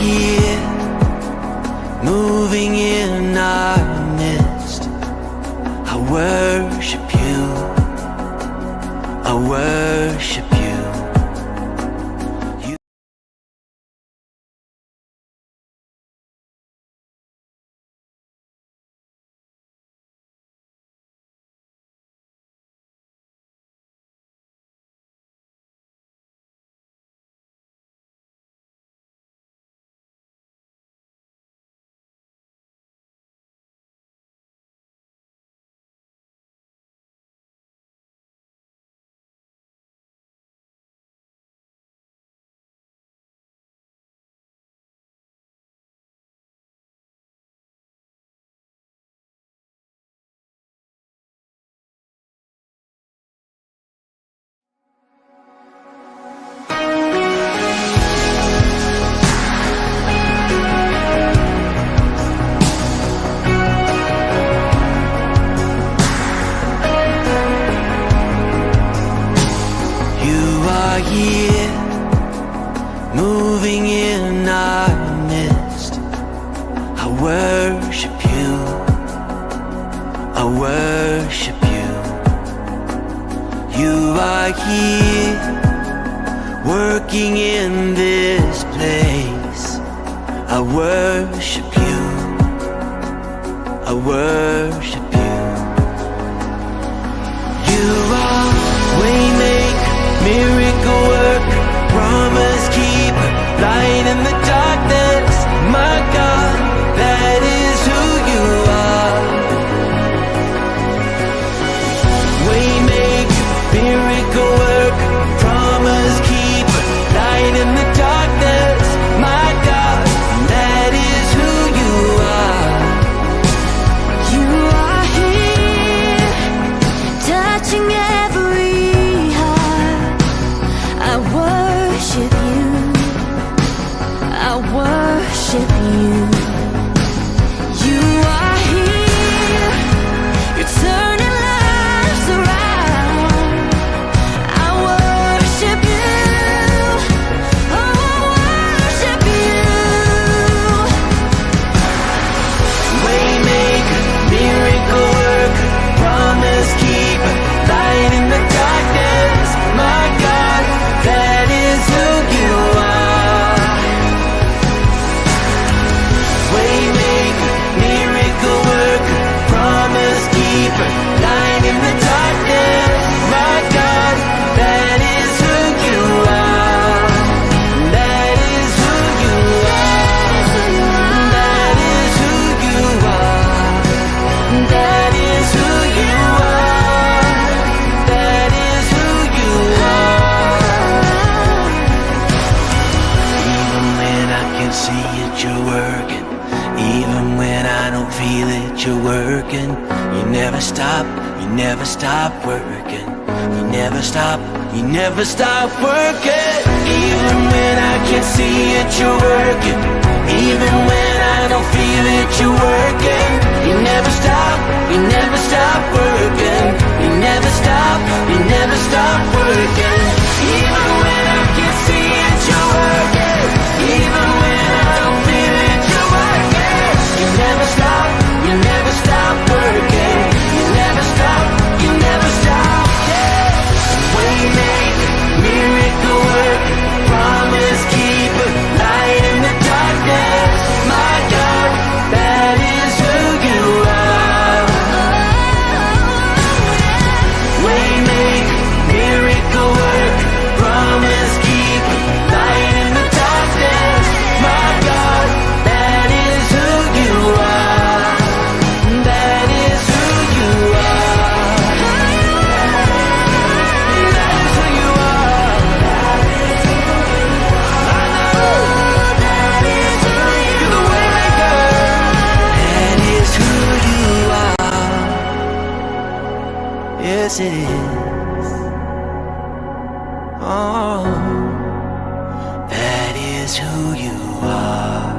here, moving in our midst. I worship you. I worship you. You are here, moving in our midst. I worship you. I worship you. You are here, working in this place. I worship you. I worship you. You are waymaker, miracle worker, promise keeper, light in the darkness. My God, that is who you are. Waymaker, miracle worker, promise keeper, light in the darkness. My God, that is who you are. You are here, touching every heart. I worship you. I worship you. You are here. You're turning lives around. I worship you. Oh, I worship you. Waymaker, miracle worker, promise keeper, light in the darkness. My God, that is who you are. Waymaker, miracle worker, promise keeper, light in the darkness. My God, that is who you are. That is who you are. That is who you are. That is who you are. That is who you are. Even when I can't see it, you're working. Even when I don't feel it, you're working. You never stop, you never stop working. You never stop, you never stop working. Even when I can't see it, you're working. Even when I don't feel it, you're working. You never stop, you never stop working. You never stop, you never stop working. Even when I can't see it, you're working. Even when I don't feel it, you're working. You never stop, you never stop working. You never stop, you never stop. Yeah. Waymaker, miracle worker, promise keeper, light in the darkness. My God, that is who you are. Waymaker, miracle worker, promise keeper, light in the darkness. My God, that is who you are. That is who you are. That is who you are. I know. You're the waymaker. That is who you are. Yes, it is. Oh, that is who you are.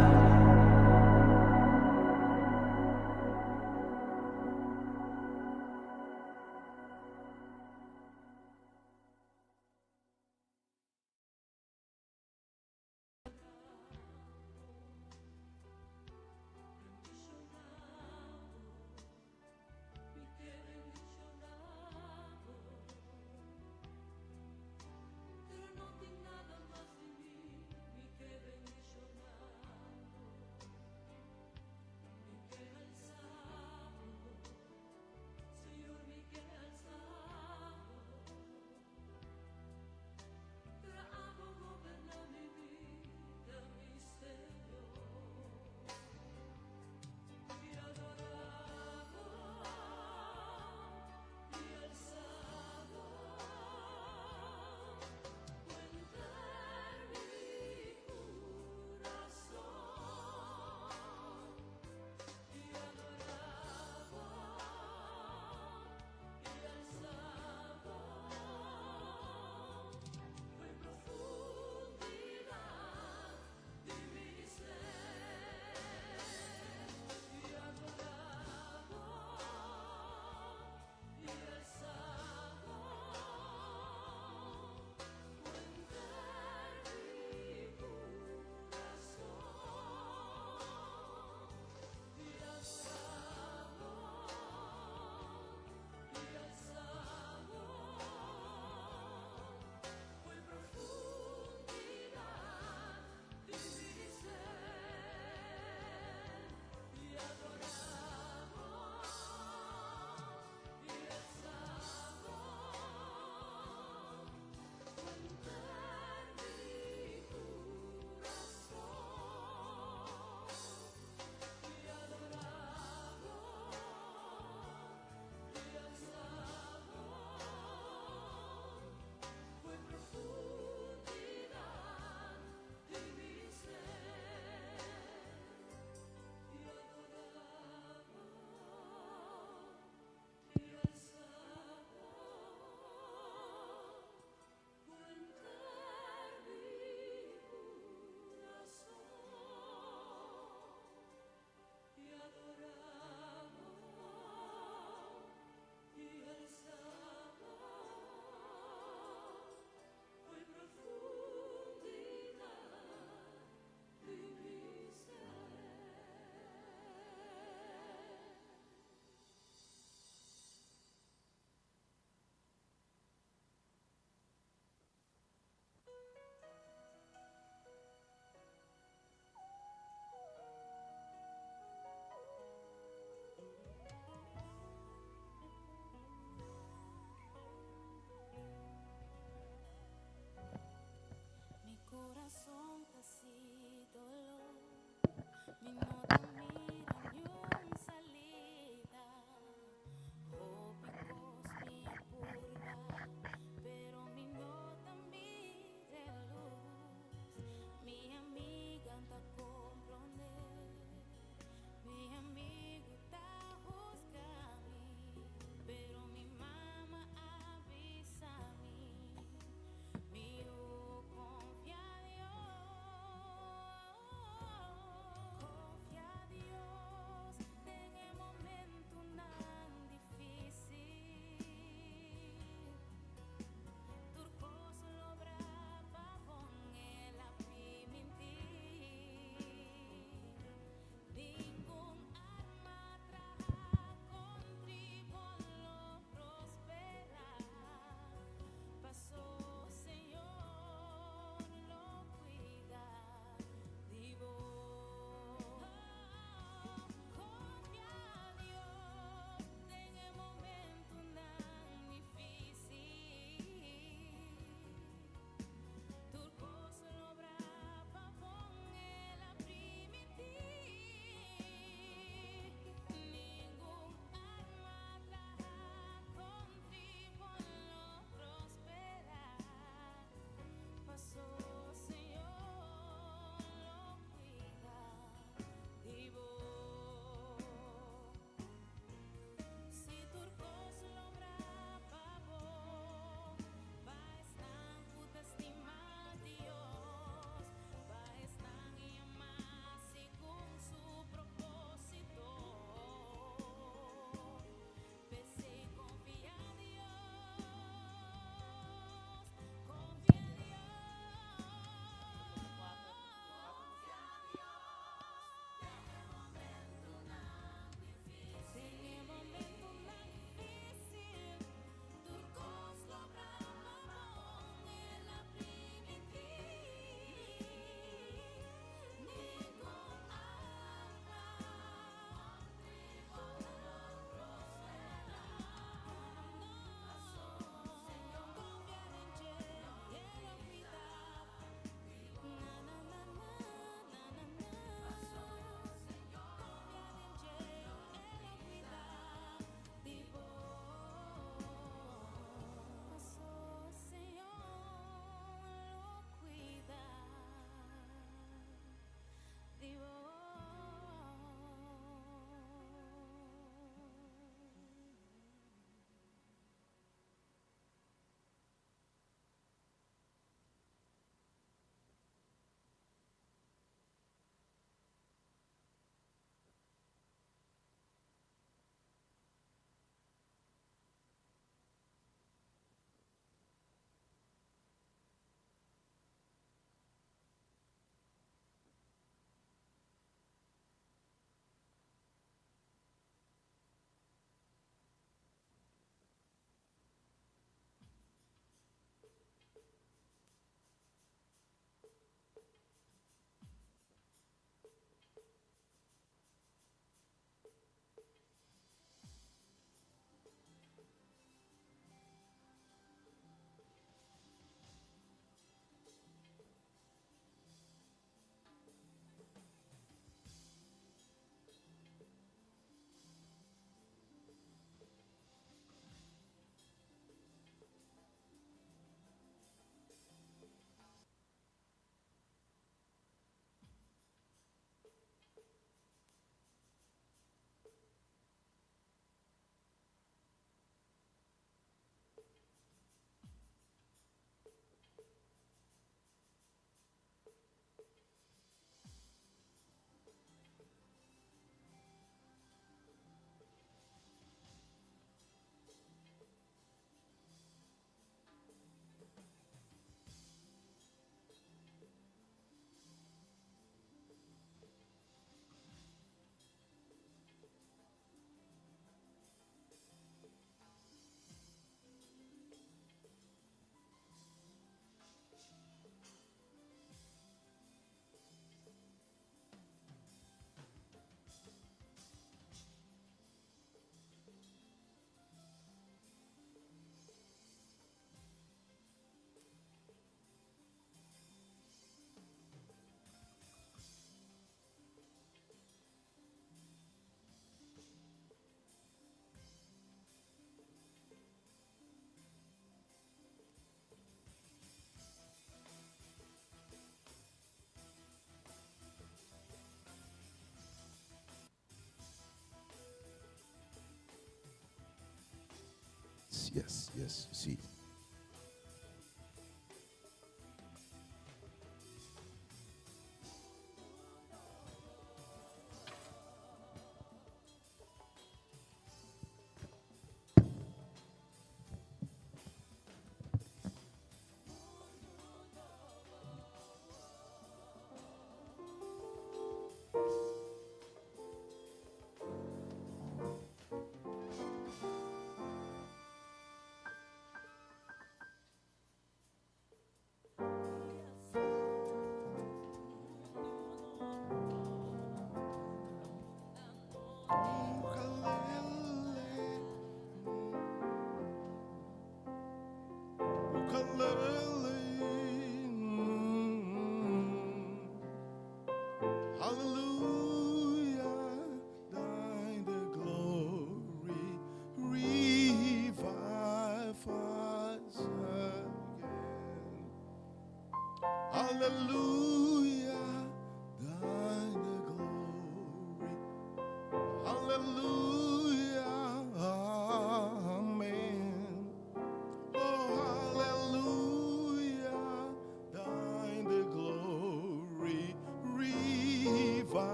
yes, yes, sí.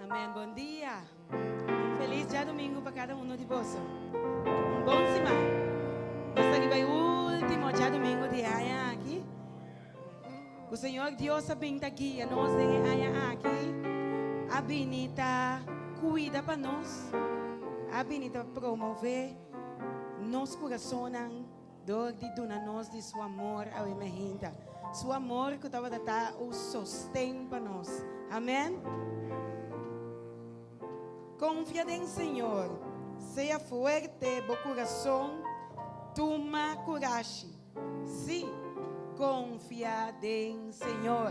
Amén. Bon dia. Felis djadumingu pa kada uno di boso. Un bon siman. Nos ta riba e último djadumingu di e aña aki. Ku Señor Dios a bin ta guia nos den e aña aki, a bini ta kuida pa nos, a bini ta promové nos kurasonnan dor di duna nos di Su amor awe mehinta. Su amor ku tabata ta un sosten pa nos. Amèn. Konfia den Señor, sea fuerte bo kurason, tuma kurashi. Sí, konfia den Señor.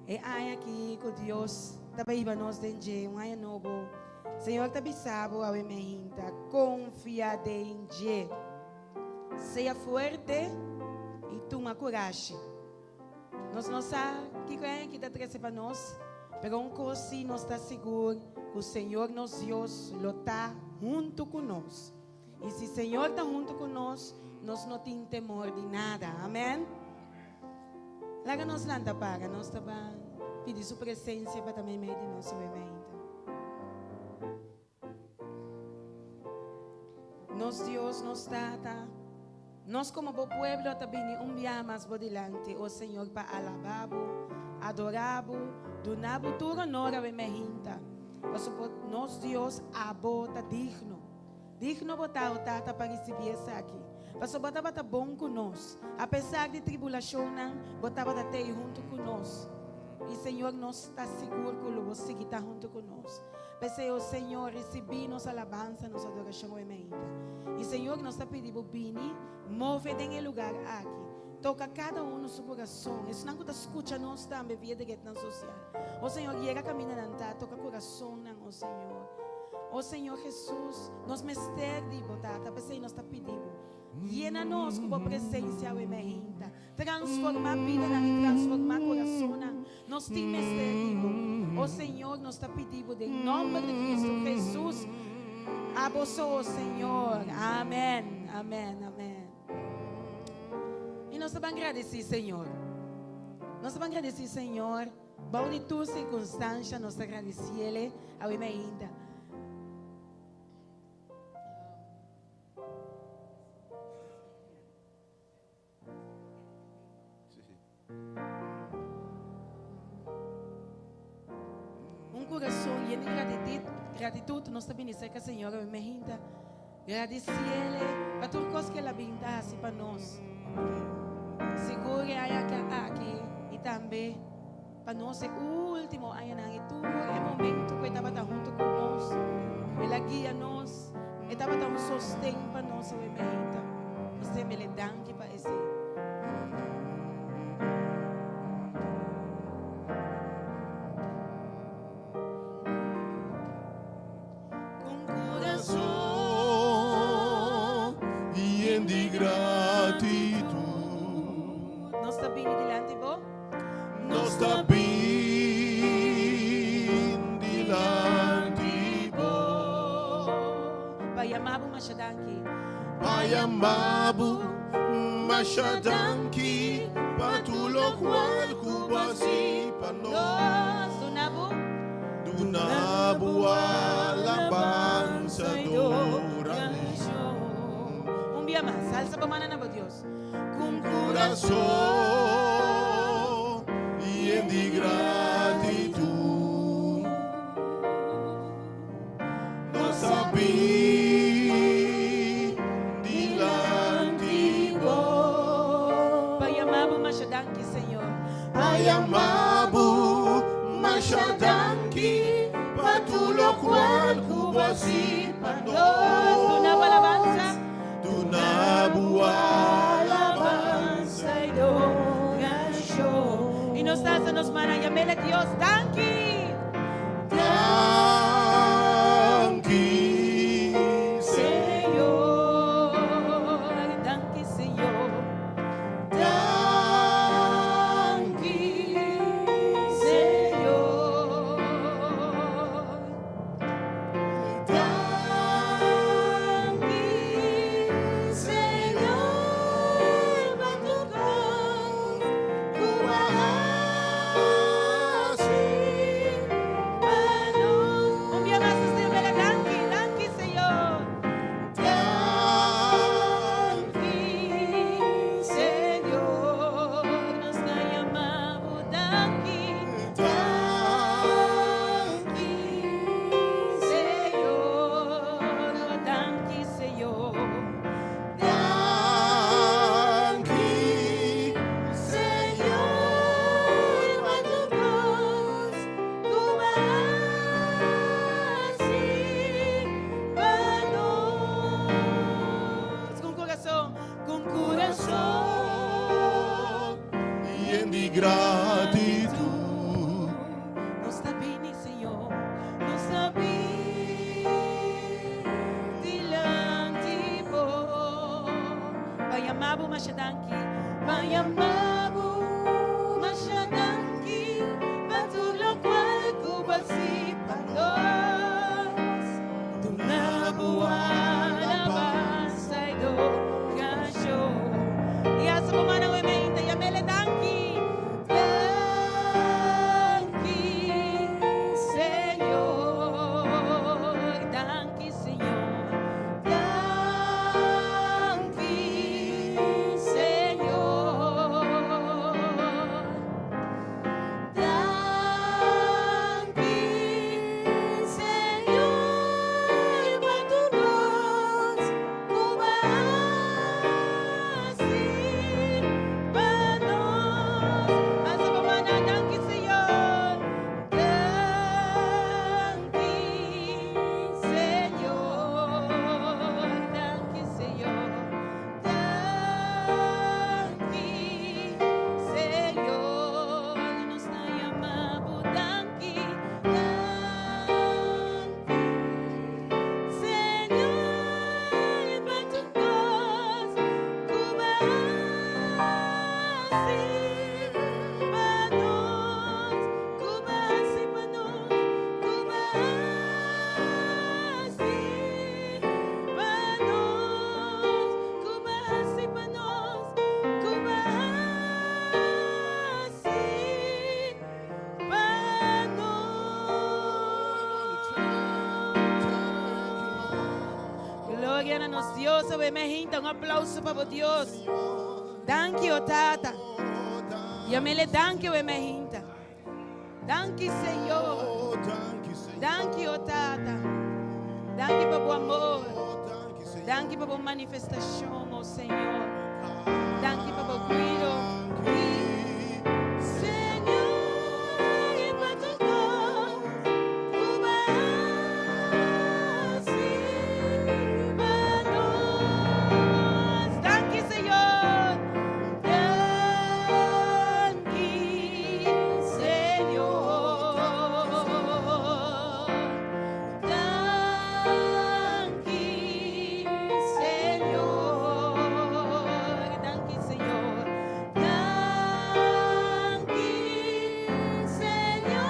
E aña aki ku Dios ta bai hiba nos den dje, un aña nobo, Señor ta bisa bo awe mehinta, konfia den dje. Sea fuerte i tuma kurashi. Nos no sa kiko e aña aki ta trese pa nos, pero un kos sí nos ta sigur, ku Señor nos Dios lo ta huntu ku nos. I si Señor ta huntu ku nos, nos no tin temor di nada. Amen. Laga nos lanta para, nos ta ban pidi su presencia pa ta meimei di nos awe mainta. Nos Dios, nos Tata, nos como bo pueblo ta bini un bia mas bo dilanti, o Señor, pa alabá bo, adorá bo, duna bo tur honor awe mainta, pasobra nos Dios, abo ta digno. Digno bo ta, o Tata, pa risibí esaki, pasobra bo tabata bon ku nos. Apesar di tribulashonnan, bo tabata t'ei huntu ku nos. I, Señor, nos ta sigur ku lo bo sigui ta huntu ku nos. P'esei, o Señor, risibí nos alabansa, nos adorashon awe mainta. I, Señor, nos ta pidi bo bini, move den e lugar aki. Toka kada unu su kurason, esnan ku ta skucha nos tambe via di retnan sosial. O Señor, yega kaminda nan ta, toka kurasonnan, o Señor. O Señor Jesus, nos mester di Bo, Tata, p'esei nos ta pidi Bo, yena nos ku Bo presensia awe meinta. Transformá bidanan i transformá kurasonnan. Nos tin mester di Bo. O Señor, nos ta pidi Bo den nòmber di Cristo Jesus, Abo so, o Señor. Amèn, amèn, amèn. I nos ta ban gradisí Señor. Nos ta ban gradisí Señor. Bou di tur sirkunstansha nos ta gradisiele awe mainta. Un kurason yen di gratitud, gratitud nos ta bini serka Señor awe mainta. Gradisiele pa tur kos ku el a bin ta hasi pa nos. Sigur e aña aki i tambe pa nos e último añanan i tur e momentu ku e tabata huntu ku nos. El a guia nos, e tabata un sosten pa nos awe meinta. Nos ta yam'el e danki pa esei. Con corazón yen di gratitud. Nos ta bini dilanti bo. Nos ta bini dilanti bo. Pa yama bo masha danki. Pa yama bo masha danki pa tur lokual ku bo hasi pa nos. Nos duna bo. Duna bo alabansa adorashon. Un bia mas, alsa bo mana na bo Dios. Ku kurason yen di gratitut, nos a bin dilanti bo. Pa yama bo masha danki, Señor. Pa yama bo masha danki pa tur lokual ku bo hasi pa nos. Duna bo alabansa. Duna bo alabansa i adorashon. I nos ta alsa nos mannan yam'el Dios danki. Danki, Señor. Danki, Señor. Danki, Señor. Danki, Señor, pa tur kos ku a hasi pa nos. Un bia mas nos ta yam'el danki, danki, Señor. Danki, Señor, nos ta yama bo danki. Danki, Señor, danki, Señor. Danki, Señor, pa tur kos ku a hasi pa nos. Ku kurason, ku kurason yen di gratitut. Nos ta bini, Señor, nos ta bini dilanti bo. Pa yama bo masha danki, pa yama bo masha danki, pa tur lokual ku bo a hasi pa nos. Duna bo alabansa i adorashon. I alsa bo mannan awe mainta, yam'el danki. Danki, Señor. Danki, Señor. Danki, Señor. gloria na nos Dios. Awe mainta un aplouso pa Dios. Danki, o Tata. Yam'É danki, awe mainta. Danki, Señor. Danki, o Tata. Danki pa bo amor. Danki pa bo manifestashon, o Señor. Danki pa bo kuido. Señor, i pa tur kos, ku Bo a hasi pa nos. Danki, Señor. Danki, Señor. Danki, Señor. Danki, Señor. Danki, Señor.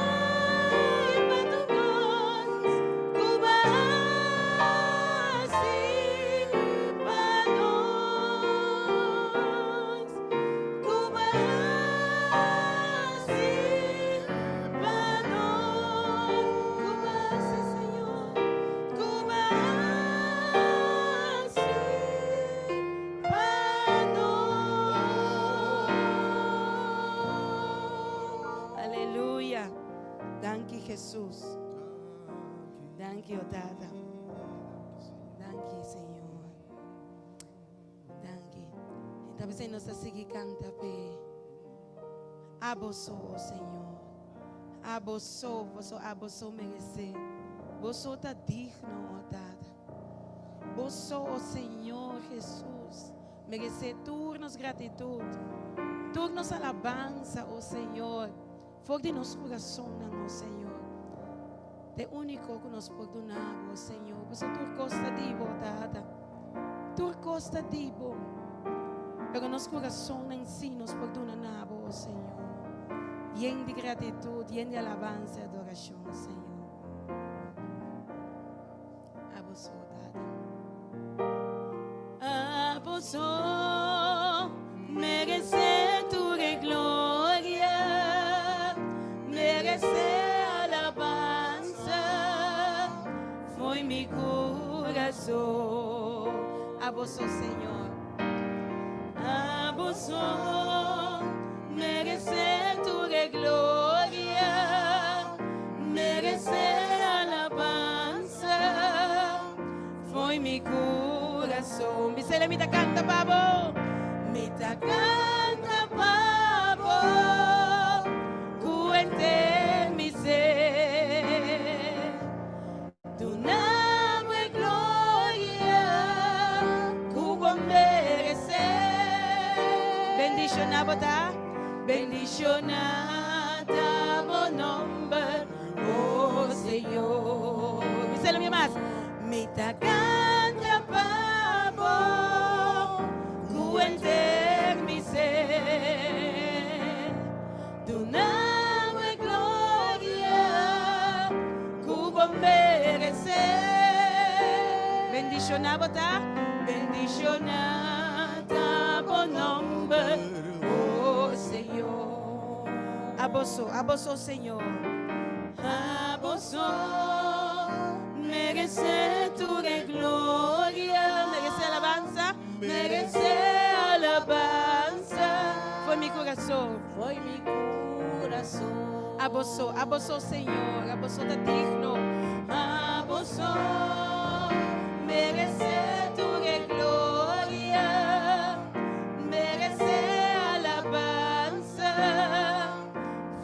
Pa tur kos, ku Bo a hasi pa nos. Ku Bo a hasi pa nos. Ku Bo a hasi, Señor. Ku Bo a hasi pa nos. Aleluya. Danki, Jesus. Danki, o Tata. Danki, Señor. Danki. Anto, nos ta sigui kanta p'E. Abo so, Señor. Abo so, Bo, Abo so meresé. Bo so ta digno, o Tata. Bo so, Señor Jesus, meresé tur nos gratitut. Tur nos alabansa, o Señor. For di nos kurason, o Señor. Ta úniko ku nos por duna, o Señor. Bo tur kos ta di Bo, Tata. Tur kos ta di Bo. Pero nos kurason en si nos por duna na Bo, o Señor. Yen di gratitut, yen di alabansa i adorashon, Señor. Abo so, Tata. Abo so, meresé tur gloria, meresé alabansa, for di mi kurason. Abo so, Señor. Abo so, meresé tur gloria, meresé alabansa, for di mi kurason. Bis'É, mi ta kanta pa Bo, mi ta kanta pa Bo, ku henter mi ser. Duna Bo gloria, ku Bo meresé. Bendishoná Bo ta, bendishoná ta Bo nòmber, o Señor. Bis'É mi mas. Mi ta kanta pa Bo, ku henter mi ser. Duna Bo gloria, ku Bo meresé. Bendishoná Bo ta, bendishoná ta Bo nòmber, o Señor. Abo so, Abo so, Señor. Abo so, meresé tur gloria, meresé alabansa, meresé alabansa. For di mi kurason. For di mi kurason. Abo so, Abo so, Señor, Abo so ta digno. Abo so, meresé tur gloria, meresé alabansa.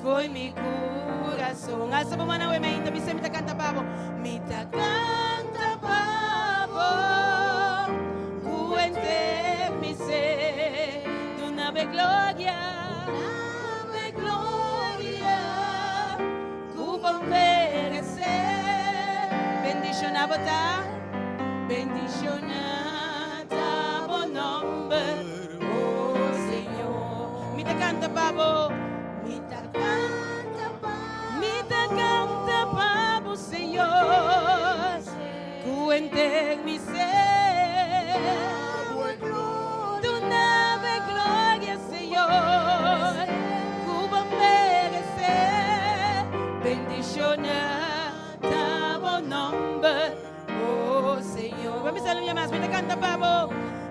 For di mi kurason. Alsa bo man awe mainta, bis'É mi ta kanta pa Bo. Mi ta kanta pa Bo. Ku henter mi ser. Duna Bo gloria. Duna Bo gloria. Ku Bo meresé. Bendishoná Bo ta. Bendishoná ta bo nòmber, o Señor. Mi ta kanta pa Bo. Mi ta kanta pa Mi ta kanta pa Bo, Señor. Ku henter mi ser. Duna Bo gloria, Señor. Ku Bo meresé. Bendishoná ta Bo nòmber, o Señor. Ban bisa un mas, mi ta canta pa bo.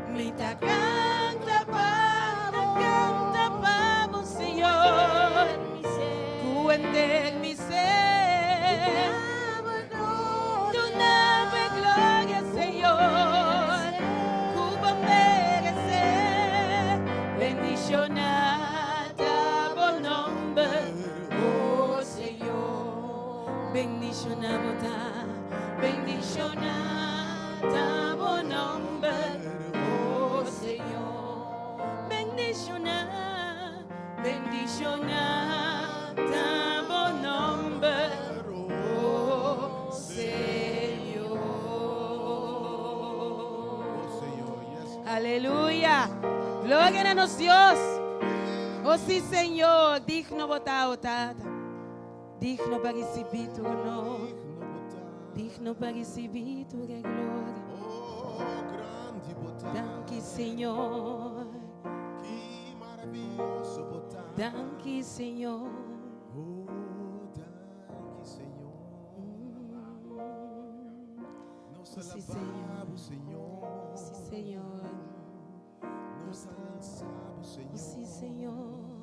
Mi ta canta pa bo, canta pa bo, Señor. Cu henter mi ser. Duna gloria, Señor. Cu bo merece. Bendiciona bo nomber, oh Señor. Bendiciona bo ta, bendiciona bo nomber, oh Señor. Bendiciona, bendiciona bo nomber, oh Señor. Oh Señor, yes. Aleluya. Gloria na nos Dios. Oh si, Señor, digno bo ta, oh Tata. Digno pa ricibi tur honor. Digno bo ta. Digno pa ricibi tur gloria. Oh, grandi bo ta. Danki, Señor. Ki maraviyoso bo ta. Danki, Señor. Oh, danki, Señor. Nos Si, alabamos, Señor. Si, Señor. Nos alabamos, Señor. Si, Señor.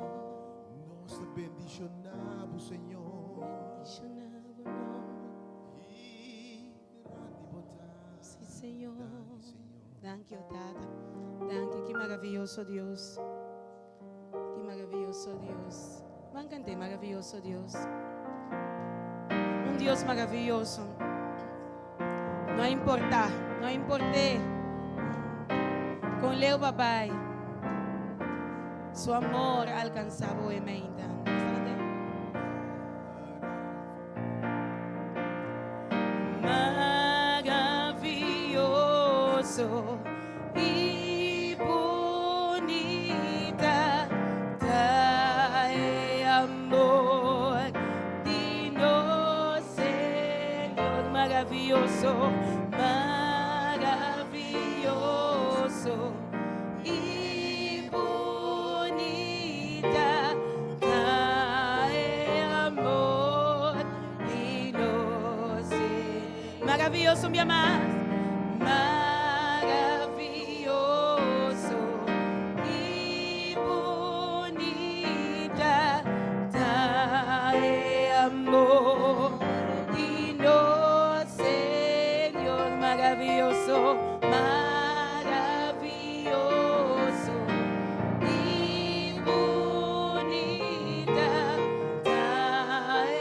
Nos bendicionamos, Señor. Bendiciona bo nomber. Ki grandi bo ta. Si, Señor. Danki, Señor. Danki, oh Tata. Danki, ki maraviyoso Dios. Ki maraviyoso Dios. Ban canta, maraviyoso Dios. Un Dios maraviyoso. No importa, no importa. Con leu bo a bay. Su amor a alcansa bo ainda. Bastante? Maraviyoso y bunita ta e amor di nos Señor maraviyoso, maraviyoso y bunita ta e amor di nos Señor. Maraviyoso, mi amado. Maraviyoso y bunita ta e amor di nos Señor. Maraviyoso, maraviyoso y bunita ta e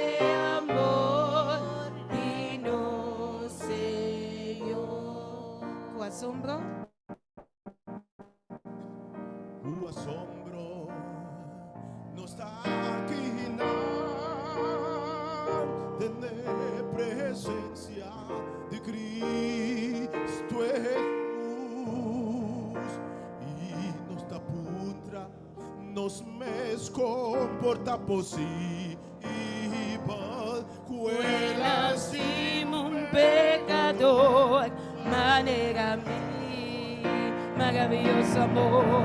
amor di nos Señor. Cu asombro? O asombro nos ta aki den presencia di Cristo Jesus y nos ta puntra nos mes con por ta posibel cu el a Stima un pecador, manera mi, maravilloso amor,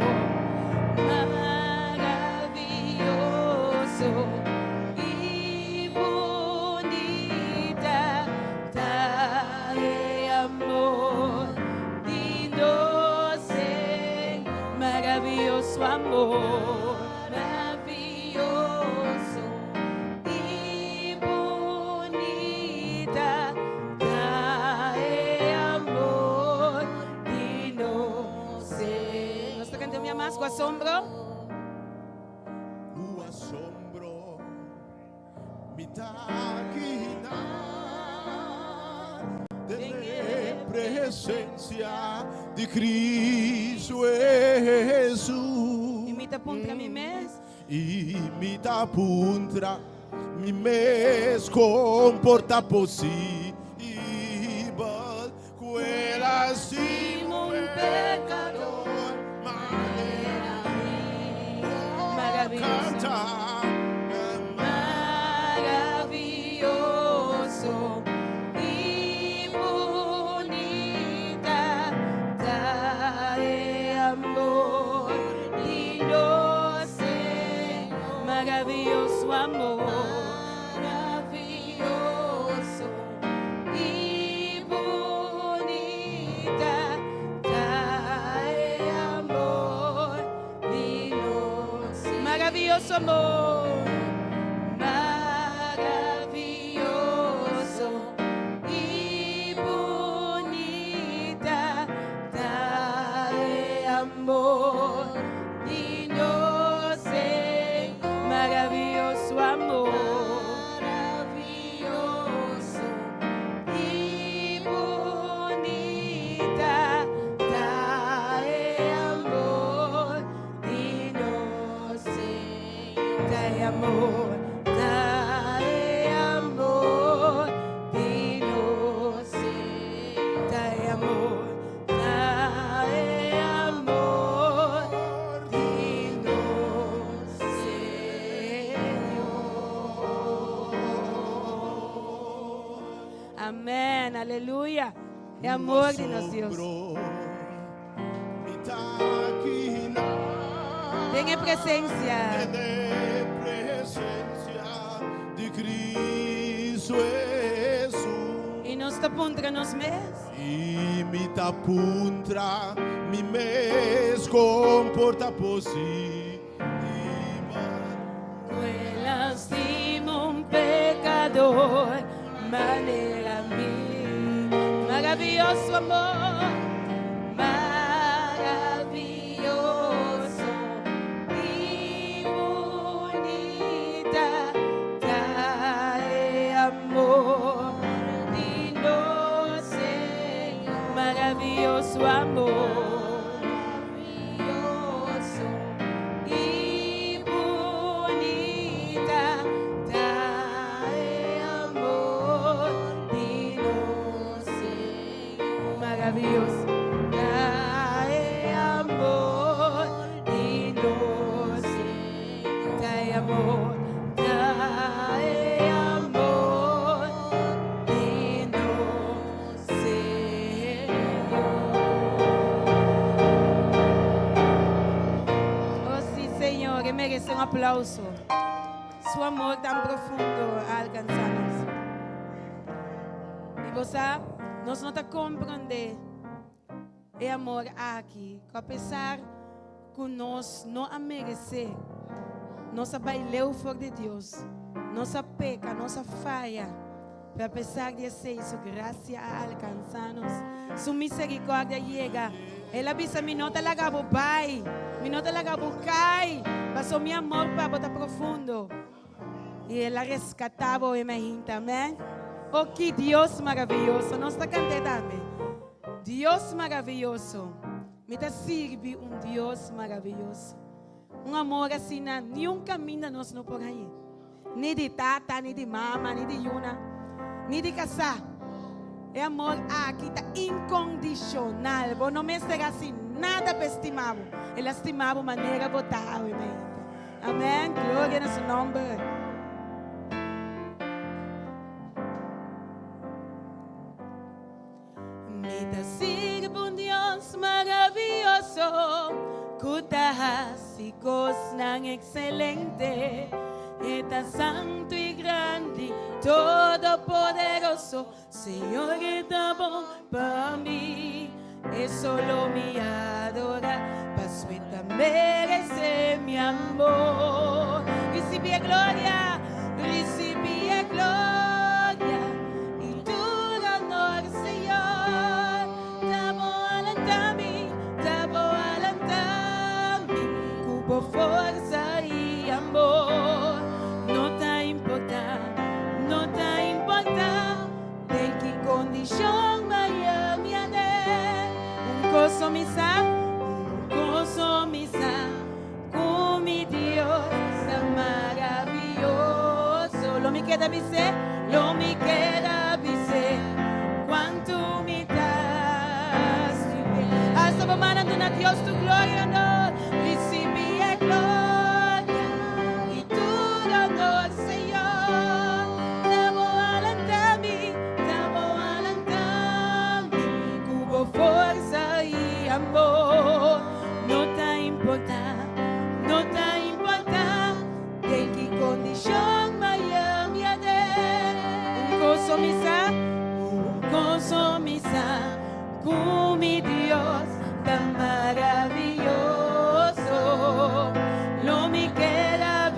maravilloso y bunita ta e amor di nos Señor, maravilloso amor, maravilloso y bunita ta e amor di nos Señor. Nos ta cantando mas cu asombro? O asombro mi ta aki den presencia di Cristo Jesus. Y mi ta puntra mi mes. Y mi ta puntra mi mes con por ta posibel cu el a stima Un pecador manera Maravilloso. Canta. Maravilloso y bunita ta e amor di nos Señor. Maravilloso amor, maravilloso. Maravilloso amor. Maravilloso y bunita ta e amor di nos Señor. Maravilloso amor. Maravilloso y bunita ta e amor di nos Señor. Ta e amor, ta e amor di nos Señor. Ta e amor, ta e amor di nos Señor. Amèn, aleluya. E amor di nos Dios. Den e presensia. Den e presensia di Cristo Jesus. I nos ta puntra nos mes. I mi ta puntra mi mes kon por ta posibel. Ku el a stima un pekador manera mi. Maravioso amor, maravioso i bunita ta e amor di nos Señor. Maravioso amor. Maravioso i bunita ta e amor di nos Señor. Maravioso ta e amor di nos Señor. Ta e amor, ta e amor di nos Señor. Oh sí, Señor, e merece un aplauso. Su amor tan profundo a alcanza nos. I bo sa, nos no ta comprende e amor aki, cu apesar cu nos no a merece, nos a bay leu for di Dios, nos a peca, nos a faya, pero apesar di esey su gracia a alcanza nos, su misericordia yega. El a bisa, Mi no ta laga bo bay, mi no ta laga bo cay, paso mi amor pa bo ta profundo. I el a rescata bo e mainta. Amen. Oh, ki Dios maraviyoso. Nos ta cant'e tambe. Dios maraviyoso. Mi ta sirbi un Dios maraviyoso. Un amor asina niun caminda nos no por hañ'e. Ni di tata, ni di mama, ni di yuna, ni di casá. E amor aki ta incondicional. Bo no mester haci nada p'e stima bo. El a stima bo manera bo ta awe mainta. Amen. Gloria na su nomber. Mi ta sirbi un Dios maravioso ku ta hasi kosnan ekselente. E ta santu i grandi, todopoderoso. Señor e ta bon pa mi. E solo mi adora, paso e ta merece mi amor. Ricibi e gloria, ricibi e gloria y tur honor, Señor. Ta bo alanta mi, ta bo alanta mi cu bo forza y amor. No ta importa, no ta importa den ki condicion maya mi a den. Un cos mi sa, un cos mi sa, cu mi Dios ta maravilloso. Lo mi keda bis'é, lo mi keda bis'é, cuanto mi ta stim'é. Alsa bo mannan duna Dios tur gloria y honor. Ricibi e gloria y tur honor, Señor. Ta bo alanta mi, ta bo alanta mi, cu bo forza y amor. No ta importa, no ta importa, den ki condicion maya mi a den. Un cos mi sa, un cos mi sa, cu mi Dios ta maravilloso. Lo mi keda.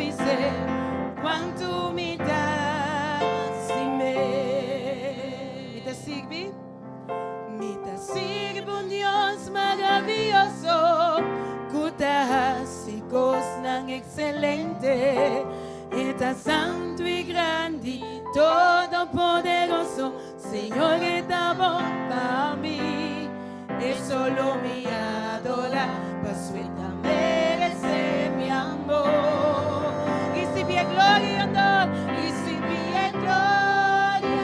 ekselente. E ta santu i grandi, todopoderoso. Señor e ta bon pa mi. E so lo mi adorá, paso e ta meresé mi amor. Risibí e gloria i honor, risibí e gloria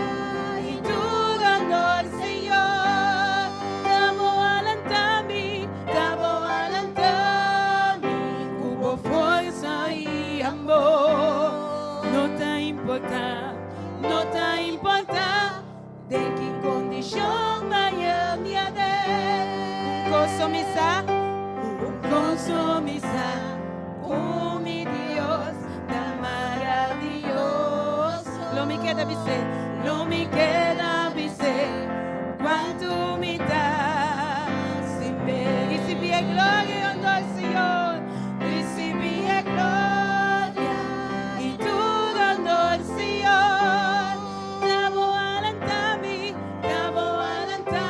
i tur honor, Señor. Ta bo a lanta mi, ta bo a lanta mi, ku bo forsa i amor. No ta importá, no ta importá den ki kondishon m'a yega den. Un kos mi sa, un kos mi sa, ku mi Dios ta maravioso. Lo mi keda bis'é, lo mi keda bis'é, kuantu mi ta stim'é. Risibí e gloria i honor, Señor. Risibí e gloria i tur honor, Señor. Ta bo a lanta mi, ta bo a lanta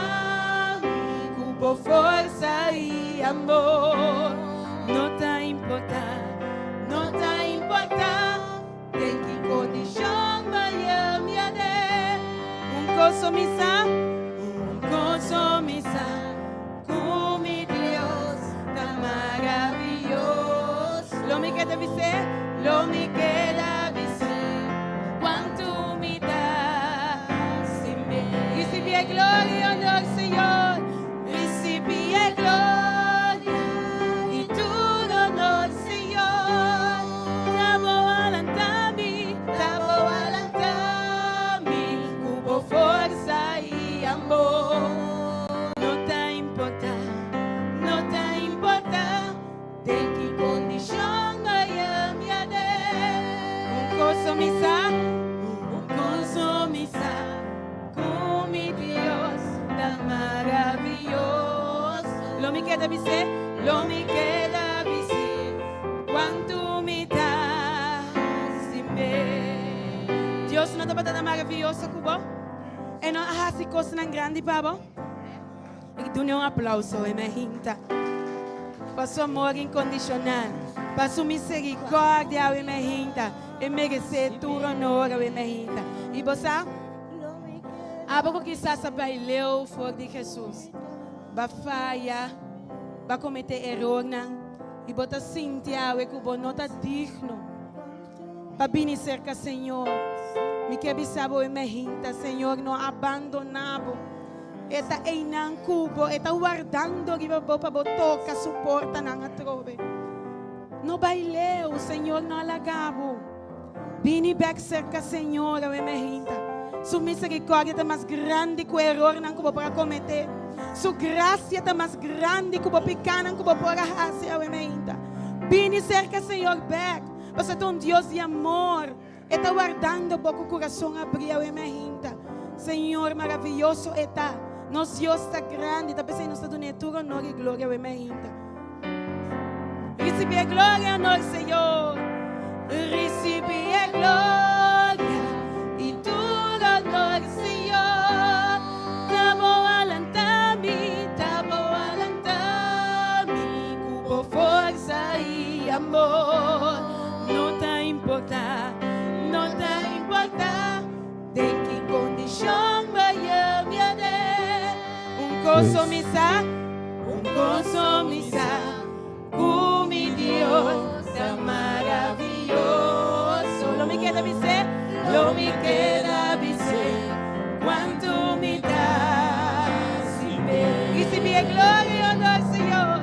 mi, ku bo forsa i amor. No ta importá, no ta importá, den ki kondishon m'a yega den. Un kos mi sa, un kos mi sa, ku mi Dios ta maravioso. Lo mi keda bis'é, lo mi keda bis'é, kuantu mi ta stim'é. Risibí e gloria i honor, Señor. Risibí e gloria i tur honor, Señor. Ta bo a lanta mi, ta bo a lanta mi, ku bo forsa i amor. No ta importá, no ta importá, den ki kondishon m'a yega den. Un kos mi sa, un kos mi sa, ku mi Dios ta maravioso. Lo mi keda bis'é, lo mi keda bis'é, kuantu mi ta stim'é. Dios no tabata maravioso ku bo? E no a hasi kosnan grandi pa bo? I dun'é un aplouso, e mainta. Pa su amor inkondishonal, pa su miserikòrdia, e mainta. E meresé tur honor, e mainta. I bo sa, abo ku kisas a bai leu for di Jesus. B'a faya, b'a kometé erornan, i bo ta sinti awe ku bo no ta digno pa bini serka Señor. Mi ke bisa bo e mainta, Señor no a abandoná bo. E ta einan ku bo, e ta wardando riba bo pa bo toka su portanan atrobe. No bai leu, Señor no a laga bo. Bini bèk serka Señor awe mainta. Su miserikòrdia ta mas grandi ku erornan ku bo por a kometé. Su grasia ta mas grandi ku bo pikánan ku bo por a hasi awe mainta. Bini serka Señor bèk, pasobra e ta un Dios di amor. E ta wardando bo ku kurason abrí awe mainta. Señor, maravioso e ta. Nos Dios ta grandi, ta p'esei nos ta dun'é tur honor i gloria awe mainta. Risibí e gloria, honor, Señor. Risibí e gloria i tur honor, Señor. Ta bo a lanta mi, ta bo a lanta mi, ku bo forsa i amor. No ta importá, no ta importá, den ki kondishon m'a yega den. Un kos mi sa, un kos mi sa, ku mi Dios ta maravioso. Lo mi keda bis'é, lo mi keda bis'é, kuantu mi ta stim'é. Risibí e gloria i honor, Señor.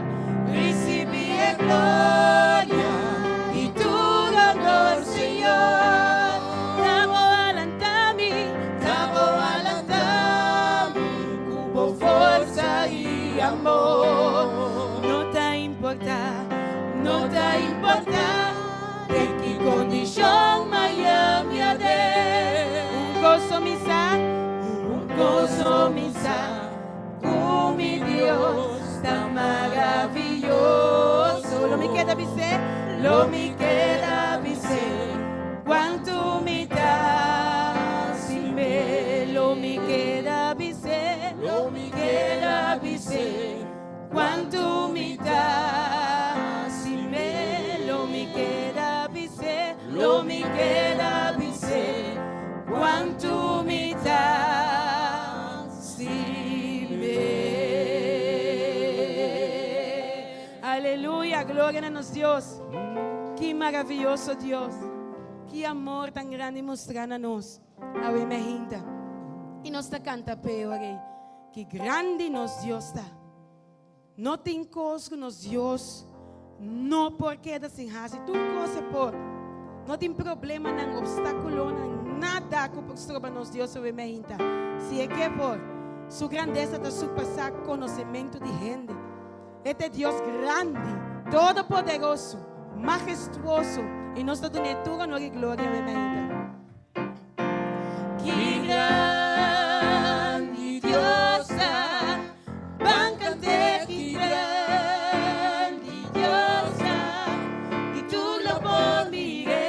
Risibí e gloria i tur honor, Señor. Ta bo a lanta mi, ta bo a lanta mi, ku bo forsa i amor. No ta importá, no ta importá, den ki kondishon m'a yega den. Un kos mi sa, un kos mi sa, ku mi Dios ta maravioso. Lo mi keda bis'é, lo mi keda bis'é, kuantu mi ta stim'é. Lo mi keda bis'é, lo mi keda bis'é, kuantu mi ta stim'é. Lo mi keda. Gloria na nos Dios. Ki maravioso Dios. Ki amor tan grandi mustra na nos. Awe mainta. I nos ta kanta p'e ora. Ki grandi nos Dios ta. No tin kos ku nos Dios no por keda sin hasi. Tur kos e por. No tin problemanan, opstákulonan, nada ku por stroba nos Dios awe mainta. Si e ke por. Su grandesa ta surpasá konosementu di hende. E ta Dios grandi, todopoderoso, mahestuoso. I nos ta dun'é tur honor i gloria awe mainta. Ki grandi Dios ta, ban kant'é ki grandi Dios ta, i tur lo por mir'é.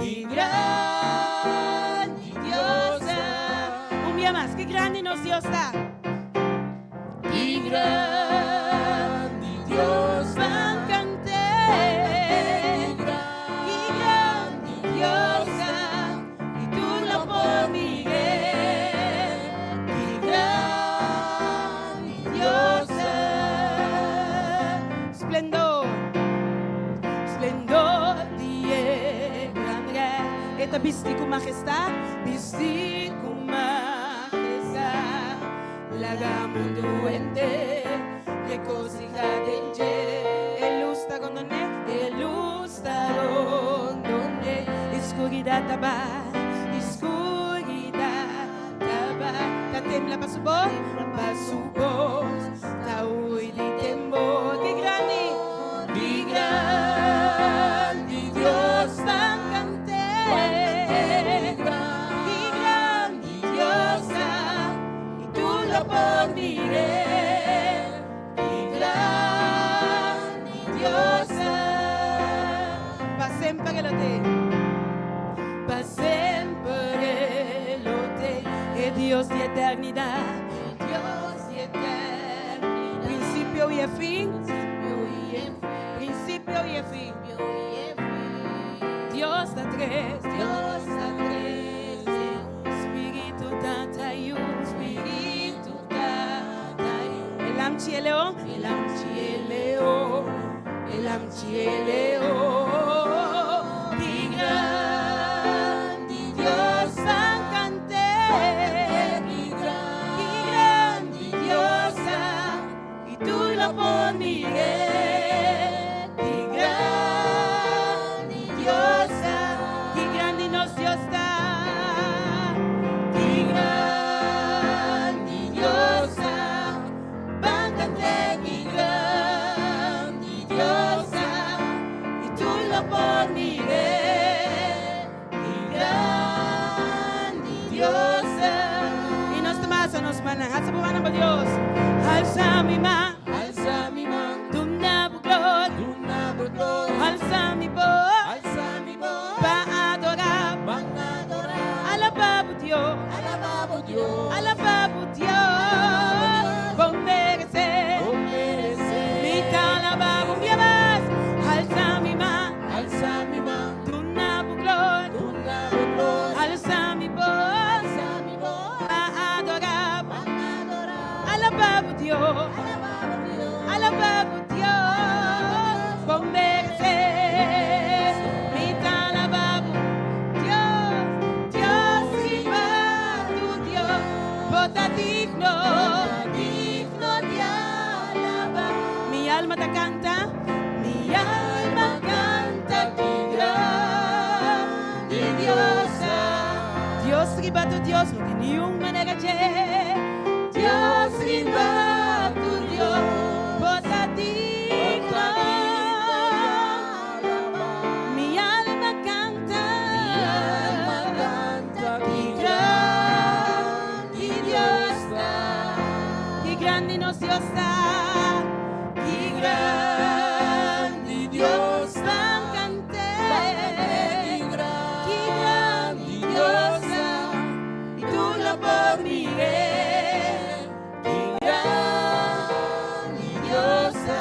Ki grandi Dios ta. Un bia mas, ki grandi nos Dios ta. Ki grandi Dios ta. Ban kant'é. Ki grandi Dios ta, i tur lo por mir'é. Ki grandi Dios ta. Splendor, splendor di e gran Rei. E ta bisti ku mahestat, bisti ku mahestat. Laga mundu henter regosihá den dje. E lus ta rondon'é, e lus ta rondon'é. I skuridat ta bai, i skuridat ta bai. Ta tembla pa su bos, pa su bos, ta hui di tembor. Ki grandi, Ki grandi Dios ta. Ban kant'é. Ki grandi Dios ta, i tur lo por mir'é. Ki grandi Dios ta. Pa semper e lo t'ei. Pa semper e lo t'ei. E Dios di eternidat. Dios di eternidat. Prinsipio i e fin. Prinsipio i e fin. Prinsipio i e fin. Prinsipio i e fin. Dios ta tres. Dios ta tres. Spiritu Tata Yu. Spiritu Tata Yu. E Lamchi e Leon. E Lamchi e Leon. E Lamchi e Leon. Ki grandi Dios ta. Ban kant'é. Ki Ki grandi Dios ta. I tur lo por mir'é. Ki grandi Dios ta. Ki grandi nos Dios ta. Ki grandi Dios ta. Ban kant'é ki grandi Dios ta. I tur lo por mir'é. Ki grandi Dios ta. I nos ta halsa nos mannan. Halsa bo mannan pa Dios. Halsa mi man. Alsa mi man, Duna bo gloria. duna bo gloria. Alsa mi bos. Alsa mi bos, Pa adorá. ban adorá. Alabá bo Dios. Alabá bo Dios. Alabá bo Dios. Bo meresé. Bo meresé. Mi ta alabá bo un bia mas. Alsa mi man. Alsa mi man, Duna bo gloria. duna bo gloria. Alsa mi bos. Alsa mi bos, Pa adorá. ban adorá. Alabá bo Dios. Alabá bo Dios. Alabá bo Dios. Bo meresé. Mi ta alabá bo Dios. Dios riba tur Dios. Bo ta digno. Digno di alabá. Mi alma ta kanta. Mi alma kanta Ki grandi Dios ta. Dios riba tur Dios, no tin ningun manera dje. Dios riba tur Dios. Bo ta digno. Mi alma kanta. Mi alma kanta ki grandi Dios ta. Ki grandi nos Dios ta. Ki grandi Dios ta. Ban kant'é. Ki Ki grandi Dios ta. I tur lo por mir'é. Ki grandi Dios ta.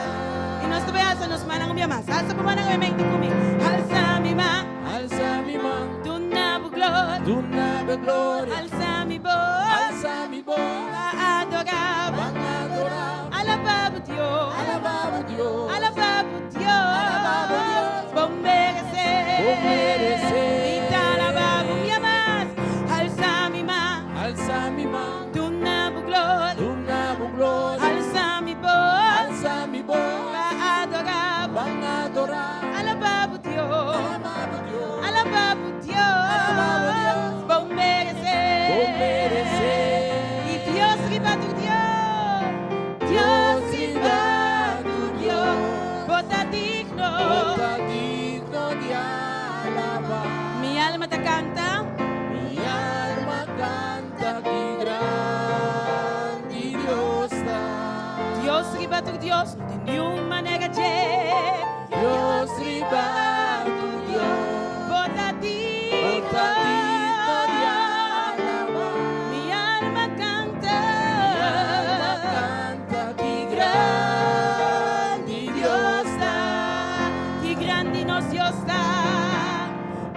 I nos tambe halsa nos mannan un bia mas. Alsa bo mannan mente ku mi. Alsa mi man. Alsa mi man, Duna bo gloria. duna bo gloria. Alsa mi bos. Alsa mi bos, Pa adorá. ban adorá. Alabá bo Dios. Alabá bo Dios. Dios riba tur Dios, no tin niun manera dje. Dios riba tur Dios. Bo ta digno. Bo ta digno di alabá. Mi alma canta. Mi alma canta ki grandi Dios ta. Ki grandi nos Dios ta.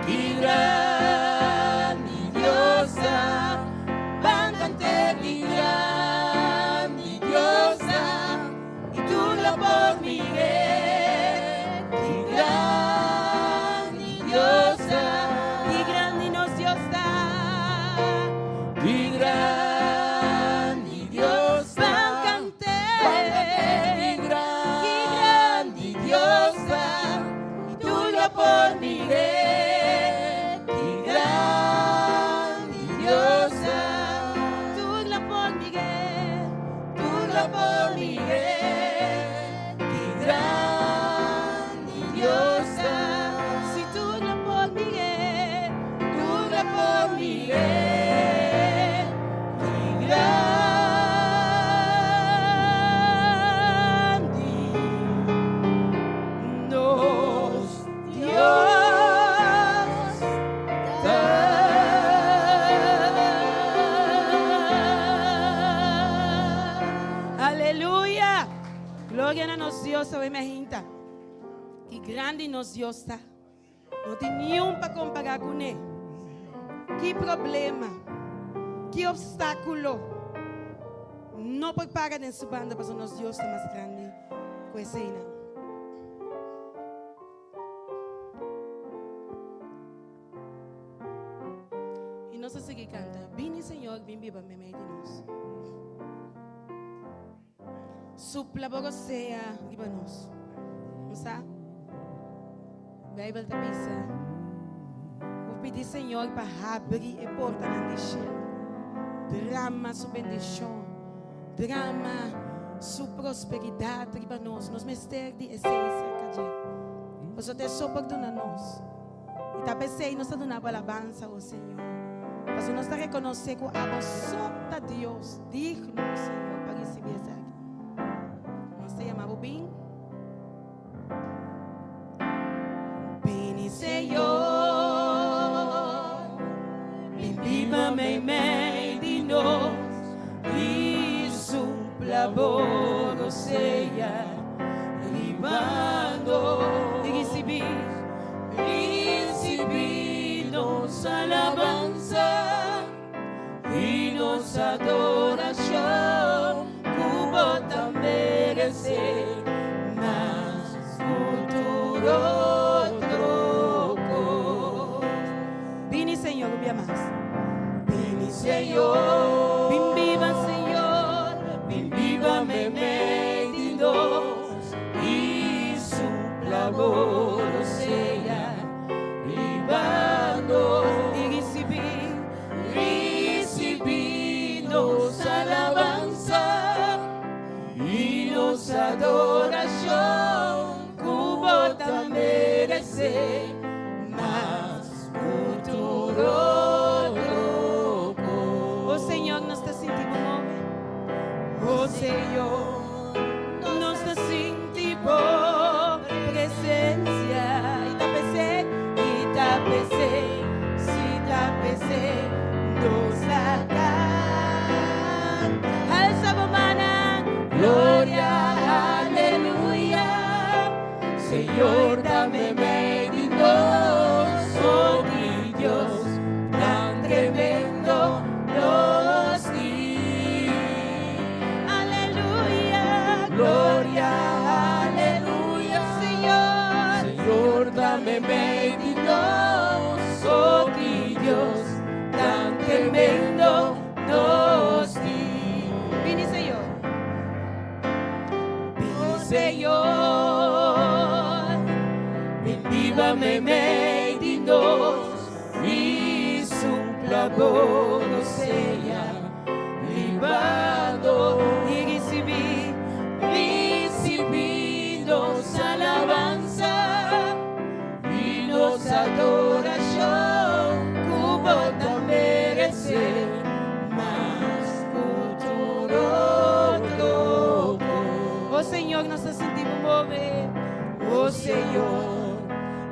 Ki grandi Dios ta. Ban cant'é ki grandi Dios ta. I tur lo por mir'é. Ki grandi Dios ta. Ki grandi nos Dios ta. Ki grandi Dios ta. Ban cant'é. Ban cant'é ki grandi Dios ta. I tur lo por mir'é. Ki grandi Dios ta. Tur lo por mir'é. Tur lo por mir'é. Ki grandi Dios ta. Si tur lo por mir'é. Tur lo por mir'é. Ki grandi nos Dios ta. Aleluya. Gloria na nos Dios, awe mainta. Ki grandi nos Dios ta. No tin niun pa kompará kuné. Ki problema, ki opstákulo. No por para den su banda, pasobra nos Dios ta mas grandi ku eseinan. I nos a sigui kanta, Bini Señor, bin biba meimei di nos. Supla bo rosea riba nos. Bo sa? Bijbel ta bisa, Bo pidi Señor pa habri e portanan di shelu, drama su bendishon, drama su prosperidat riba nos. Nos mester di esei serka dje. Pasobra ta e so por duna nos. I ta p'esei nos ta duna bo alabansa, o Señor, pasobra nos ta rekonosé ku abo so ta Dios digno, Señor, pa risibí esaki. Nos ta yama bo bin. Bini, Señor, bin biba meimei di nos i supla bo rosea riba nos. I risibí, Risibí nos alabansa i nos adorashon ku bo ta meresé mas ku tur otro kos. Bini, Señor, un bia mas. Bini, Señor. Bin biba, Señor. Bin biba meimei di nos i supla bo rosea riba nos. I risibí, Risibí nos alabansa i nos adorashon ku bo ta meresé mas ku tur otro kos. O Señor, nos ta sinti bo move. O Señor, nos ta sinti bo presensia. I ta p'esei, i ta p'esei, si ta p'esei, nos ta kanta. Alsa bo mannan. Gloria, aleluya. Señor, ta meimei di nos, oh mi Dios, tan tremendo nos tin. Aleluya. Gloria, aleluya. Señor. Señor, ta meimei di nos, oh mi Dios, tan tremendo nos tin. Bini, Señor. Bini, Señor, bin biba meimei di nos, i supla bo rosea riba nos. I risibí, Risibí nos alabansa i nos adorashon ku bo ta meresé mas ku tur otro kos. nos ta sinti bo move. O Señor,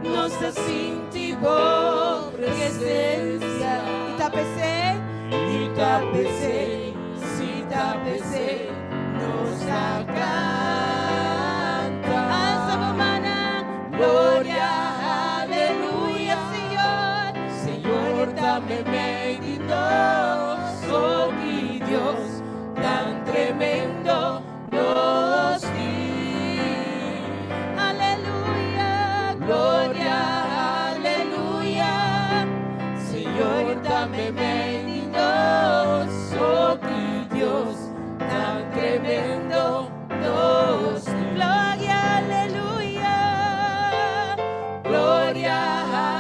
nos ta sinti bo presencia. I ta p'esei, I ta p'esei, si ta p'esei, nos ta canta. Alsa bo mannan. Gloria, aleluya. Señor. Señor ta meimei di nos, oh ki Dios tan tremendo nos tin. Aleluya, Gloria, aleluya. Señor ta meimei di nos, oh ki Dios tan tremendo nos tin. Gloria, aleluya. Gloria,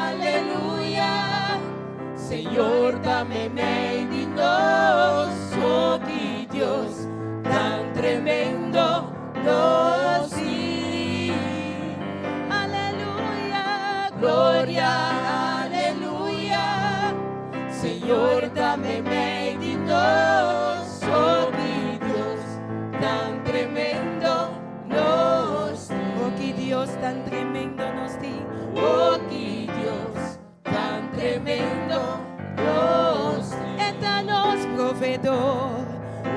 aleluya. Señor ta meimei di nos, oh ki Dios tan tremendo nos tin. Aleluya, Gloria, aleluya. Señor ta meimei di nos, oh ki Dios tan tremendo nos tin. Oh, ki Dios tan tremendo nos tin. Oh, ki Dios tan tremendo nos tin. E ta nos proveedor.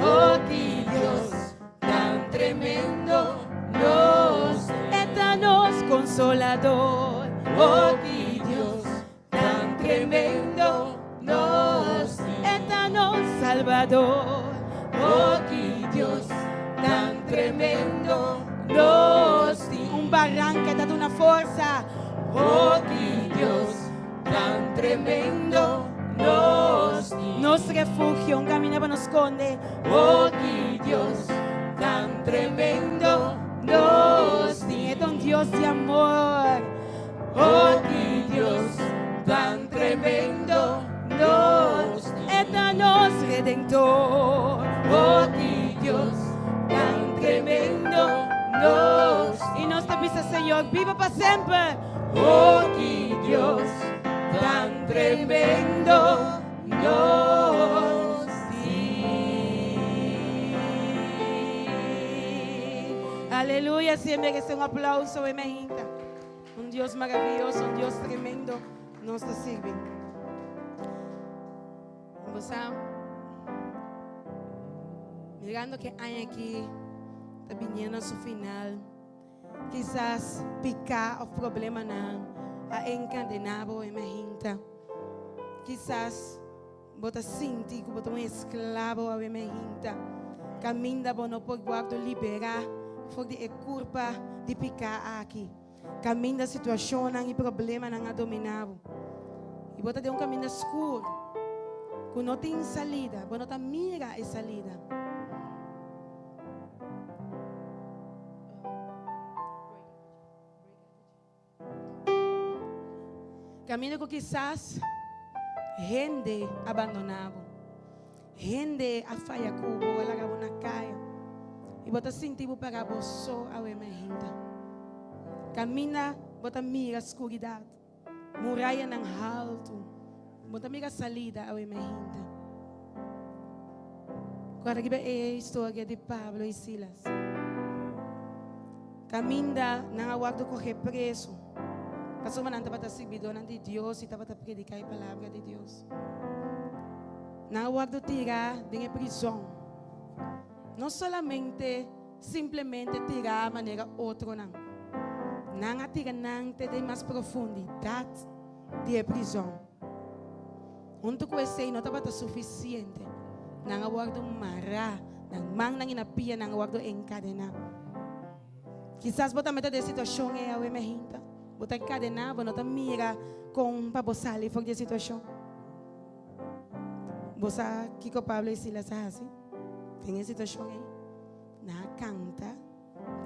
Oh, ki Dios tan tremendo nos tin. E ta nos consolador. Oh, ki Dios tan tremendo nos tin. E ta nos salvador. Oh, ki Dios tan tremendo nos tin. Un baranca ta duna forsa. Oh, ki Dios tan tremendo nos tin. Nos refugio, un caminda pa nos sconde. Oh, ki Dios tan tremendo nos tin. E ta un Dios di amor. Oh, ki Dios tan tremendo nos tin. E ta nos redentor. Oh, ki Dios tan tremendo nos I nos ta bisa, Señor, biba pa semper. Oh, ki Dios tan tremendo nos tin. Aleluya, si merece un aplauso, imagina. Un Dios maraviyoso, un Dios tremendo nos ta sirbi. Bo mirando cu e aña aki ta biniendo na su final, kisas pica of problemanan a encadena bo, imagina. Kisas bo ta sinti cu bo ta un esclavo, imagina. Caminda bo no por wordo libera for di e curpa di pica aki. Caminda situacion y problemanan a domina bo. Y bo ta den un caminda scur. Cu no tin salida, bo no ta mira e salida. Caminda cu kisas hende a abandona bo. Hende a faya cu bo, a laga bo na caya. Y bo ta sinti bo para bo so awe mainta. Caminda bo ta mira scuridad. Murayanan halto. Bo ta mira salida awe mainta. Guarda aki e historia di Pablo y Silas. Caminda nan a wordo coge preso. Pasobra nan tabata sirbidornan di Dios y tabata predica e palabra di Dios. Nan a wordo tira den e prison. No solamente simplemente tira manera otronan. Nan a tira nan te den mas profundidad di e prison. Hunto cu esey no tabata suficiente. Nan a wordo mara, nan mannan y nan pianan a wordo encadena. Kisas bo tambe ta den situacion ey awe mainta. Bo ta encadena, bo no ta mira con pa bo sali for di e situacion. Bo sa kico Pablo y Silas a haci den e situacion ey? Nan a canta,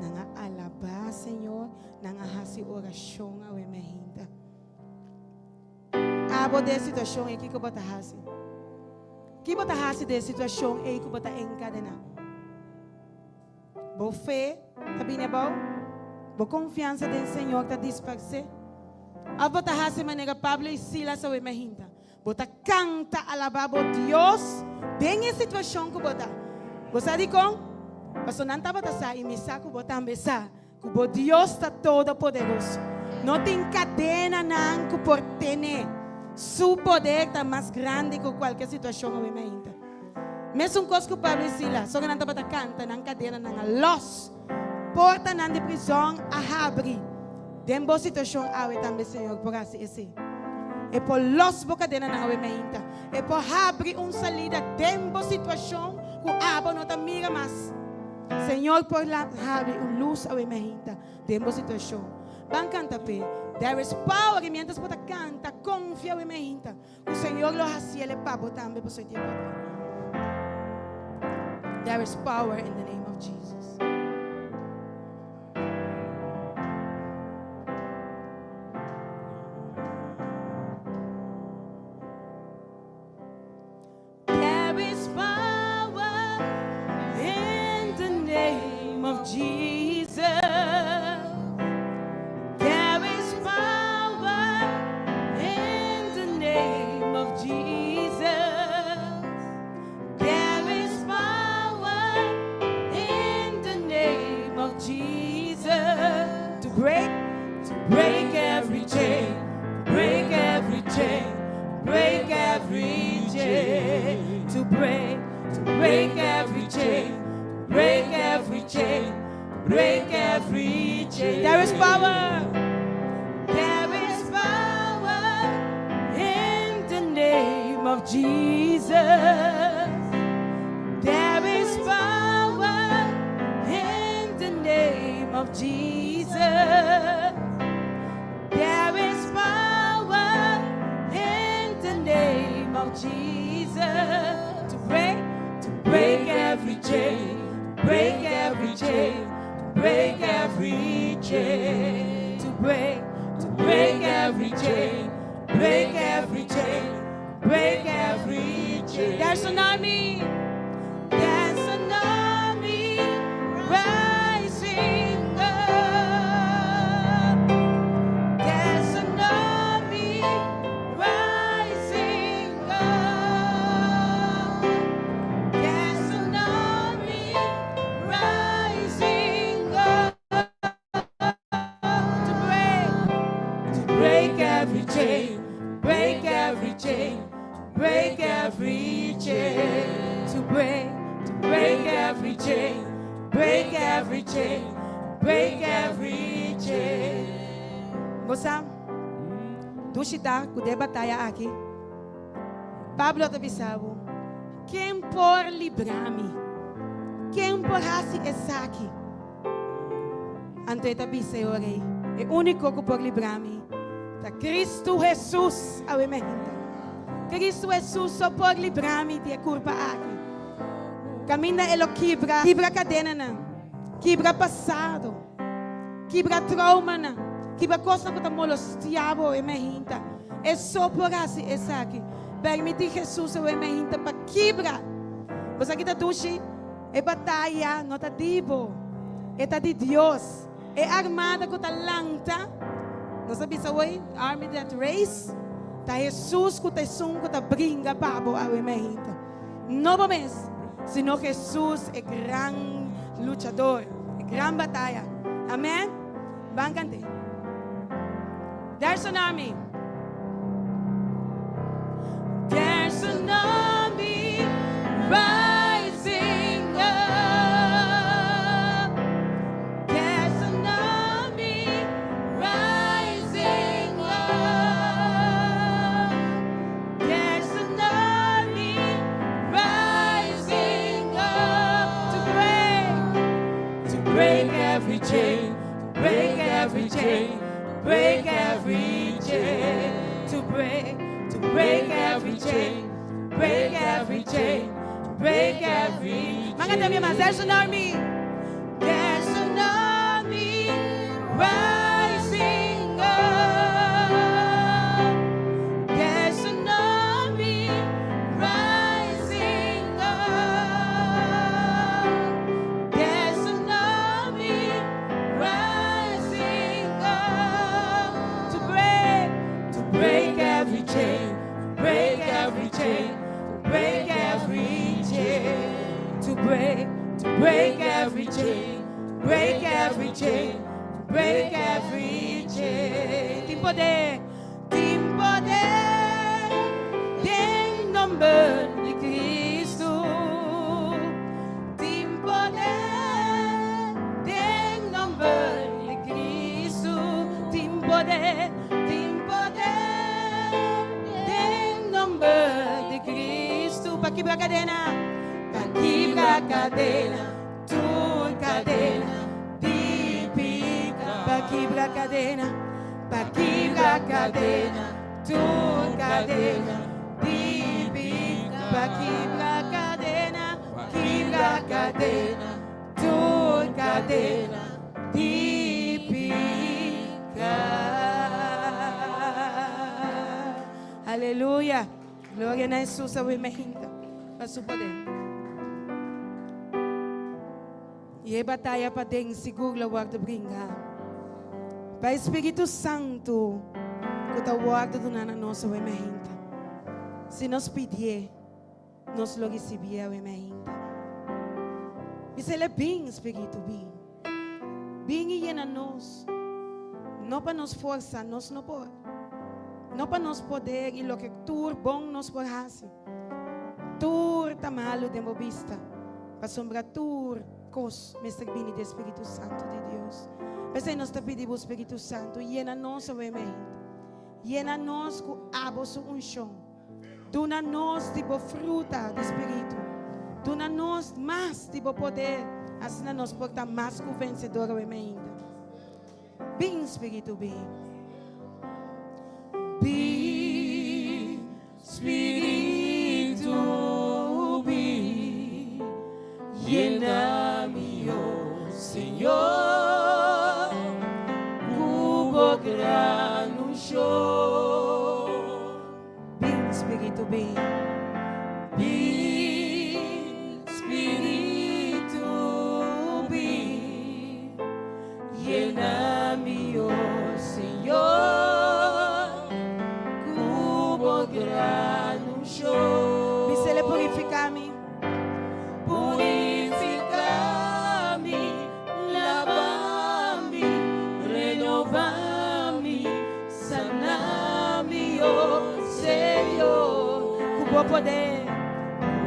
nan a alaba Señor, nan a haci oracion awe mainta. Abo den situacion ey kico bo ta haci? Kico bo ta haci den situacion ey cu bo ta encadena? Bo fe ta bini abou? Bo confiansa den Señor ta disparce? Of bo ta haci manera Pablo y Silas awe mainta? Bo ta canta alaba bo Dios den e situacion cu bo ta. Bo sa dicon? Paso nan tabata sa i mi sa ku bo tambe sa ku bo Dios ta todopoderoso. No tin kadenanan ku por tene. Su poder ta mas grandi ku kualke situashon awe mainta. Mesun kos ku Pablo i Silas, ora nan tabata kanta, nan kadenanan a lòs. Portanan di prizòn a habri. Den bo situashon awe tambe Señor por hasi esei. E por lòs bo kadenanan awe mainta. E por habri un salida den bo situashon ku abo no ta mira mas. Señor por habri un lus awe mainta den bo situashon. Ban kanta p'e. There is power i miéntras bo ta kanta, konfia awe mainta ku Señor lo hasiel e pa bo tambe pasobra e tin poder. There is power in the name of Jesus. There is power in the name of Jesus. There is power in the name of Jesus. There is power in the name of Jesus to break every chain, break every chain, break every chain, to break every chain, break every chain, break every chain. There is power. There is power in the name of Jesus. There is power in the name of Jesus. There is power in the name of Jesus to break every chain, break every chain, break every chain, to break every chain, break every chain, break every chain. There's an army. There's an army rising up. There's an army rising up. There's an army rising up to break every chain, break every chain, break every chain, to break every chain, break every chain, break every chain. Bo sa, dushi ta ku den bataya aki. Pablo ta bisa bo, Ken por libra mi? Ken por hasi esaki? Anto e ta bisa e ora ei, E úniko ku por libra mi ta Kristu Hesus. Awe mehinte. Kristu Hesus so por libra mi di e kurpa aki. Kaminda e lo kibra, kibra kadenanan, kibra pasado, kibra troumanan, kibra kosnan ku ta molestia bo, awe mehinte. E so por hasi esaki. Permití Hesus awe mehinte pa kibra. Bo sa ki ta dushi? E bataya no ta di bo, e ta di Dios. E armada ku ta lanta, nos a bisa hoy, army that raise, ta Hesus ku ta esun ku ta bringa pa bo awe mehinte. No bo mes, sino Hesus e gran luchador, e gran bataya. Amen? Ban kant'é. There's an army. There's an army rising up. There's an army rising up. There's an army rising up to break every chain, break every chain, break every chain, to break every chain, break every chain, break every chain. Mga there's an army. There's an army rising up. There's an army rising up. There's an army rising up to break every chain, break every chain, break every chain, to break every Break every chain, break every chain. Tin poder, tin poder den nomber di Cristo. Tin poder den nomber di Cristo. Tin poder, tin poder den nomber di Cristo. Pa kibra cadena, pa kibra cadena, tur cadena di pica. Pa kibra cadena, pa kibra cadena, tur cadena di pica. Pa kibra cadena, kibra cadena, tur cadena di pica. Aleluya. Gloria na Jesus awe mainta. Pa su poder. Y e bataya paden sigur lo wordo bringa. Pa e Spiritu Santo cu ta wordo duna na nos awe mainta. Si nos pidie, nos lo ricibi awe mainta. Bisele bin, Spiritu, bin. Bin y yena nos. No pa nos forsa, nos no por. No pa nos poder y loke tur bon nos por haci. Tur ta malo den bo bista. Pasobra tur cos mester bini di e Spiritu Santo di Dios. P'esei nos ta pidi bo Spiritu Santo, yena nos awe mainta. Yena nos cu abo su uncion. Duna nos di bo fruta di Spiritu. Duna nos mas di bo poder, asina nos por ta mas cu vencedor awe mainta. Bin, Spiritu, bin. Bin, Spiritu, bin. Yena mi, oh Señor, cu bo gran uncion. Bin, Spiritu, bin. Bin, Spiritu, bin. Yena mi, oh Señor, cu bo gran uncion. Bisele purifica mi. Purifica mi, laba mi, renova mi, sana mi, oh Señor. Cu bo poder.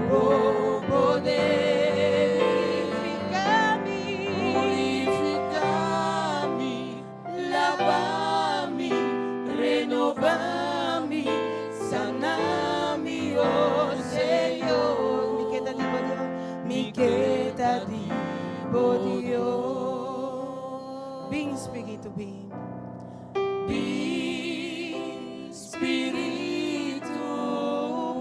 Cu bo poder. Purifica mi. Purifica mi, laba mi, renova mi, sana mi, oh Señor. Mi ke ta di bo Dios. Mi ke ta di bo Dios. Bin, Spiritu, bin. Bin, Spiritu,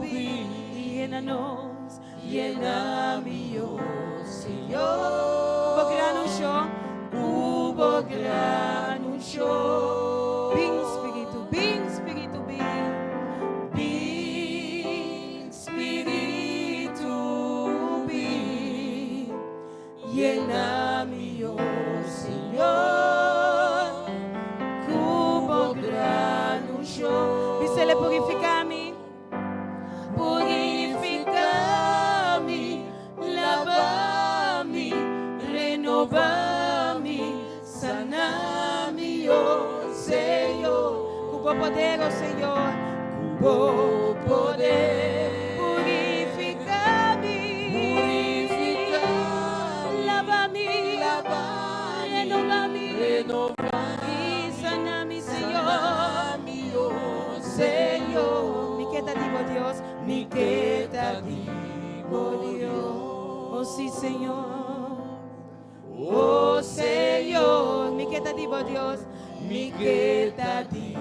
bin. Yena nos. Yena mi, oh Señor. Cu bo gran uncion. Cu bo gran uncion. Bin, Spiritu, bin, Spiritu, bin. Bin, Spiritu, bin. Yena mi, oh Señor. Cu bo gran uncion. Bisele purifica mi. Purifica mi, laba mi, renova mi, sana mi, oh Señor. Cu bo poder, oh Señor. Cu bo poder. Purifica mi. Purifica Laba mi. Laba mi, Renova mi. Renova Y sana mi, Señor. sana mi, oh Señor. Mi ke ta di bo Dios. Mi ke ta di bo Dios. Oh sí, Señor. Oh Señor. Mi ke ta di bo Dios. Mi ke ta di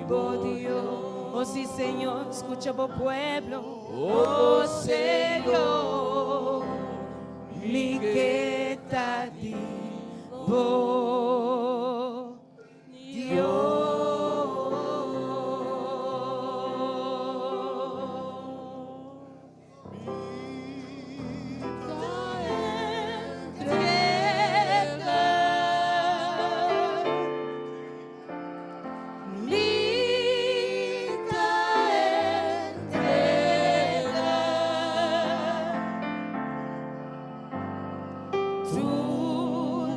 bo Dios. Oh sí, Señor. Scucha bo pueblo. Oh Señor. Mi ke ta di bo Dios. Entrega. Mi ta entrega. Tur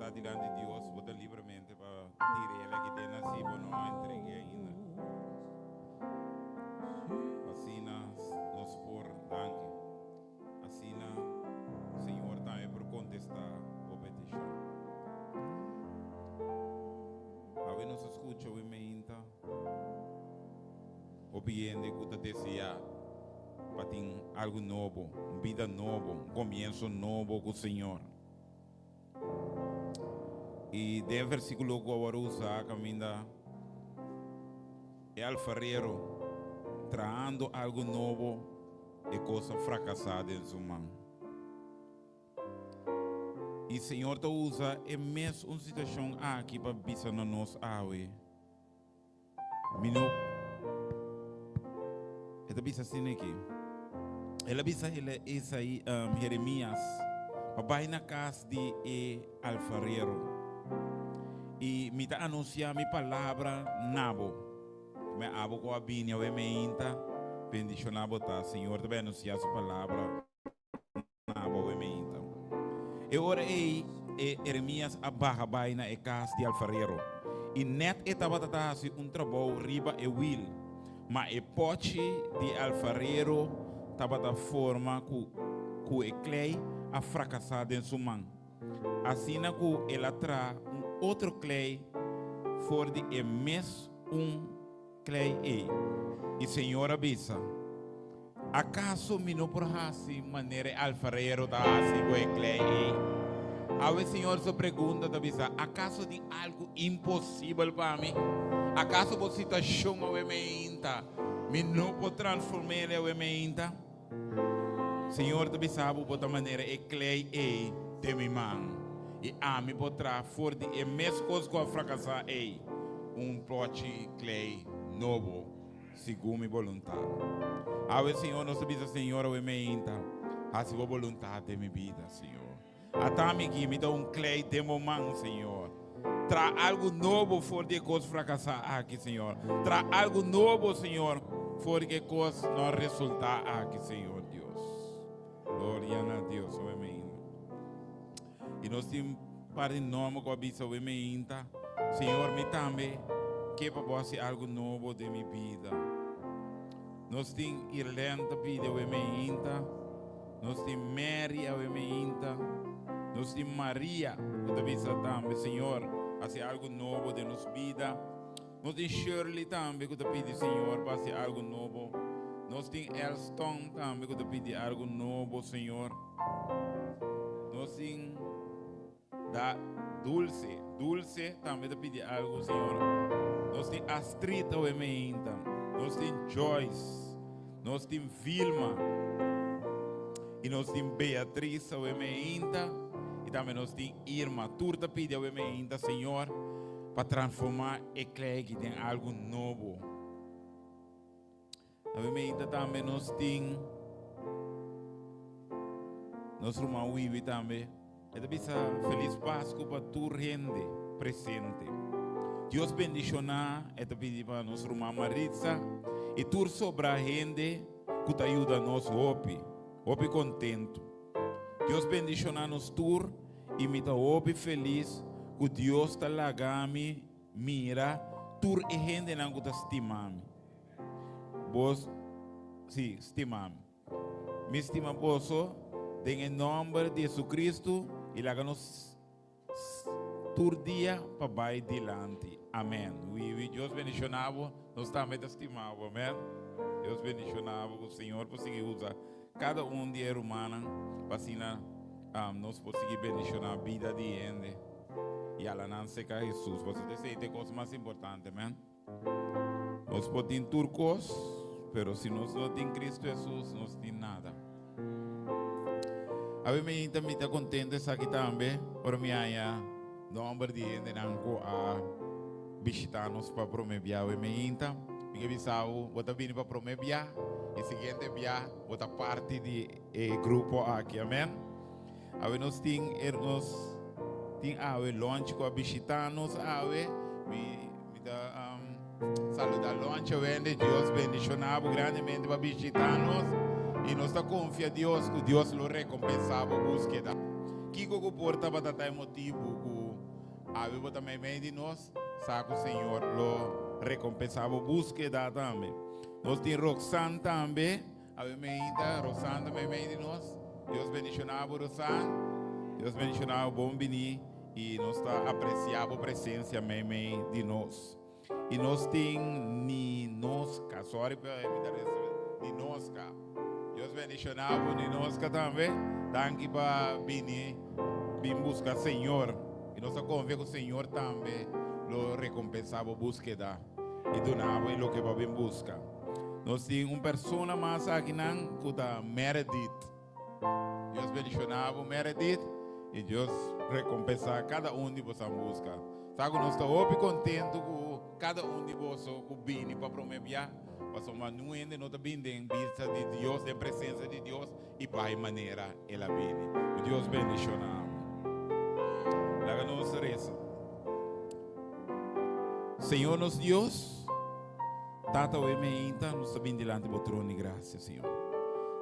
presentá dilanti Dios, bo ta libremente pa tira el aki den si bo no a entreg'é ainda. Asina nos por danki. Asina Señor tambe por kontestá bo petishon. Awe nos a skucha awe meinta hopi hende ku ta deseá pa tin algu nobo, un bida nobo, un komienso nobo ku Señor. I den e versíkulo ku awor usa kaminda e alfarero trahando algu nobo e kos a frakasá den su man. I Señor ta usa e mes un situashon aki pa bisa na nos awe. Mi no. E ta bisa asina aki. El a bisa el Isaí, um, Jeremías, pa bai na kas di e alfarero. I mi ta anunsiá mi palabra na bo. Me abo ku a bini awe meinta, bendishoná bo ta. Señor ta bai anunsiá su palabra. na bo meinta. E ora ei e Eremías a baha bai na e kas di alfarero, i nèt e tabata ta hasi un trabou riba e wil, ma e pòchi di e alfarero tabata forma ku ku e klei a frakasá den su man, asina ku el a traha un otro klei for di e mes un Klei ei. I Señor a bisa, Akaso mi no por hasi manera e alfarero ta hasi ku e klei ei? Awe Señor su pregunta ta bisa, Akaso tin algu imposibel pa mi? Akaso bo situashon awe meinta mi no por transform'é awe meinta? Señor ta bisa bo, bo ta manera e klei ei den mi man, i ami por traha for di e mes kos ku a frakasá ei un plochi klei nobo segun mi boluntat. Awe, Señor, nos ta bisa, Señor, awe meinta, hasi bo boluntat den mi bida, Señor. Ata mi aki, mi ta un klei den bo man, Señor. Traha algu nobo for di e kos frakasá aki, Señor. Traha algu nobo, Señor, for di e kos no resultá aki, Señor Dios. Gloria na Dios, oe meinta. I nos tin par di nòmber ku a bisa oe meinta, Señor, mi tambe ke pa bo hasi algu nobo den mi bida. Nos tin Irlene ta pidi awe meinta. Nos tin Mary awe meinta. Nos tin Maria ku ta bisa tambe, Señor, hasi algu nobo den nos bida. Nos tin Shirley tambe ku ta pidi Señor pa hasi algu nobo. Nos tin Elston tambe ku ta pidi algu nobo, Señor. Nos tin Da Dulce, Dulce tambe ta pidi algo, Señor. Nos tin Astrid awe meinta. Nos tin Joyce. Nos tin Vilma. Y nos tin Beatriz awe meinta. Y tambe nos tin Irma. Tur ta pidi awe meinta, Señor, pa transforma e klei aki den algo nobo. Awe meinta tambe nos tin nos ruman Wiwi tambe. E ta bisa Feliz Pascu pa tur hende presente. Dios bendiciona, e ta pidi pa nos ruman Maritza y tur sobra hende cu ta yuda nos hopi. Hopi contento. Dios bendiciona nos tur y mi ta hopi feliz cu Dios ta laga mi mira tur e hendenan cu ta stima mi. Bos, sí, stima mi. Mi stima boso den e nomber di Jesucristo y laga nos tur dia pa bai dilanti. Amen. Wiwi, Dios bendiciona bo. Nos tambe ta stima bo. Amen. Dios bendiciona bo. Cu Señor por sigui usa cada un di e rumannan pa asina um, nos por sigui bendiciona bida di hende y ala nan seca Jesus. Pasobra esey ta e cos mas importante. Amen. Nos por tin tur kos, pero si nos no tin Cristo Jesús, nos tin nada. Awe mi ta mi ta contento esaki tambe, ora mi haya nomber di hendenan ku a bishita nos pa prome bia awe mi inta. Mi ke bisa bo, bo ta bini pa prome bia, e siguiente bia bo ta parti di e grupo aki. Amen. Awe nos tin er nos tin awe Lonchi ku a bishita nos awe. Mi mi ta um, saluda Lonchi awende. Dios bendiciona bo grandemente pa bishita nos. I nos ta confia Dios ku Dios lo recompensa bo búsqueda. Kiko ku por tabata ta e motibu ku. Awe bo ta meimei di nos, sa ku Señor lo rekompensá bo búskeda tambe. Nos tin Roxanne tambe, awe meinta, Roxanne ta meimei di nos. Dios bendishoná bo, Roxanne. Dios bendishoná bo, bon biní i nos ta apresiá bo presensia meimei di nos. I nos tin Ninoska, sorry pa mi ta resa Ninoska. Dios bendishoná bo Ninoska tambe. Danki pa bini bin buska Señor. I nos ta konfia ku Señor tambe lo rekompensá bo búskeda i duna bo e loke bo a bin buska. Nos tin un persona mas akinan ku ta Meredith. Dios bendishoná bo Meredith i Dios rekompensá kada un di boso a buska. Sa ku nos ta hopi kontentu ku kada un di boso ku bini pa promé bia, pasobra niun hende no ta bini den bista di Dios, den presensia di Dios i bai manera el a bini. Ku Dios bendishoná bo. Laga nos resa. Señor nos Dios, Tata oe meinta nos ta bini dilanti bo trono di gracia, Señor.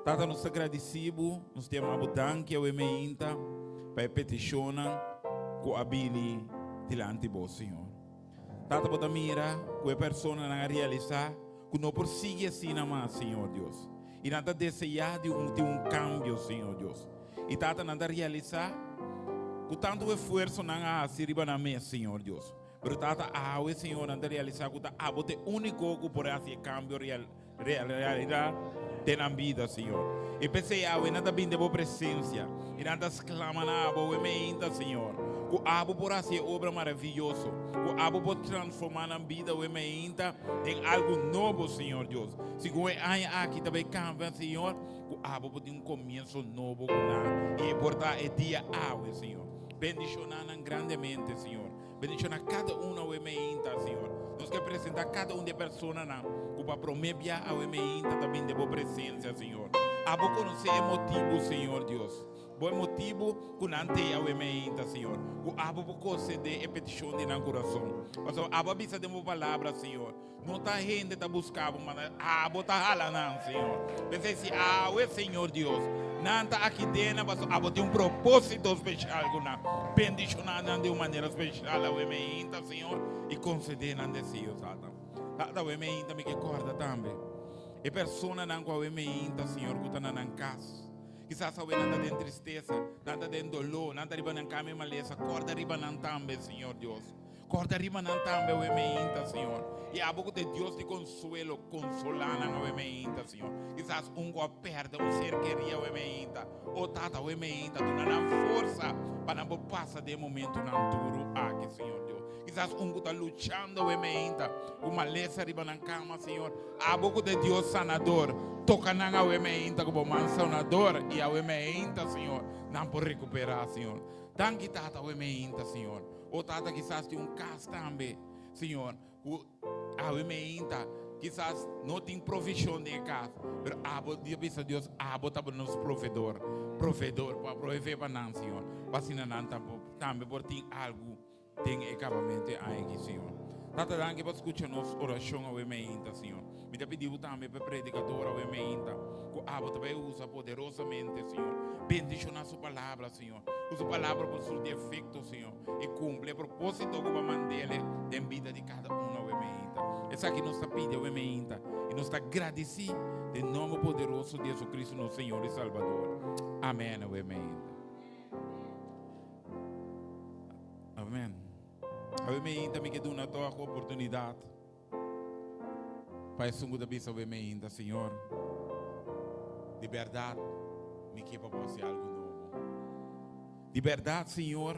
Tata nos ta gradisi bo, nos ta yama bo danki awe meinta pa e peticionnan cu a bini dilanti bo, Señor. Tata bo ta mira cu e personanan a realisa cu no por sigui asina mas, Señor Dios. Y nan ta desea di un tin un cambio, Señor Dios. Y Tata nan ta realisa cu tanto esfuerzo nan a haci riba nan mes, Señor Dios. Pero Tata, awe, Señor, nan ta realisá ku ta abo ta e úniko ku por hasi e kambio real, real, realidat den nan bida, Señor. I p'esei awe nan ta bini den bo presensia i nan ta sklama na abo awe meinta, Señor, ku abo por hasi e obra maraviyoso, ku abo por transformá nan bida awe meinta den algu nobo, Señor Dios. Segun e aña aki ta bai kambia, Señor, ku abo por tin un komienso nobo ku nan i e por ta e dia awe, Señor. Bendishoná nan grandemente, Señor. Bendiciona cada un awe meinta, Señor. Nos ke presenta cada un di e personanan cu pa prome bia awe meinta ta bin den bo presencia, Señor. Abo conoce e motibu, Señor Dios. Bo e motibu cu nan tey awe meinta, Señor. Cu abo por concede e peticion di nan curason. Pasobra abo a bisa den bo palabra, Señor, no ta hende ta busca bo, ma abo ta hala nan, Señor. P'esei si awe, Señor Dios, nan ta aki den nan, pasobra abo tin un propósito special cu nan. Bendiciona nan di un manera special awe meinta, Señor, y concede nan deseo, Tata. Tata, awe meinta mi ke corda tambe e personanan cu awe meinta, Señor, cu ta na nan cas. Kisas awe nan ta den tristesa, nan ta den dolor, nan ta riba nan cama e malesa. Corda riba nan tambe, Señor Dios. Corda riba nan tambe awe meinta, Señor. I abo cu ta e Dios di consuelo, consolá nan awe meinta, Señor. Kisas un cu a perde un ser kerí awe meinta. O Tata, awe meinta, duna nan forsa pa nan por pasa den e momentonan duru aki, Señor Dios. Kisas un cu ta luchando awe meinta cu malesa riba nan cama, Señor. Abo cu ta e Dios sanador, toca nan awe meinta cu bo man sanador i awe meinta, Señor, nan por recuperá, Señor. Danki, Tata, awe meinta, Señor. O tata kisas tin un kas tambe, Señor, ku awe meinta kisas no tin provishon den e kas, pero abo Dios bisa Dios, abo ta nos proveedor, proveedor pa provee pa nan, Señor, pa asina nan tambe por tin algu den e kabamentu e aña aki, Señor. Tata, danki pa skucha nos orashon awe meinta, Señor. Mi ta pidi bo tambe pa e predikador awe meinta, ku abo ta bai usa poderosamente, Señor. Bendishoná su palabra, Señor. Ku su palabra por surti efekto, Señor, i kumpli e propósito ku bo a mand'el den bida di kada un awe meinta. Esaki nos ta pidi awe meinta i nos ta gradisí den nòmber poderoso di Jesucristo nos Señor i Salbador. Amèn awe meinta. Amèn. Awe meinta mi ke duna tòg oportunidat Pa esun ku ta bisa awe meinta, Señor, di bèrdat mi ke pa Bo hasi algu nobo. Di bèrdat, Señor,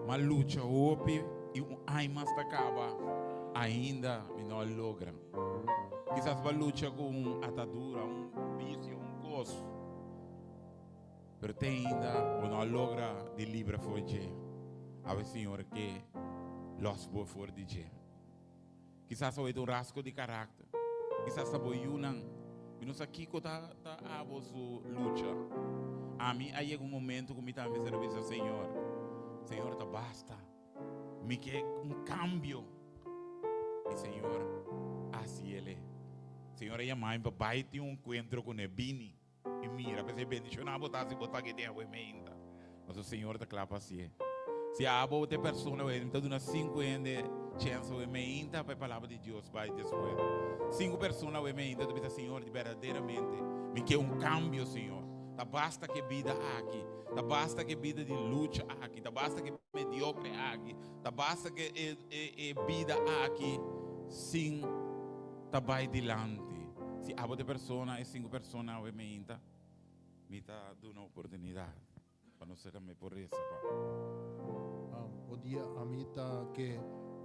m'a lucha hopi i un aña mas ta kaba, ainda mi no a logra. Kisas bo a lucha ku un atadura, un bisio, un kos, pero te ainda bo no a logra di libra for dje. Awe Señor ke lòs bo for di dje. Kisas awe ta un rasgo di karakter. Kisas ta bo yunan. Mi no sa kiko ta ta abo su lucha. Ami a yega un momento ku mi tambe mester a bisa Señor, Señor ta basta. Mi ke un kambio. I Señor a hasi el. Señor a yama mi pa bai tin un enkuentro kuné. Bini i mira. P'esei bendishoná bo ta si bo ta aki den awe meinta. Pasobra Señor ta kla pa hasié. Si abo ta e persona wey, mi ta duna sinku hende chèns awe meinta pa e palabra di Dios bai despues. Sinku persona awe meinta ta bisa, Señor, di berdaderamente mi ke un kambio, Señor. Ta basta ku e bida aki, ta basta ku e bida di lucha aki, ta basta ku e mediokre aki, ta basta ku e e bida aki sin ta bai dilanti. Si abo ta e persona, e sinku persona awe meinta, mi ta duna oportunidat. Pa nos ser tambe por reza pa. Bo dia ami ta ke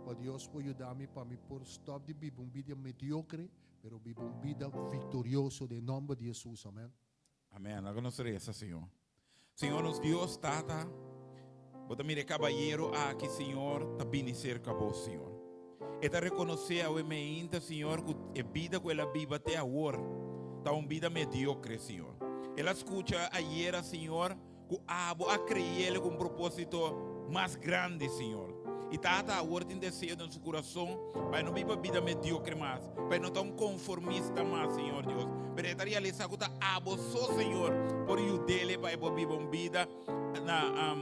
pa Dios por yuda mi pa mi por stop di biba un bida mediocre pero biba un bida victorioso den nomber di Jesus amen. Amen laga nos reza Señor. Señor nos Dios Tata bo ta mira e cabayero aki Señor ta bini cerca bo Señor. E ta reconoce awe meinta Señor cu e bida cu el a biba te awor ta un bida mediocre Señor. El a scucha ayera Señor cu abo a creele cu un proposito mas grandi Señor. Y Tata awor tin deseo den su curason pa e no biba bida mediocre mas, pa e no ta un conformista mas Señor Dios, pero e ta realisa cu ta abo so Señor por yudele pa e por biba un bida na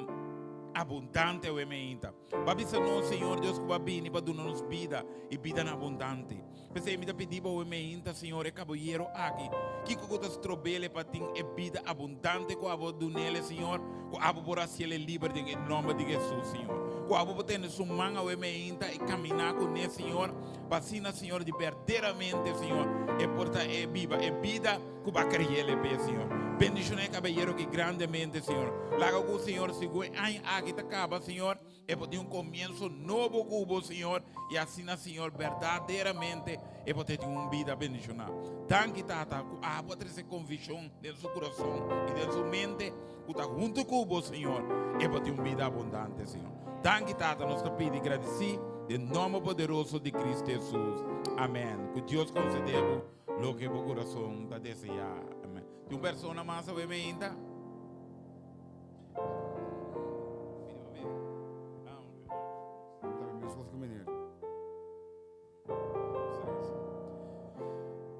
abundante awe meinta. Bo a bisa nos, Señor Dios, ku bo a bini pa duna nos bida i bida na abundante. P'esei mi ta pidi bo awe meinta, Señor, e kabayero aki, kiko ku ta strob'el pa tin e bida abundante ku abo a dun'el, Señor, ku abo por hasiel e liber den e nòmber di Hesus, Señor. Ku abo por tene su man awe meinta i kaminá kuné, Señor, pa asina, Señor, di berderamente, Señor, e por ta e biba e bida ku bo a kre'el p'e, Señor. Bendishoná e kabayero aki grandemente, Señor. Laga ku, Señor, segun e aña aki ta kaba, Señor, e por tin un komienso nobo ku bo, Señor, i asina, Señor, berdaderamente e por tin un bida bendishoná. Danki, Tata, ku abo a trese konvishon den su kurason i den su mente ku ta huntu ku bo, Señor, e por tin un bida abundante, Señor. Danki, Tata, nos ta pidi gradisí den nòmber poderoso di Kristu Hesus. Amèn. Ku Dios konsedé bo loke bo kurason ta deseá. Amèn. Tin un persona mas awe meinta?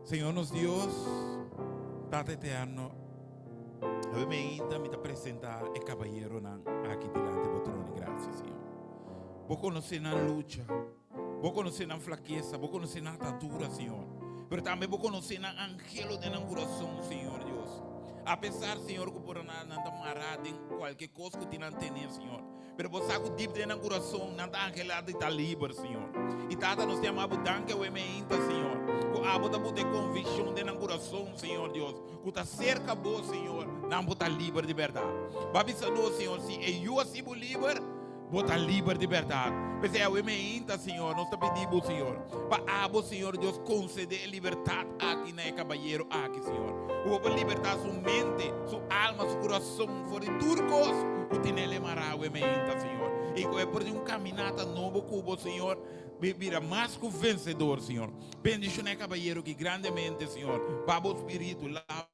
Señor nos Dios, Tata Eterno, awe meinta mi ta presenta e caballeronan aki dilanti bo trono di gracia, Señor. Bo conoce nan lucha, bo conoce nan flaqueza, bo conoce nan atadura, Señor. Pero tambe bo conoce nan angelo den nan corazón, Señor Dios. A pesar, Señor, cu por nan ta mara den cualke cos cu tin nan tene, Señor. Pero bo sa ku dip den nan kurason nan ta anhelá di ta liber, Señor. I Tata, nos ta yama Bo danki awe meinta, Señor, ku abo ta buta e konvikshon den nan kurason, Señor Dios, ku ta serka Bo, Señor, nan por ta liber di bèrdat. Bo a bisa nos, Señor, si e Yu a hasi bo liber, bo ta liber di bèrdat. P'esei awe meinta, Señor, nos ta pidi Bo, Señor, pa abo, Señor Dios, konsedé e libertat aki na e kabayero aki, Señor. Ku Bo por libertá su mente, su alma, su kurason for di tur kos ku tin el e mará awe meinta, Señor. I ku e por tin un kaminata nobo ku Bo, Señor, bira mas ku vensedor, Señor. Bendishoná e kabayero aki grandemente, Señor. Pa Bo Spiritu laba,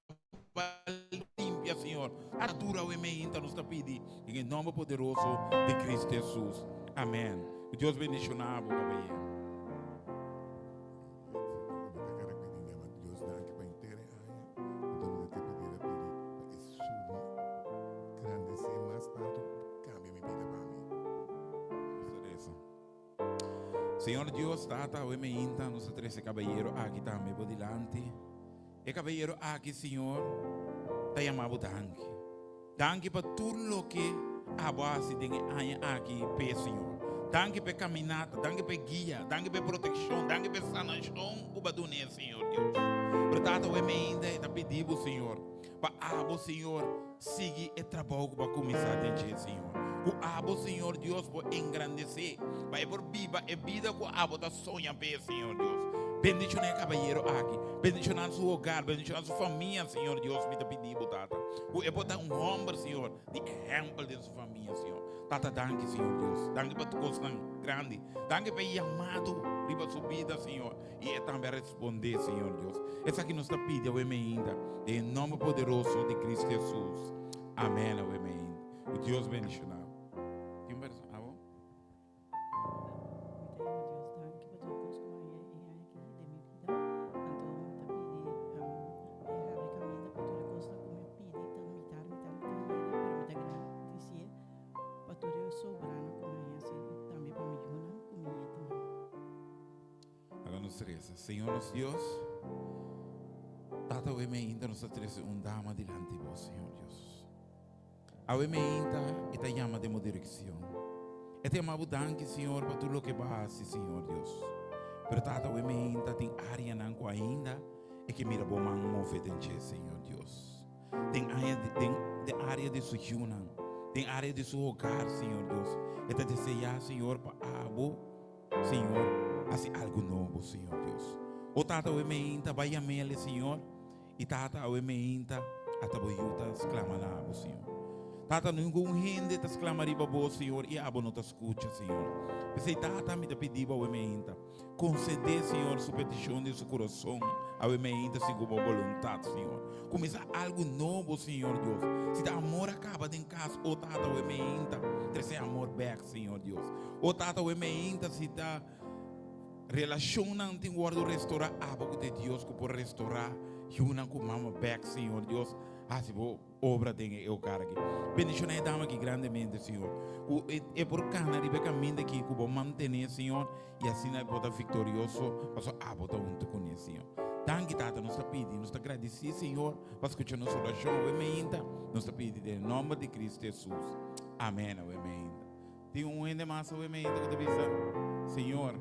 limpia, Señor. Atura awe meinta nos ta pidi den e nòmber poderoso di Cristo Hesus. Amèn. Ku Dios bendishoná bo, kabayero. Dios danki pa inter e aña. Anto mi ta ke pidi pidi pa e subi grandece mas tanto cambia mi bida pa mi. Señor Dios Tata awe meinta nos ta trece caballero aki tambe bo dilanti. E caballero aki Señor ta yama bo danki. Danki pa tur loke abo a hasi den e aña aki p'e, Señor. Danki p'e kaminata, danki p'e guia, danki p'e protekshon, danki p'e sanashon ku bo a dun'é, Señor Dios. Pero Tata, awe meinta e ta pidi bo, Señor, pa abo, Señor, sigui e trabou ku bo a kuminsá den dje, Señor. Ku abo, Señor Dios, por engrandesé, pa e por biba e bida ku abo ta soña p'e, Señor Dios. Bendishoná e kabayero aki, bendishoná su hogar, bendishoná su famia, Señor Dios, mi ta pidi bo, Tata. Ku e por ta un hòmber, Señor, di ehèmpel den su famia, Señor. Tata, danki, Señor Dios. Danki pa tu kosnan grandi. Danki pa e yamado riba su bida, Señor. I e tambe a respondé, Señor Dios. Esaki nos ta pidi awe meinta, den e nòmber poderoso di Cristo Hesus. Amèn, awe meinta. Ku Dios bendishoná bo. Tin un persona, abo? Mi ta yama Dios danki pa tur kos ku a haña e aña aki den mi bida. Anto mi ta pidi e habri kaminda pa tur e kosnan ku mi a pidi ta mitar mitar mitar yega, pero mi ta gradisié pa tur e sobranan. Nos resa. Señor nos Dios, Tata awe meinta nos ta trece un dama dilanti bo, Señor Dios. Awe meinta e ta yama den bo direccion. E ta yama bo danki, Señor, pa tur loke bo a haci, Señor Dios. Pero Tata awe meinta tin areanan cu ainda e ke mira bo man move den dje, Señor Dios. Den aya den den area di su yiunan, den area di su hogar, Señor Dios. E ta desea, Señor, pa abo Señor, hasi algu nobo, Señor Dios. O Tata, awe meinta, bai yam'El, Señor. I Tata, awe meinta, ata bo yu ta sklama na abo, Señor. Tata, ningun hende ta sklama riba bo, Señor, i abo no ta skucha, Señor. P'esei, Tata, mi ta pidi bo awe meinta, konsedé, Señor, su petishon den su kurason awe meinta segun bo boluntat, Señor. Kuminsá algu nobo, Señor Dios. Si ta amor a kaba den kas, o Tata, awe meinta, trese amor bèk, Señor Dios. O Tata, we meinta si ta relacionnan tin wordo restora, abo ku te Dios ku por restora yunan ku mama bek, Señor Dios. Hasi bo obra den e hogar aki. Bendiciona e dama aki grandemente, Señor. Ku e, e por cana riba e caminda aki ku bo mantene, Señor, y asina e por ta victorioso, paso abo ta hunto kuné, Señor. Danki, Tata, nos ta pidi, nos ta gradici, Señor, pa scucha nos oracion. We meinta, nos ta pidi den nomber di Cristo Jesus. Amen, we meinta. Tin un hende mas awe meinta ku ta bisa, Señor.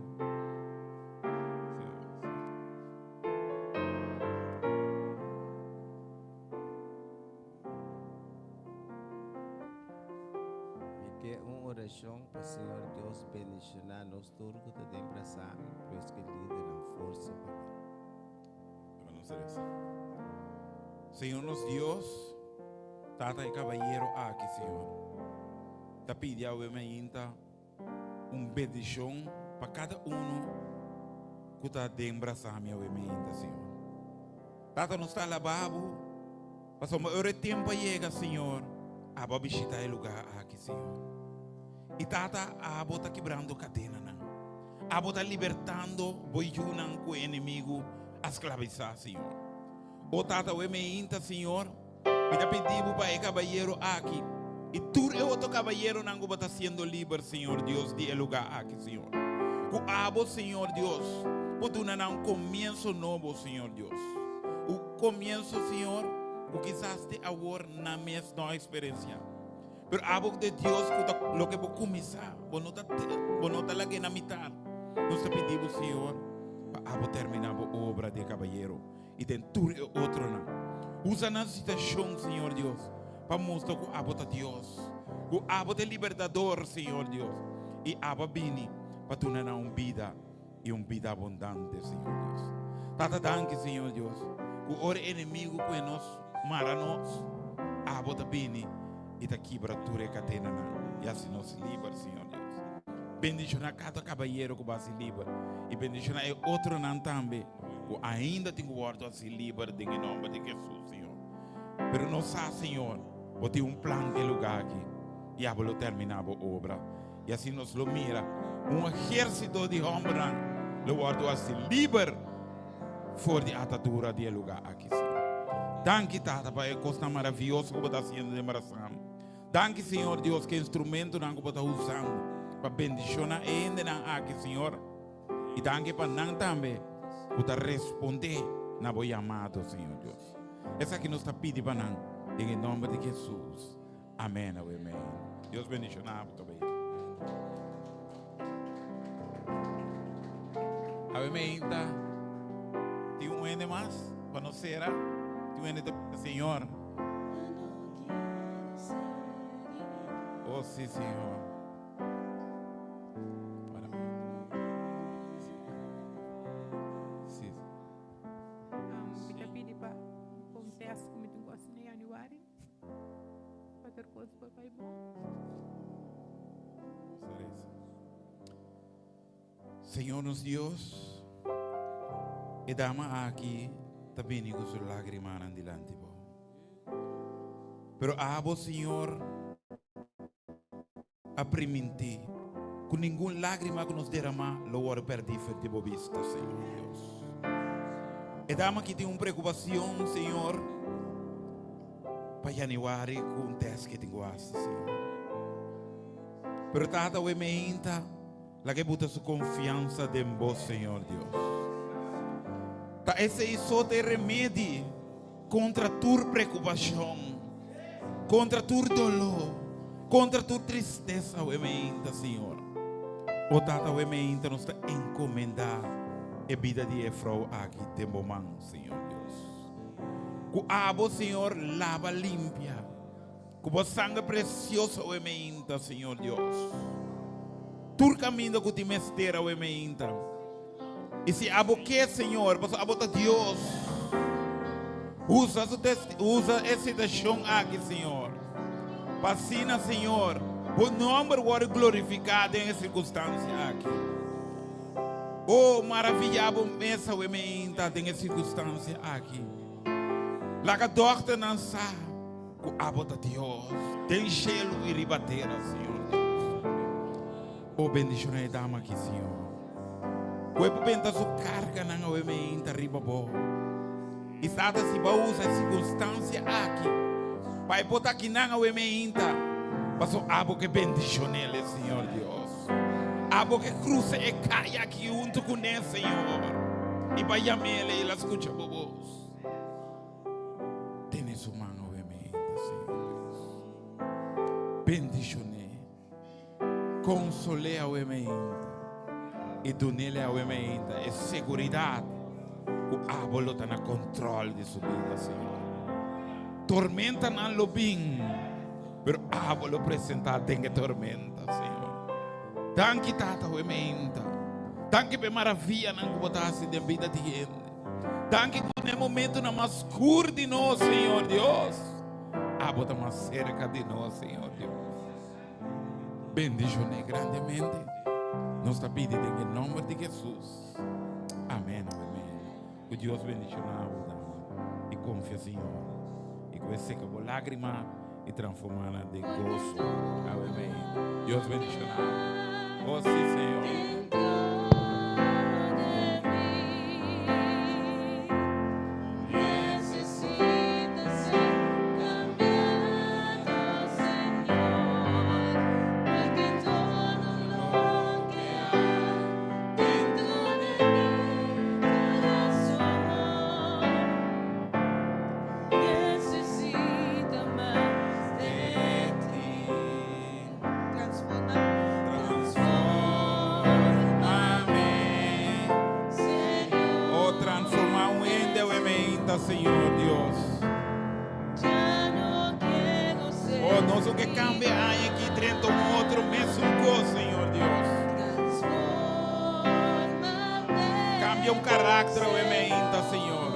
Mi ke un orashon pa Señor Dios bendishoná nos tur ku ta den Brasami, pues ku e lidernan forsa pa nan. Laga nos resa. Señor nos Dios, Tata e kabayero aki, Señor, ta pidi awe mainta un bendishon pa kada uno ku ta den brasami awe mainta, Señor. Tata, nos ta alabá Bo, pasobra ora e tempu a yega, Señor, Abo a bishitá e lugá aki, Señor. I Tata, Abo ta kibrando kadenanan. Abo ta libertando bo yunan ku e enemigu a sklabisá, Señor. O Tata, awe meinta, Señor, mi ta pidi bo pa e kabayero aki i tur e otro kabayeronan ku bo ta hasiendo liber, Señor Dios, di e lugá aki, Señor. Ku abo, Señor Dios, por duna nan un komienso nobo, Señor Dios. Un komienso, Señor, ku kisas te awor nan mes no a eksperensiá. Pero abo de Dios ku ta loke bo kuminsá, bo no ta bo no ta lag'é na mitar. Nos ta pidi bo, Señor, pa abo terminá bo obra den kabayero i den tur e otronan. Usa nan situashon, Señor Dios, pa mustra ku abo ta Dios, ku abo ta e libertador, Señor Dios, i abo a bini pa duna nan un bida i un bida abundante, Señor Dios. Tata, danki, Señor Dios, ku ora e enemigu ku e nos mara nos, abo ta bini i ta kibra tur e kadenanan i hasi nos liber, Señor Dios. Bendishoná kada kabayero ku bo hasi liber i bendishoná e otronan tambe ku ainda tin ku wòrdu hasi liber den e nòmber di Hesus, Señor. Pero nos sa, Señor, bo tin un plan den e lugá aki i abo lo terminá bo obra. I asina nos lo mira un ehérsito di hòmbernan lo wòrdu hasi liber for di atadura di e lugá aki, Señor. Danki, Tata, pa e kosnan maravioso ku bo ta hasiendo den Brasam. Danki, Señor Dios, ku e instrumentonan ku bo ta usando pa bendishoná e hendenan aki, Señor. I danki pa nan tambe ku ta respondé na bo yamado, Señor Dios. Esaki nos ta pidi pa nan den e nòmber di Hesus. Amen awe amen. Dios bendiciona bo cabello. Awe meinta. Tin un hende mas pa nos cera. Tin un hende te Señor. Oh sí, Señor. Ora. Sí. Mi ta pidi pa un test ku mi tin ku hasi na januari. Pa tur kos por bai bon. Señor nos Dios, e dama aki ta bini ku su lágrimanan dilanti bo. Pero abo, Señor, a primintí ku ningun lágrima ku nos deramá lo wòrdu pèrdí for di bo bista, Señor Dios. E dama aki tin un preokupashon, Señor, pa yanüari ku un tèst ke tin ku hasi, Señor. Pero Tata, awe meinta, laga e buta su konfiansa den bo, Señor Dios. Ta esei so ta e remedi kontra tur preokupashon, kontra tur doló, kontra tur tristesa awe meinta, Señor. O Tata, awe meinta nos ta enkomendá e bida di e frou aki den bo man, Señor Dios. Ku abo, Señor, laba limpia ku bo sanger presioso awe meinta, Señor Dios. Tur kaminda ku tin mester awe meinta. I si abo ke, Señor, pasobra abo ta Dios, usa su usa e situashon aki, Señor, pa asina, Señor, bo nòmber wòrdu glorifiká den e sirkunstansia aki. O, maraviyá bo mes awe meinta den e sirkunstansia aki. Laga dòkternan sa ku abo ta Dios den shelu i riba tera, Señor Dios. O, bendishoná e dama aki, Señor. Ku e por benta su karganan awe meinta riba bo. I Tata, si bo a usa e sirkunstansia aki pa e por ta akinan awe meinta, paso abo ke bendishon'el, Señor Dios. Abo ke krusa e kaya aki huntu kuné, Señor, i bo a yam'el i el a skucha bo bos. Tene su man awe meinta, Señor Dios. Bendishon'é. Konsol'é awe meinta i dun'é awe meinta e seguridat ku abo lo ta na kontròl di su bida, Señor. Tormentanan lo bin, pero abo lo presentá den e tormenta, Señor. Danki, Tata, awe meinta. Danki pa e maravianan ku bo ta hasi den bida di hende. Danki ku den e momentunan mas skur di nos, Señor Dios, abo ta mas serka di nos, Señor Dios. Bendicioné grandemente. Nos ta pidi den e nomber di Jesús. Amén, amén. Ku Dios bendiciona bo, dama. I confia Señor. I ku e seca bo lágrima i transforma nan den gozo. Amén. Dios bendiciona bo. Oh, sí, Señor. Oh, transforma un hende awe meinta, Señor Dios. Oh, nos no ke cambia aña aki drenta un otro mesun cos, Señor Dios. Cambia un carácter awe meinta, Señor.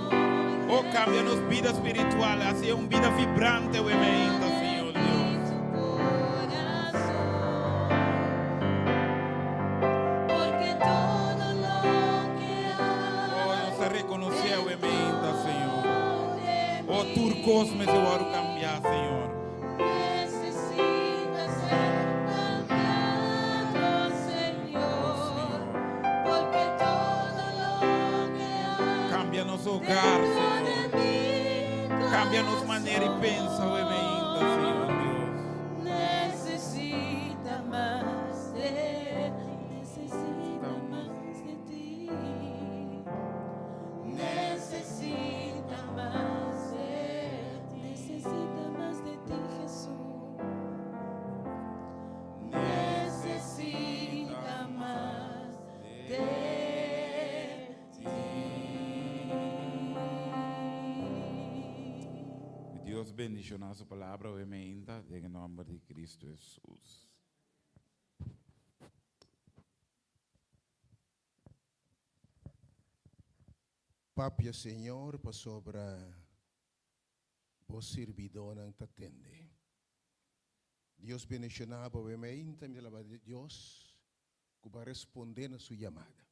Oh, cambia nos bida spiritual, haci un bida vibrante awe meinta, Señor Dios. Oh, nos ta reconoce awe meinta, Señor. Oh, tur cos mester wòrdu cambiá, Señor. Cambia nos hogar, Señor. Cambia nos manera di pensa, awe meinta, Señor Dios. Dios bendiciona su palabra awe meinta den e nomber di Cristo Jesus. Papia, Señor, pasobra Bo sirbidónan ta tende. Dios bendishoná bo awe meinta, mi ta laba Dios ku bo a respondé na su yamada.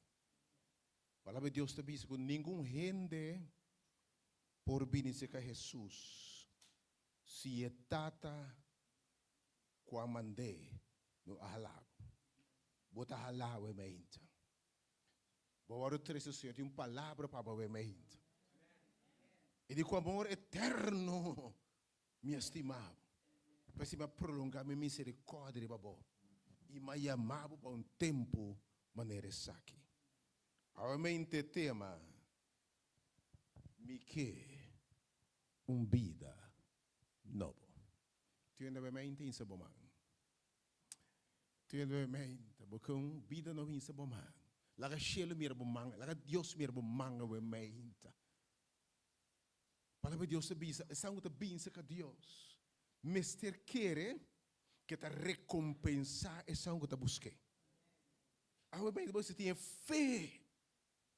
Palabra di Dios ta bisa ku ningun hende por bini serka Hesus si e Tata ku a mand'é no a halá bo. Bo ta halá awe meinta. Bo wòrdu trese, Señor tin un palabra pa bo awe meinta. I di ku amor eterno mi a stima bo. P'esei mi a prolongá mi miserikòrdia riba bo i mi a yama bo pa un tempu manera esaki. Awe meinta e tema. Mi ke un bida nobo. Tin hende mente insa bo man. Tin hende mente, bo ke un bida nobo insa bo man. Laga shelu mira bo man, laga Dios mira bo man awe mente. Palabra di Dios ta bisa, esan ku ta binse ka Dios mester kere ke ta rekompensá esan ku ta busk'é. Awe mente bo mester tin e fe.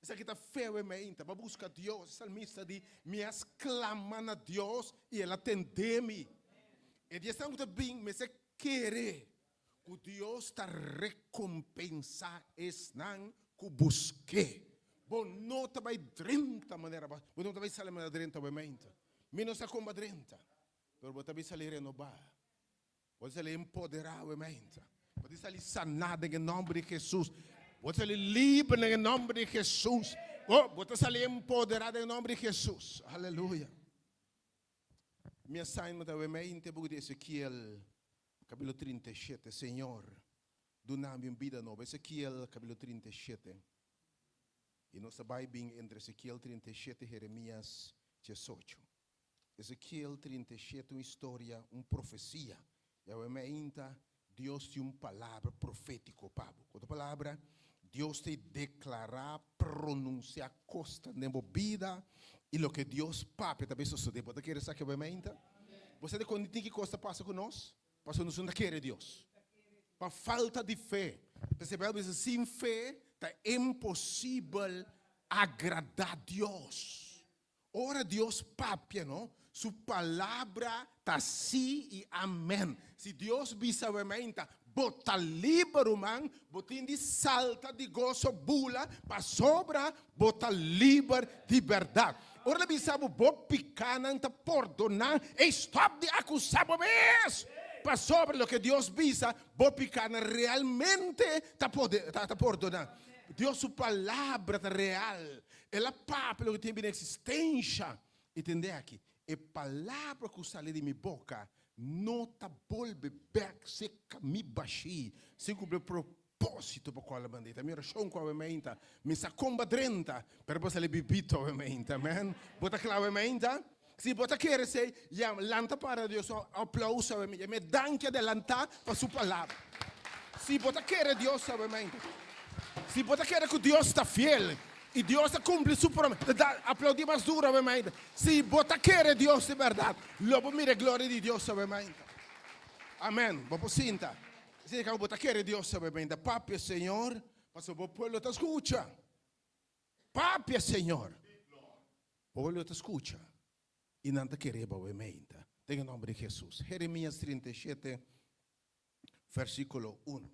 Esaki ta fe awe mente, bo a buska Dios. E salmista di, Mi a sklama na Dios i el a tende mi. E di esan ku ta bin mester kere ku Dios ta rekompensá esnan ku busk'é. Bo no ta bai drenta manera bo, bo no ta bai sali manera drenta awe mente. Mi no sa kon bo a drenta, pero bo ta bai sali renobá. Bo ta sali empoderá awe mente. Bo ta sali saná den e nòmber di Hesus. Bo ta sali liber den e nòmber di Hesus. Oh, bo ta sali empoderá den e nòmber di Hesus. Aleluya. Mi assignment awe mente buki di Ezekiel capítulo 37. Señor, duna mi un bida nobo. Ezekiel capítulo 37. I nos ta bai bin entre Ezekiel 37 i Jeremias 18. Ezekiel 37 un historia, un profesia. I awe meinta Dios tin un palabra profétiko pa bo. Ku otro palabra, Dios ta deklará, pronunsiá kosnan den bo bida i loke Dios papia ta bai sosodé. Bo ta kere esaki awe meinta? Bo sa dikon tin ki kos ta pasa ku nos? Pasobra nos no ta kere Dios. Pa falta di fe. P'esei Beibel bisa, sin fe ta imposibel agradá Dios. Ora Dios papia, no, su palabra ta sí i amèn. Si Dios bisa wemeinta, Bo ta liber, ruman, bo tin di salta di goso bula pasobra bo ta liber di bèrdat. Ora el a bisa bo, Bo pikánan ta pordoná, ei stòp di akusá bo mes! Pasobra loke Dios bisa, bo pikánan realmente ta pordoná. Dios su palabra ta real. El a papia loke tin bini eksistensha. I tende aki, e palabra ku sali di mi boka no ta bolbe bèk seka mi bashí sin kumpli e propósito pa kual a mand'é. Ta mi orashon ku awe meinta. Mi sa kon bo a drenta, pero bo a sali bibito awe meinta. Amèn. Bo ta kla awe meinta? Si bo ta kere esei, ya lanta para Dios un aplauso awe meinta. Mi danki adelantá pa su palabra. Si bo ta kere Dios awe meinta, si bo ta kere ku Dios ta fiel i Dios ta kumpli su promesa, da aplaudí mas duro awe meinta. Si bo ta kere Dios di bèrdat, lo bo mira e gloria di Dios awe meinta. Amèn. Bo por sinta. Esei ku bo ta kere Dios awe meinta. Papia, Señor, pasobra bo pueblo ta skucha. Papia, Señor. Pueblo ta scucha y nan ta kere bo meinta. Den e nomber di Jesus. Jeremias 37, versiculo 1.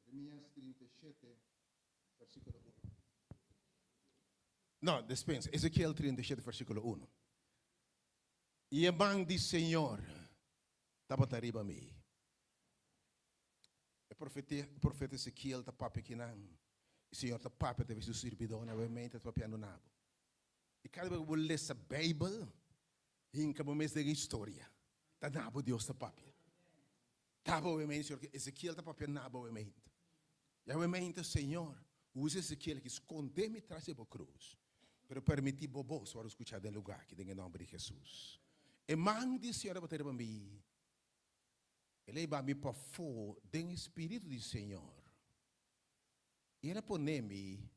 Jeremias 37, versiculo 1. No, dispensa. Ezekiel 37, versiculo 1. Y e man di Señor tabata riba mi. E profeta Ezekiel ta papia kinan. E Señor ta papia atraves di su sirbidónan. Awe mente ta papiando na bo. I kada bes ku bo lesa Beibel, hinka bo mes den e historia. Ta na bo Dios ta papia. Ta bo awe mente, Señor, Ezekiel ta papia na bo awe mente. I awe mente, Señor, usa Ezekiel aki, skonde mi tras di bo krus, pero permití bo bos wòrdu skuchá den lugá aki, den e nòmber di Hesus. E man di Señor tabata riba mi. El a hiba mi pafó den e Spiritu di Señor, i el a pone mi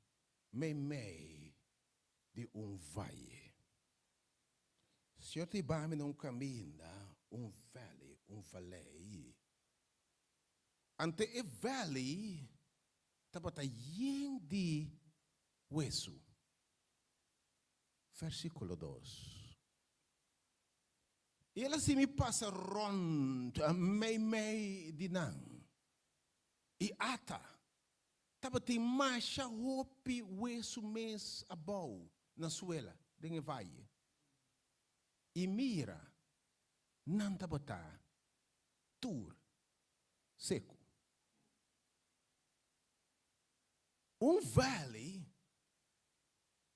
meimei di un vaye. Señor ta hiba mi na un kaminda, un valley, un valei. Ante e valley tabata yen di wesu. Versíkulo dos. I el a simi pasa rònt meimei di nan. I ata, tabatin masha hopi wesu mes abou na suela den e vaye. I mira, nan tabata tur seku. Un valley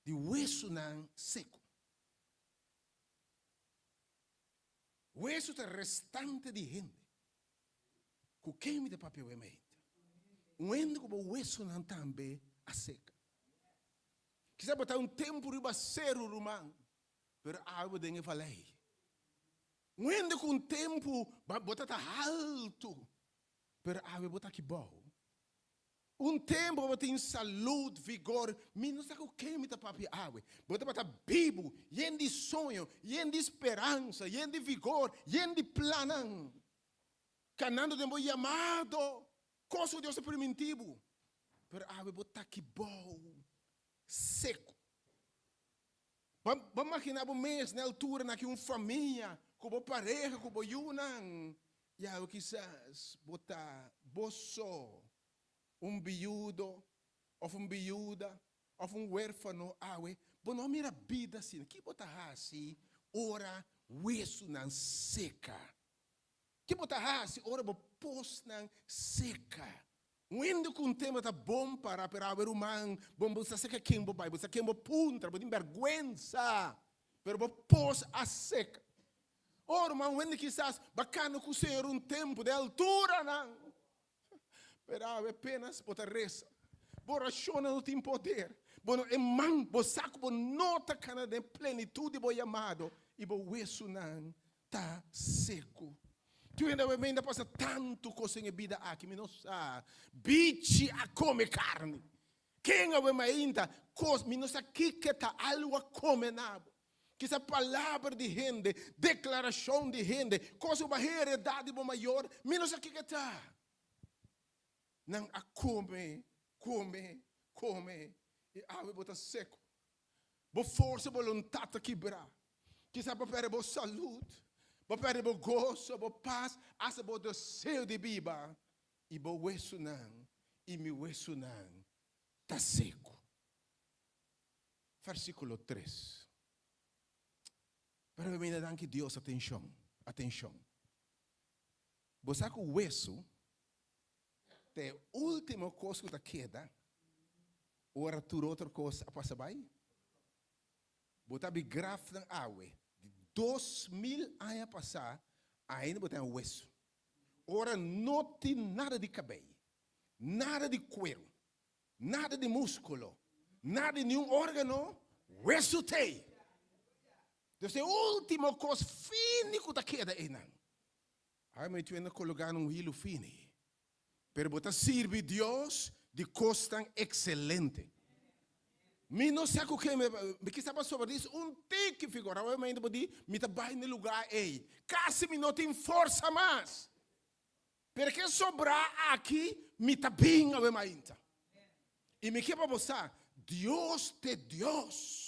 di wesunan seku. Wesu ta restante di hende. Ku ken mi ta papia wei meinta? Un hende ku bo wesunan tambe a seka. Kisas bo ta un tempu riba seru, ruman, pero awe bo den e valei. Un hende ku un tempu bo ta ta haltu, pero awe bo ta aki bou. Un tempu bo tin salud, vigor, mi no sa ku ken mi ta papia awe. Bo tabata bibu, yen di soño, yen di speransa, yen di vigor, yen di plannan. Kanando den bo yamado, kos ku Dios a primintí bo. Pero awe bo ta aki bou, seku. Bo bo imaginá bo mes na e altura na ki un famia, ku bo pareha, ku bo yunan, i awe kisas bo ta bo so, un biudo òf un biuda òf un huérfano awe, bo no a mira bida asina. Ki bo ta hasi ora wesunan seka? Ki bo ta hasi ora bo posnan seka? Un hende ku un tema ta bon para, pero awe ruman, bo bo sa seka ken bo bai, bo sa ken bo puntra, bo tin bèrgwensa, pero bo pos a seka. Oh ruman, un hende kisas ba kana ku Señor un tempu den alturanan, pero awe apenas bo ta resa, bo orashonnan no tin poder, bo no e man, bo sa ku bo no ta kana den plenitut di bo yamado i bo wesunan ta seku. Tur hende awe menda pasa tantu kos den e bida aki, mi no sa. Bichi a kome karni. Ken awe mainta kos, mi no sa kiko ta algu a kome na bo. Kisa palabra di hende, deklarashon di hende, kos ku bo a heredá di bo mayor, mi no sa kiko ta. Nan a kome, kome, kome, i awe bo ta seku. Bo forsa boluntat ta kibrá. Kisas bo pèrdè bo salud, bo pèrdè bo goso, bo pas, asta bo deseo di biba. I bo wesunan i mi wesunan ta seku. Versíkulo tres. Pero mi ta danki Dios, atenshon, atenshon. Bo sa ku wesu Ta e último kos ku ta keda ora tur otro kos a pasa bai. Bo ta abi grafnan awe di 2000 aña pasá, ainda bo ta den wesu. Ora no tin nada di kabei, nada di kueru, nada di múskulo, nada di niun órgano, wesu t'ei. Dus e último kos fini ku ta keda einan. Ai mi tu enda kologá na un hilu fini. Pero bo ta sirbi Dios di kosnan ekselente. Mi no sa ku ke mi, mi kisa pasobra dis un tiki figura. Awe mainta bo di, mi ta bai na e lugá ei. Kasi mi no tin forsa mas. Pero ke sobrá aki, mi ta bin awe mainta. I mi ke pa bo sa, Dios t'e Dios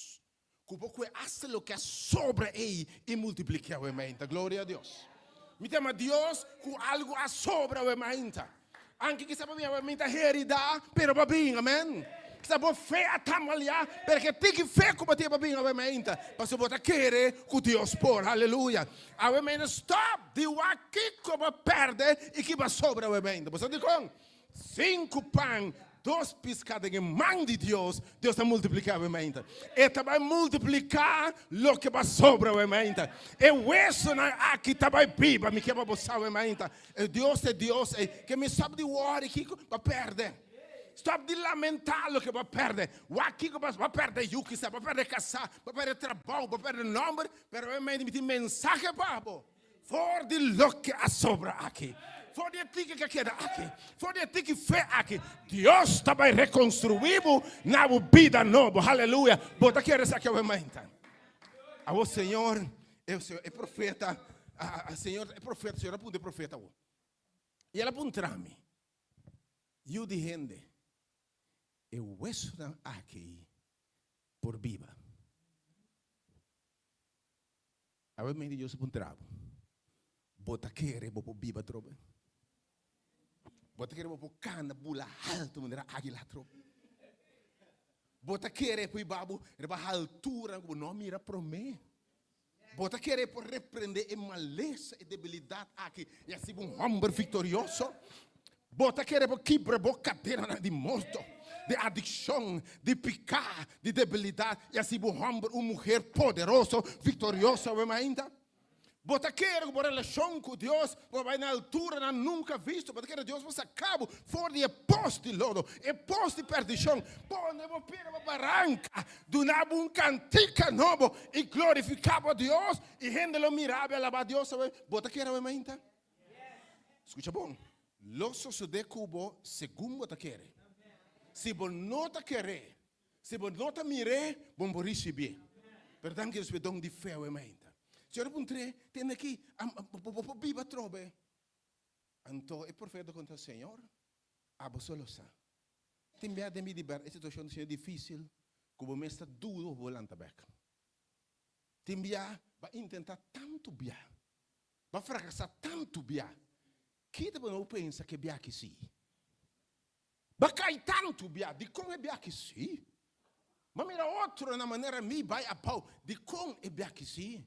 Ku bo kue asta loke a sobra ei i multipliké awe mainta. Gloria a Dios. Mi ta ama Dios ku algu a sobra awe mainta. Anke kisa pa mi awe mi ta heridá, pero bo a bin, amen. Kisa bo fe a tambaleá, pero ke tiki fe ku bo tin bo a bin awe mainta, pasobra bo ta kere ku Dios por. Aleluya. Awe mainta stòp di wak kiko bo a pèrdè i ki bo a sobra awe mainta. Bo sa dikon? Sinku pan, dos piská den e man di Dios, Dios ta multipliká bo mainta. E ta bai multipliká loke bo a sobra bo mainta. E wesonan aki ta bai biba, mi ke pa bo sa bo mainta. E Dios ta e Dios ei ke mi stòp di wòri kiko bo a pèrdè. Stòp di lamentá loke bo a pèrdè. Wak kiko bo a pèrdè yu kisas, bo a pèrdè kasá, bo a pèrdè trabou, bo a pèrdè nòmber, pero bo mainta mi tin mensahe pa bo. For di loke a sobra aki, for di e tiki ku a keda aki, for di e tiki fe aki, Dios ta bai rekonstruí bo na bo bida nobo. Haleluya! Bo ta kere esaki awe mainta? Awor, Señor, e, e profeta, a, a, Señor, e profeta, Señor a puntra e profeta awor. I el a puntra mi, Yu di hende, e wesonan aki por biba? Awe mente Dios a puntra bo, Bo ta kere bo por biba atrobe? Bo ta kere bo por kanda bula haltu manera águila atrobe? Bo ta kere por hiba bo riba haltura ku bo no a mira promé? Bo ta kere por reprende e malesa, e debilidat aki i hasi bo un hòmber viktorioso? Bo ta kere por kibra bo kadenanan di morto, di adikshon, di piká, di debilidat i hasi bo hòmber un muher poderoso, viktorioso awe mainta? Bo ta kere ku bo relashon ku Dios por bai na alturanan nunka visto? Bo ta kere Dios por saka bo for di e pos di lodo, e pos di perdishon, pone bo pia riba baranka, duna bo un kantika nobo i glorifiká bo Dios i hende lo mira bo i alabá Dios awe? Bo ta kere awe mainta? Skucha bon, lo sosodé ku bo segun bo ta kere. Si bo no ta kere, Si bo no ta mir'é, bo no por risibié. Pero danki Dios pa e don di fe awe mainta. Señor a puntr'é, Tende aki, bo por biba atrobe? Anto e profeta a konta, Señor, abo so lo sa. Tin bia den mi di bèrdat e situashon ta asina difísil ku bo mes ta duda bo por lanta bèk. Tin bia bo a intentá tantu bia, bo a frakasá tantu bia, kita bo no pensa ku e bia aki sí? Ba kai tantu bia, dikon e bia ki si? Ba mira otro na manera mi bai abou, dikon e bia ki si?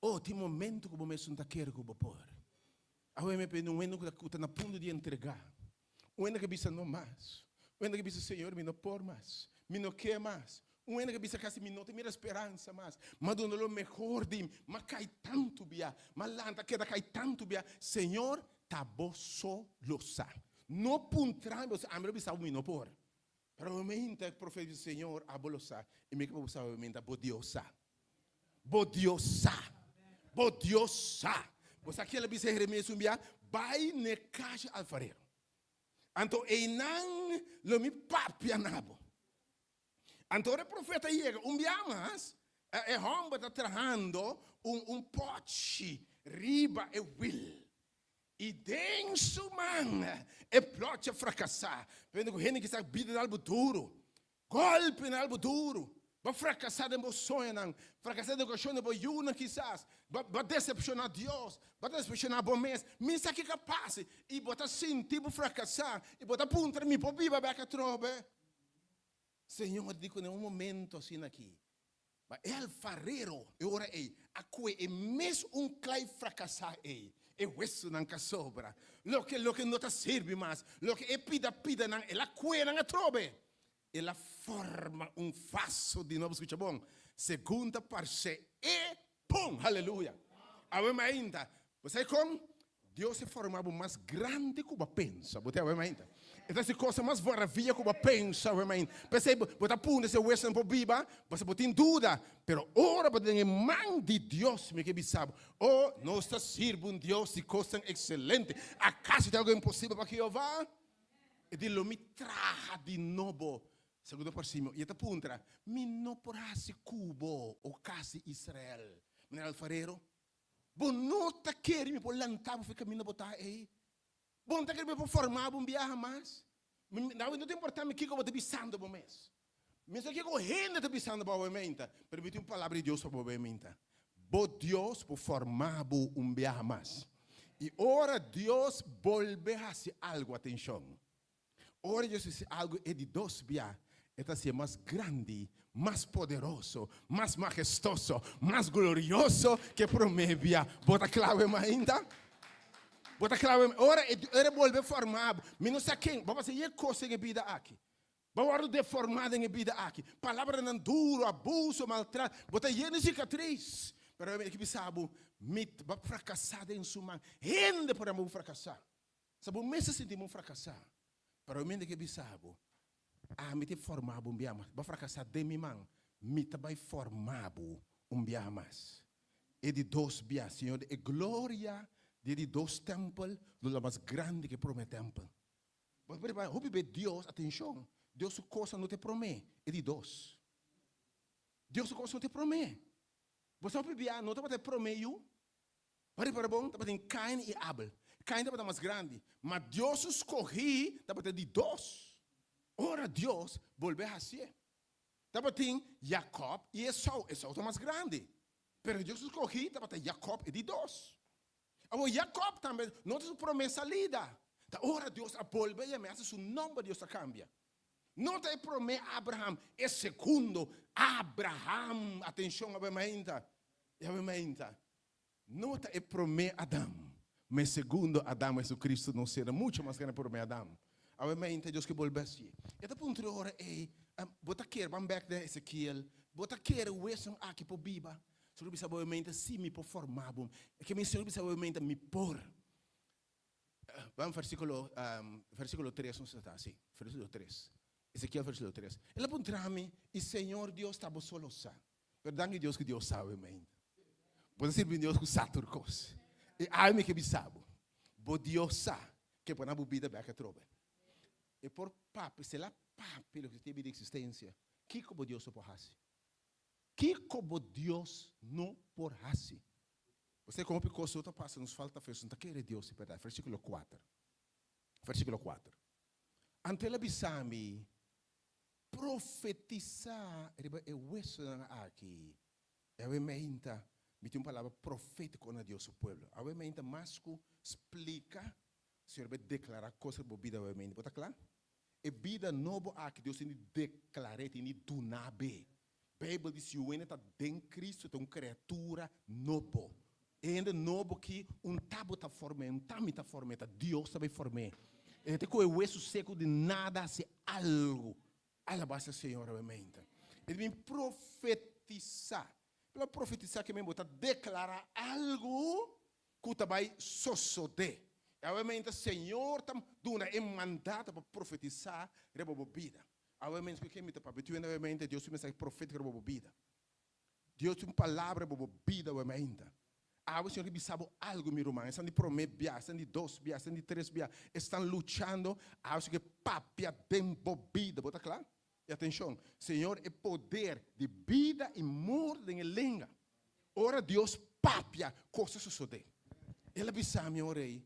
Oh, tin momento ku bo mesun ta kere ku bo por. Awe mi a pidi un hende ku ta na punto di entregá. Un hende ku bisa no mas. Un hende ku bisa, Señor, mi no por mas. Mi no ke mas. Un hende ku bisa kasi mi no ta mira speransa mas. M'a duna lo mehor di mi. M'a kai tantu bia. M'a lanta keda kai tantu bia. Señor, ta bo so lo sa. No puntra mi pasobra ami lo bisa bo mi no por. Pero mi hinta e profeta bisa, Señor, abo lo sa. I mi ke pa bo sa mi hinta, bo Dios sa. Bo Dios sa. Bo Dios sa. Bo sa kiel a bisa Jeremias un bia? Bai n'e kasha alfarero. Anto einan lo mi papia na bo. Anto ora e profeta yega un bia mas, e hòmber ta trahando un un pòchi riba e wil. I den su man e plòchi a frakasá. Pende ku hende kisas bida na algu duru, gòlpi na algu duru, bo frakasá den bo soñonan, frakasá den edukashon di bo yunan kisas, bo bo desepshoná Dios, bo desepshoná bo mes. Mi sa kiko a pasa i bo ta sinti bo frakasá i bo ta puntra, Mi por biba bèk atrobe? Señor di ku na un momento asina aki, ma e alfarero e ora ei a kue e mes un klei frakasá ei, e wesunan ka sobra, loke loke no ta sirbi mas, loke e pida pidanan el a kue nan atrobe. El a forma un vaso di nobo, skucha bon, segun ta parse e pon. Haleluya! Awe mainta, bo sa kon? Dios a forma bo mas grandi ku bo a pensa. Bo ta awe mainta. E ta hasi kosa mas maravilla ku bo a pensa awe mainta. P'esei bo ta puntra si e wesonan por biba, pasobra bo tin duda. Pero ora bo ta den e man di Dios, mi ke bisa bo, o, nos ta sirbi un Dios di kosnan ekselente. Akaso tin algu imposibel pa Jehová? E di, Lo mi traha di nobo. Segundo parsimo, i e ta puntra, Mi no por hasi ku bo, o kas di Israel? Meneer alfarero, Bo no ta kere mi por lanta bo for e kaminda bo ta ei? Bo no ta kere mi por forma bo un biaha mas? Awe no ta importa mi kiko bo ta bisando bo mes. Mi sa kiko hende ta bisando bo awe meinta, pero mi tin un palabra di Dios pa bo awe meinta. Bo Dios por forma bo un biaha mas. I ora Dios bolbe hasi algu, atenshon, Ora Dios hasi algu e di dos bia, e ta hasié mas grandi, mas poderoso, mas mahestoso, mas glorioso ke promé bia. Bo ta kla wem ainda? Bo ta kla wem? Ora e ora e bolbe forma bo, mi no sa ken, bo pasa ye kos den e bida aki. Bo wòrdu deformá den e bida aki. Palabranan duro, abuso, maltrato, bo ta yen di sikatris. Pero mi ke bisa bo, mi bo a frakasá den su man. Hende por ama bo frakasá. Sa bo mes ta sinti bo frakasá, pero mi ke bisa bo, ami ta forma bo un biaha mas. Bo a frakasá den mi man, mi ta bai forma bo un biaha mas. E di dos bia, Señor, e gloria di e di dos tèmpel lo ta mas grandi ku e promé tèmpel. Bo ta prepara hopi be Dios, atenshon, Dios su kosnan no ta e promé, e di dos. Dios su kosnan no ta e promé. Bo sa hopi bia no tabata e promé yu, Bo ripara bon, tabatin Kain i Abel. Kain tabata mas grandi, ma Dios su skohí tabata di dos. Ora Dios bolbe hasié. Tabatin Jakòb i Esou. Esou ta mas grandi, pero Dios su skohí tabata Jakòb e di dos. Awor Jakòb tambe no ta su promé salida. Ta ora Dios a bolbe yam'é, hasta su nòmber Dios a kambia. No ta e promé Abraham, e segundo Abraham. Atenshon, awe mainta. I awe mainta. No ta e promé Adam, ma e segundo Adam, Jesucristo, nos sera mucho mas grandi promé Adam. Awe mainta Dios ke bolbe hasié. E ta puntra e ora ei, Bo ta kere, ban bek den Ezekiel, bo ta kere weson aki por biba? Señor bisa bo mente, si mi por forma bo. E ke men Señor bisa bo mente, mi por. Ban versíkulo, um, versíkulo 3, nos ta sí, versíkulo 3. Ezequiel versíkulo 3. El a puntra mi, i Señor Dios ta bo solo sa. Pero danki Dios ku Dios sabe mente. Bo ta sirbi un Dios ku sa tur kos. I awe mi ke bisa bo, bo Dios sa ke por na bo bida bek atrobe. E por papia, si el a papia loke ta bida eksistensia, kiko bo Dios no por hasi? Kiko bo Dios no por hasi? Bo sa kon hopi kos no ta pasa, nos falta fe, nos no ta kere Dios di bèrdat. Versíkulo kuater, versíkulo kuater. Anto el a bisa mi, Profetisá riba e wesonan aki. I awe meinta mi tin un palabra profétiko na Dios su pueblo. Awe meinta mas ku splika, Señor bai deklará kos riba bo bida awe meinta. Bo ta kla? E bida nobo aki Dios tin di deklar'é, tin di duna be. Beibel di si un hende ta den Cristo ta un kreatura nobo. E hende nobo ki un ta bo ta form'é, un ta mi ta form'é, ta Dios ta bai form'é. E ta kohe wesu seku di nada hasi algu. Alabá sea Señor awemente. E ta bin profetisá. Pero profetisá ke men bo ta deklará algu ku ta bai sosodé. I awemente Señor ta duna e mandato pa profetisá riba bo bida. Awemente ku ke mi ta papia tu awemente Dios tin mensahe profétiko riba bo bida. Dios tin un palabra riba bo bida awemente. Awe Señor ke bisa bo algu mi ruman. Esnan di promé bia, esnan di dos bia, esnan di tres bia, esnan luchando. Awe Señor ke papia den bo bida. Bo ta kla? I atenshon, Señor e poder di bida i morto den e lenga. Ora Dios papia, kos ta sosodé. El a bisa mi, O rei,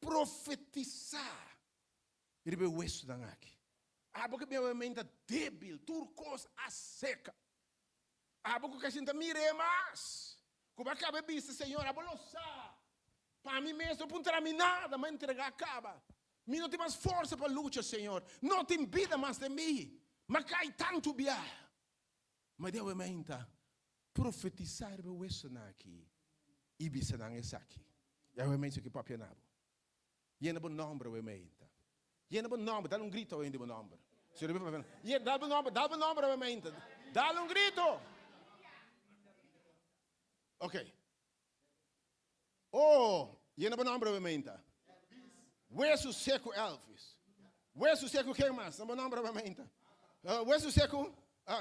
profetisá riba e wesunan aki. Abo ku mi mente ta débil, tur kos a seka. Abo ku ka sinta mir'é mas. Ku bo a kaba e bisa, Señor, abo lo sa. Pa mi mes no puntra mi nada, m'a entregá kaba. Mi no tin mas forsa pa lucha, Señor. No tin bida mas den mi. M'a kai tantu bia. Ma di awe mainta, profetisá riba e wesonan aki i bisa nan esaki. I awe mainta ki papia na bo. Yena bo nòmber awe mainta. Yena bo nòmber, dal un grito awe di bo nòmber. Yena, dal bo nòmber, dal bo nòmber awe mainta. Dal un grito! Ok. Oh, yena bo nòmber awe mainta. Wesu seku Elvis. Wesu seku ken mas? Na bo nòmber awe mainta. Wesu seku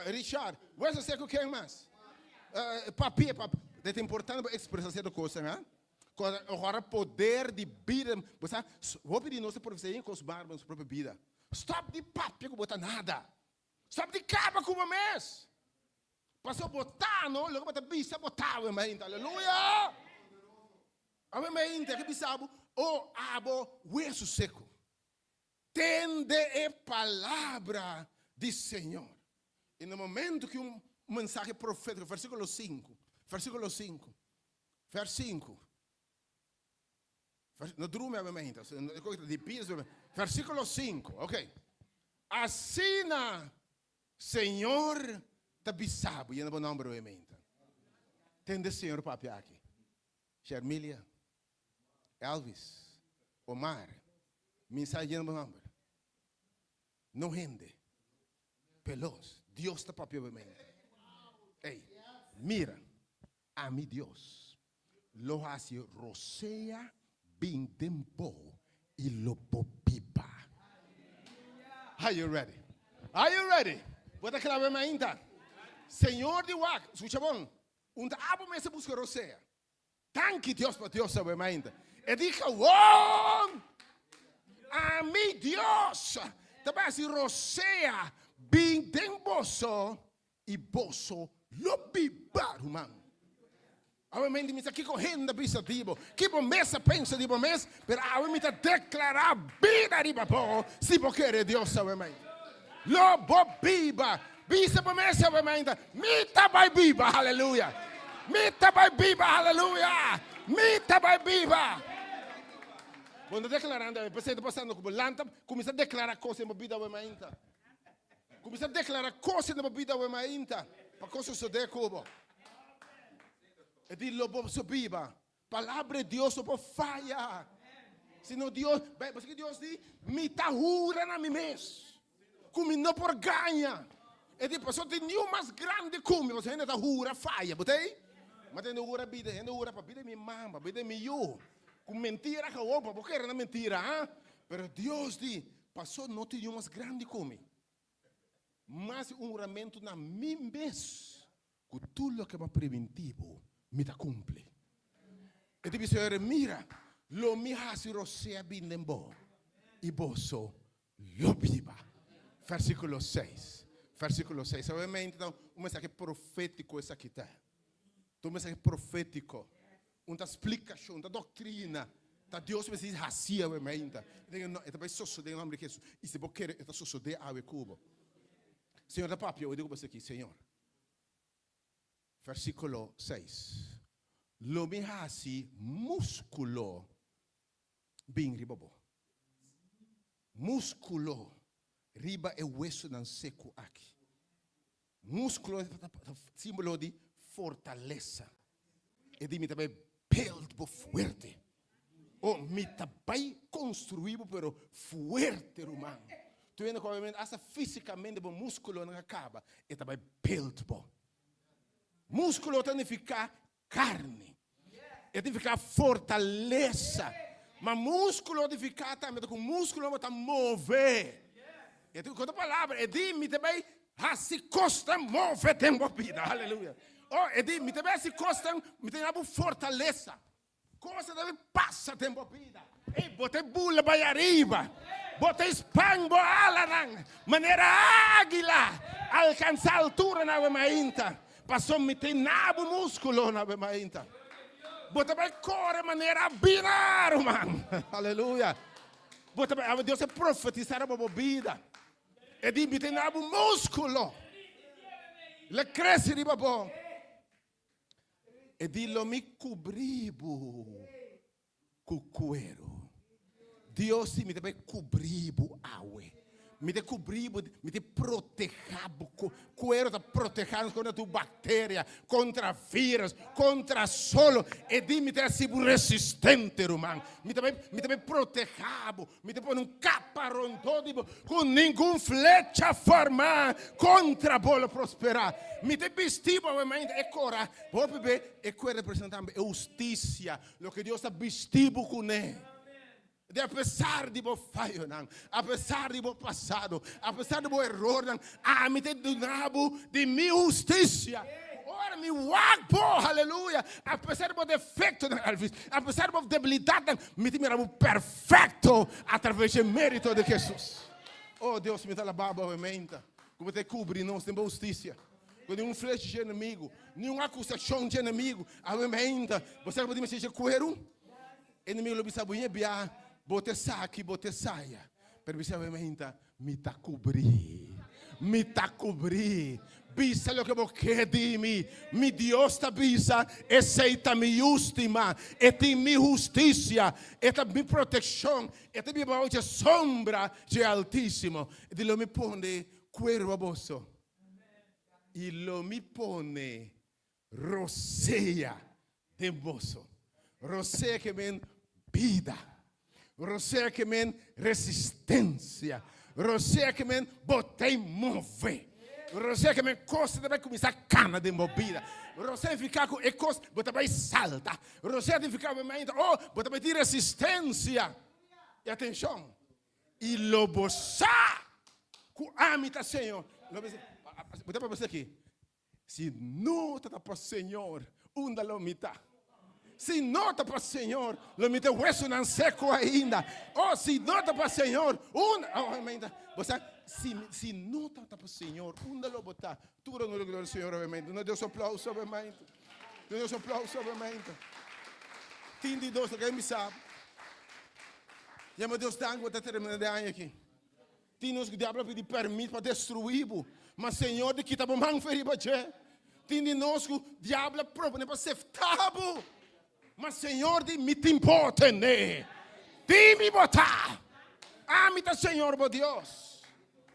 Richard. Wesu seku ken mas? Papia, papia. Dit importante pa ekspresá sierto kosnan, ha? Ora poder di bida, bo sa, hopi di nos ta profesá yen kos malo pa nos propio bida. Stòp di papia ku bo ta nada. Stòp di kaba ku bo mes. Pasobra bo ta no loke bo ta bisa bo ta awe mainta. Aleluya! Awe mainta ke bisa bo, o abo wesu seku. Tende e palabra di Señor. I na momento ki un mensahe profétiko, versíkulo sinku, versíkulo sinku, vers sinku. No drumi awe mainta, versíkulo sinku, ok. Asina Señor ta bisa bo, yena bo nomber awe meinta. Tende Señor papia aki. Shermilia, Elvis, Omar, mi sa yena bo nomber. No hende, pelos, Dios ta papia awe meinta. Ey, mira, ami Dios lo hasi rosea bin den bo i lo bo biba. Are you ready? Are you ready? Bo ta kla mainta? Señor di wak, skucha bon, un ta abo mester buska rosea. Danki Dios pa Dios awe mainta. E di gewoon, ami Dios ta bai hasi rosea bin den boso i boso lo biba, ruman. Awe mente mi sa kiko hende a bisa di bo, ki bo mes a pensa di bo mes, pero awe mi ta deklará bida riba bo si bo kere Dios awe mente. Lo bo biba. Bisa bo mes awe mente, mi ta bai biba, haleluya. Mi ta bai biba, haleluya. Mi ta bai biba. Bo no deklarando awe, p'esei ta pasando ku bo lanta, kuminsá deklará kos den bo bida awe mainta. Kuminsá deklará kos den bo bida awe mainta pa kos sosodé ku bo. E di lo bo so biba. Palabra di Dios no por faya. Sino Dios, pasobra Dios di, mi ta hura na mi mes ku mi no por gaña. E di, pasobra tin niun mas grandi ku mi, pasobra hende ta hura faya. Bo ta ei? Ma hende hura bida, hende hura pa bida di mi mama, pa bida di mi yu. Ku mentira gewoon, pa bo kere na mentira, ha? Pero Dios di, Paso no tin niun mas grandi ku mi. Mas un huramentu na mi mes, ku tur loke bo a primintí bo, mi ta kumpli. E ta bisa Señor, Mira, lo mi hasi rosea bin den bo, i boso lo biba. Versíkulo seis. Versíkulo seis. Obviamente ta un mensahe profétiko esaki ta. Ta un mensahe profétiko. Un ta splikashon, un ta doktrina. Ta Dios mester dici hasi awe mainta. E ta bai sosodé den nomber di Hesus. I si bo kere e ta sosodé awe ku bo. Señor ta papia awe di ku bo esaki, Señor. Versíkulo seis. Lo mi hasi múskulo bin riba bo. Múskulo riba e wesunan seku aki. Múskulo ta símbolo di fortalesa. E di mi ta bai build bo fuerte. O mi ta bai construi bo pero fuerte ruman. Tu hende ku obviamente hasta físikamente bo múskulonan a kaba, e ta bai build bo. Múskulo ta nifiká karni. E ta nifiká fortalesa. Ma múskulo ta nifiká tambe ku múskulo bo ta move. E ta ku otro palabra, e di mi ta bai hasi kosnan move den bo bida. Aleluya. Oh, e di mi ta bai hasi kosnan, mi ta duna bo fortalesa. Kosnan ta bai pasa den bo bida. Ey, bo ta bula bai ariba. Bo ta span bo alanan manera águila, alkansá alturanan awe mainta. Pasobra mi tin na bo muskulonan awe mainta. Bo ta bai kore manera bina, ruman. Aleluya. Bo ta bai, awe Dios a profetisá riba bo bida. E di mi tin na bo muskulo. Lo krese riba bo. E di lo mi kubri bo ku kueru. Dios di mi ta bai kubri bo awe. Mi ta kubri bo, mi ta proteha bo. Kueru ta proteha nos kontra tur bakteria, kontra virus, kontra solo. E di mi ta hasi bo resistente, ruman. Mi ta bai, mi ta bai proteha bo. Mi ta pone un kapa rondó di bo ku ningun flecha formá kontra bo lo prosperá. Mi ta bisti bo awe mainta e kora. Hopi be e kuer representá tambe e hustisia. Loke Dios ta bisti bo kuné. Di apesar di bo fayonan, apesar di bo pasado, apesar di bo erornan, ami ta duna bo di mi hustisia. Ora mi wak bo, haleluya, apesar di bo defektonan, Elvis, apesar di bo debilidatnan, mi ta mira bo perfekto atraves di e merito di Hesus. Oh Dios, mi ta alabá bo awe meinta, ku bo ta kubri nos den bo hustisia. Ku ningun flecha dje enemigu, ningun akusashon dje enemigu, awe meinta, bo sa ku bo tin mester dje kueru? Enemigu lo bisa bo, Ñe bia, bo ta esaki, bo ta esaya. Pero bisa awe meinta, Mi ta kubrí, mi ta kubrí. Bisa loke bo ke di mi. Mi Dios ta bisa, Esei ta mi yu stimá. E tin mi hustisia, e ta mi protekshon, e ta biba bou dje sombra dje Altísimo. Di lo mi pone kueru a boso. I lo mi pone rosea den boso. Rosea ke men bida. Rosea ke men resistensia. Rosea ke men bo ta move. Rosea ke men kos ta bai kuminsá kana den bo bida. Rosea nifiká ku e kos bo ta bai salta. Rosea nifiká bo mente, oh, bo ta bai tin resistensia. I atenshon, I lo bo sa ku ami ta Señor. Lo bo Bo ta papia aki. Si no ta pa Señor, unda lo mi ta? Si no ta pa Señor, lo mi ta huesonan seco ainda. Oh, si no ta pa Señor, unda? Oh, obviamente, bo sa, si, si no ta pa Señor, unda lo bo ta? Tur honor y gloria al Señor, obviamente. Duna Dios aplauso, obviamente. Duna Dios aplauso, obviamente. Tin di dos, lo ke mi sa. Yama Dios danki bo ta termina de aña aki. Tin nos ku diablo a pidi permit pa destruí bo, ma Señor di kita bo man fe riba dje. Tin di nos ku diablo a propone pa seftá bo, ma Señor di mi tin bo tene. Di mi bo ta. Ami ta Señor bo Dios.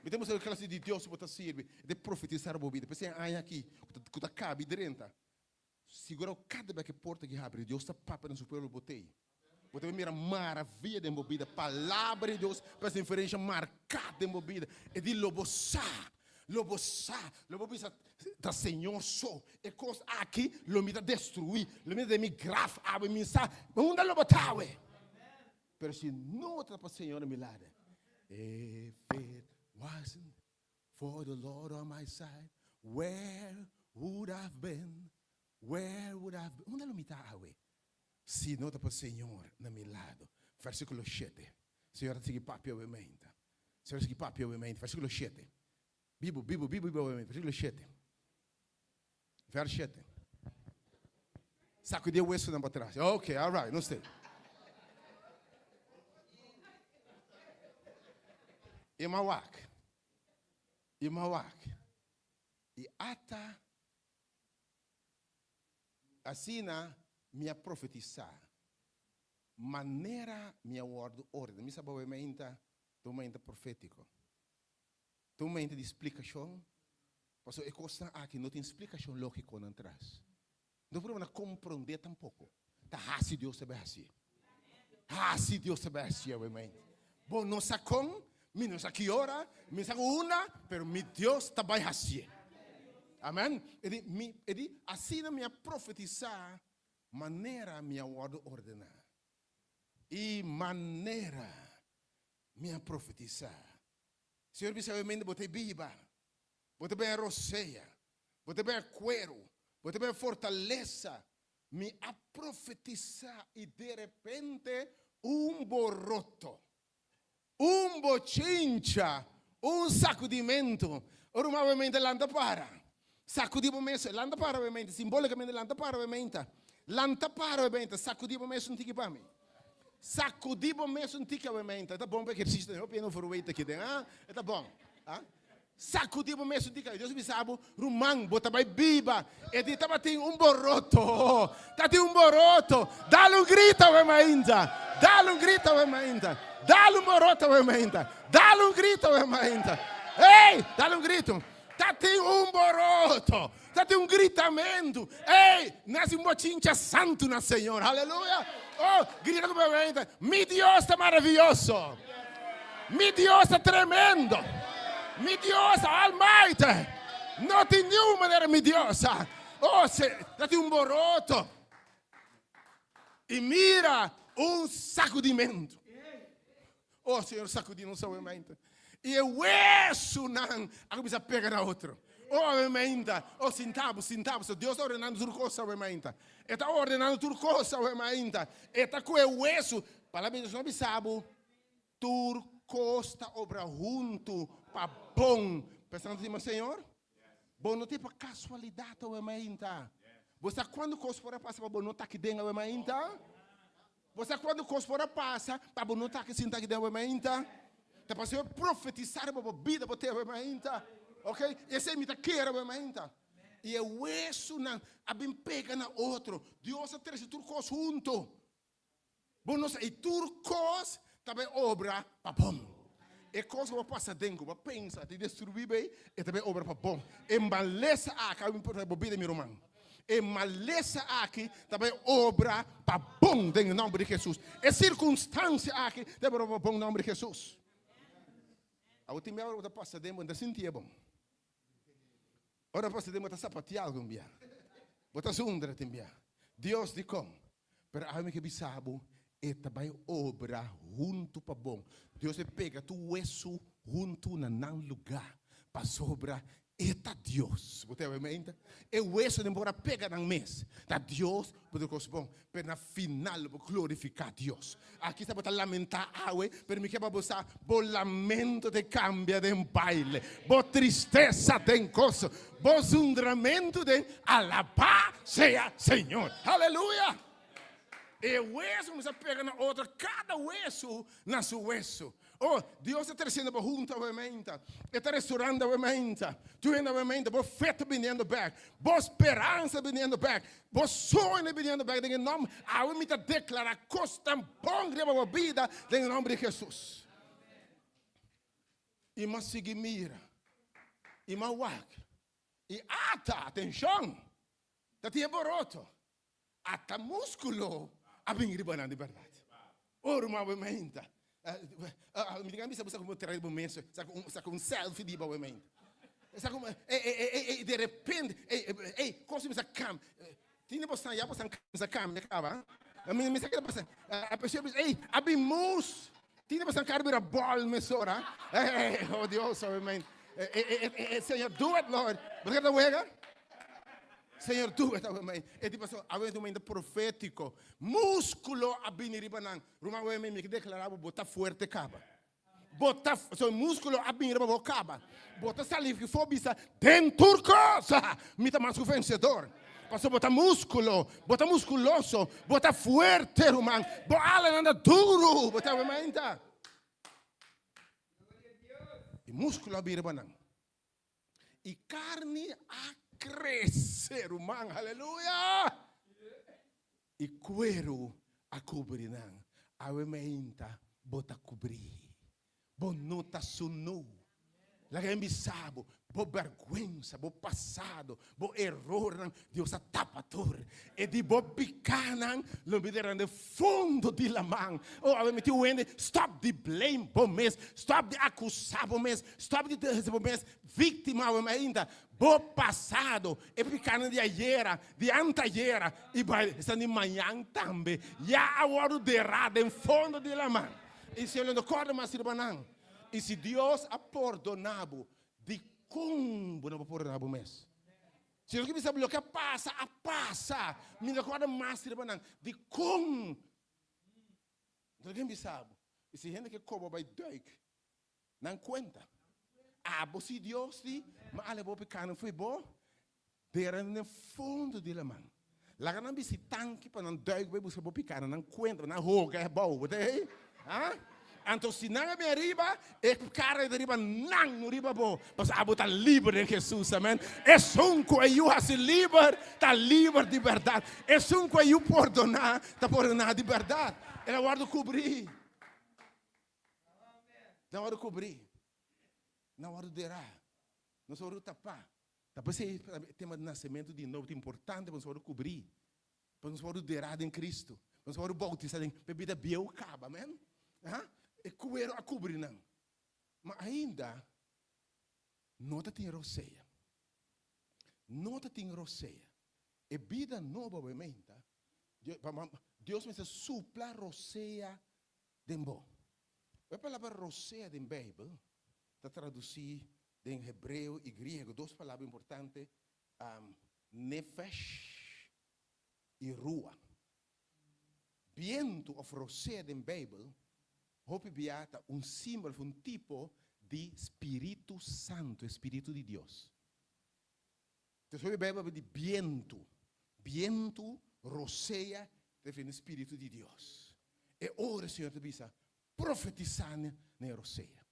Mi ta mustra klase di Dios bo ta sirbi, e ta profetisá riba bo bida. P'esei e aña aki ku ta kabi drenta. Sigura ku kada bes ku e porta ki habri, Dios ta papia na su pueblo bo t'ei. Bo ta mira maravia den bo bida. Palabra di Dios pa hasi diferensha marká den bo bida. E di lo bo sa. Lo bo sa, lo bo bisa, ta Señor so. E kos aki lo mi ta destruí, lo mi ta den mi graf awe, mi sa unda lo bo ta awe. Pero si no ta pa Señor na mi lado, if it wasn't for the Lord on my side, where would I've been? Where would I've been? Unda lo mi ta awe? Si no ta pa Señor na mi lado. Versículo shete. Señor ta sigui papia obviamente. Señor ta sigui papia obviamente. Versículo shete. Bibu, bibu, bibu, bibu obviamente. Versículo shete. Vers shete. Sacudí e huesonan pa tras. Ok, all right, no stay. I m'a wak. I m'a wak. I ata Asina mi a profetisá, manera mi a wòrdu ordená. Mi sa bo e meinta ta un meinta profétiko. Ta un meinta di splikashon, pasobra e kosnan aki no tin splikashon lógiko nan tras. No por na komprondé tampoko. Ta hasi Dios ta bai hasié. Hasi Dios ta bai hasié awe meinta. Bo no sa kon, mi no sa ki ora, mi no sa unda, pero mi Dios ta bai hasié. Amen. E di, mi, e di, asina mi a profetisá manera mi a wòrdu ordená. I manera mi a profetisá. Señor bisa obviamente bo ta biba, bo ta bira rosea, bo ta bira kueru, bo ta bira fortalesa. Mi a profetisá i derepente un boroto, un bochincha, un sakudimentu. Ora un obviamente lanta para, sakudí bo mes, lanta para obviamente, simbolikamente lanta para obviamente, lanta para obviamente, sakudí bo mes un tiki pa mi. Sakudí bo mes un tiki obviamente. Ta bon pa ehersisio tambe, hopi hende overweight aki den, ah, e ta bon, ah. Sakudí bo mes un di Dios bisa bo, Ruman, bo ta bai biba. E di tabatin un boroto. Tatin un boroto. Dal un grito awe mainta. Dal un grito awe mainta. Dal un boroto awe mainta. Dal un grito awe mainta. Ey, dal un grito. Tatin un boroto. Tatin un gritamentu. Ey, nasi un bochincha santu na Señor. Aleluya. Oh, grita ku mi awe mainta. Mi Dios ta maraviyoso. Mi Dios ta tremendo. Mi Dios ta almighty. No tin niun manera mi Dios. Oh, se, ta tin un boroto. I mira un sacudimentu. Oh, Señor, sacudi nos awe mainta. I e wesunan a cuminsa pega na otro. Oh, awe mainta. Oh, sinta bo, sinta bo. Dios ta ordenando tur cos awe mainta. E ta ordenando tur cos awe mainta. E ta cu e wesu. Palabra di Dios no a bisa bo, tur cos ta obra huntu pa bon. Pensando asina, Señor, bo no tin pa casualidad awe mainta. Bo sa cuando cos por a pasa pa bo no ta aki den awe mainta? Bo sa cuantu cos por a pasa pa bo no ta aki sinta aki den awe mainta? Ta pa Señor profetisa riba bo bida bo te awe mainta. Ok? Esey mi ta kere awe mainta. Y e wesunan a bin pega na otro. Dios a trece tur cos hunto. Bo no sa, y tur cos ta bay obra pa bon. E cos cu bo pasa den, cu bo pensa di destrui bay, e ta bay obra pa bon. E malesa aki a bin por bo bida, mi ruman. E malesa aki ta bay obra pa bon den e nomber di Jesus. E circunstancia aki ta bay obra pa bon nomber di Jesus. Awo tin bia ora bo ta pasa den bo no ta sinti e bon. Ora bo pasa den bo ta sapatia algun bia. Bo ta zundra tin bia. Dios dikon? Pero awe mi ke bisa bo e ta bay obra huntu pa bon. Dios e pega tur wesu huntu na nan luga pasobra E ta Dios. Bo ta wak mente? E wesonan por a pega nan mes. Ta Dios por tur kos bon. Pero na final bo glorifiká Dios. Aki sa bo ta lamentá awe, pero mi ke pa bo sa, bo lamento te kambia den baile. Bo tristesa den goso. Bo zundramentu den alabá sea Señor. Aleluya! E weso kuminsá pega na otro, kada weso na su weso. Oh, Dios ta treciendo bo hunto awe meinta. E ta restaurando awe meinta. Tu hende awe meinta, bo fe ta biniendo bek. Bo speransa biniendo bek. Bo soño biniendo bek den e nomber. Awe mi ta declara cosnan bon riba bo bida den e nomber di Jesus. I m'a sigui mira. I m'a wak. I ata, atencion, ta tin e boroto. Ata musculo a bin riba nan di berdad. Oh, ruman, bo meinta. Mi tin bisa bo sa como trae bo mes, saca un, saca un selfie di bo meinta. Sa como, ey, ey, ey, ey, de repente, ey, ey, cos cuminsa cambia. Tin di bosan ya bosan cuminsa cambia caba. Mi, mi sa keda pasa. A pesar bisa, ey, a bin mus. Tin di bosan cara bira bol mesora. Ey, ey, oh Dios, oh man. Ey, ey, ey, ey, Señor, do it, Lord. Bo ta keda wega? Señor, do it, awe E di paso, awe un momento profético. Músculo a bini riba nan. Ruman, awe mi ke declara bo, bo ta fuerte caba. Bo ta, so músculo a bini riba bo caba. Bo ta sali for bisa, den tur cos, mi ta mas cu vencedor. Paso bo ta músculo, bo ta musculoso, bo ta fuerte, ruman. Bo alanan ta duro, bo ta awe E músculo a bini riba nan. I karni a krese, ruman, aleluya! I kueru a kubri nan. Awe meinta bo ta kubrí. Bo no ta sunú. Laga mi bisa bo, bo bèrgwensa, bo pasado, bo erornan, Dios a tapa tur. E di bo pikánan lo mi dera den fondo di laman. Oh, awe mi tin un hende, stop di blame bo mes, stop di akusá bo mes, stop di hasi bo mes víktima awe mainta. Bo pasado, e pikánan di ayera, di antayera i bai esnan di mañan tambe, ya a wòrdu derá den fondo di laman. I Señor lo no kòrda mas riba nan. I si Dios a pordoná bo, dikon bo no por pordoná bo mes? Si nos ke bisa loke a pasa, a pasa. Mi no kòrda mas riba nan. Dikon? Nos ke bisa bo. I si hende ke koba bai duik, nan kuenta. Abo si Dios di, ma ale bo pekanan fo'i bo, dera den fondo di laman. Laga nan bisti tanki pa nan duik bai buska bo pikanan, nan kuenta, nan hoga e bou, bo ta hei? Ha? Anto si nan a bin ariba, e kara ta riba nan, no riba bo, pasobra abo ta liber den Jesus, amen. Esun ku e Yu hasi liber, ta liber di bèrdat. Esun ku e Yu pordoná, ta pordoná di bèrdat. El a wòrdu kubrí. El a wòrdu kubrí. Nan a wòrdu derá. Nos a wòrdu tapá. Ta p'esei e tema di nasementu di nobo ta importante pa nos wòrdu kubrí, pa nos wòrdu derá den Kristu, pa nos wòrdu boutisá den pa e bida bieu kaba, amèn. Aha, e kueru a kubri nan. Ma ainda no ta tin rosea. No ta tin rosea. E bida nobo awe-meinta, Dios mester supla rosea den bo. E palabra rosea den Beibel ta tradusí den hebreo i griego, dos palabra importante, nefesh i rua. Bientu òf rosea den Beibel hopi bia ta un símbolo òf un tipo di spiritu santu, e spiritu di Dios. Entonces hopi Beibel papia di bientu. Bientu, rosea, ta referí na spiritu di Dios. E ora e Señor ta bisa, profetisá na e rosea.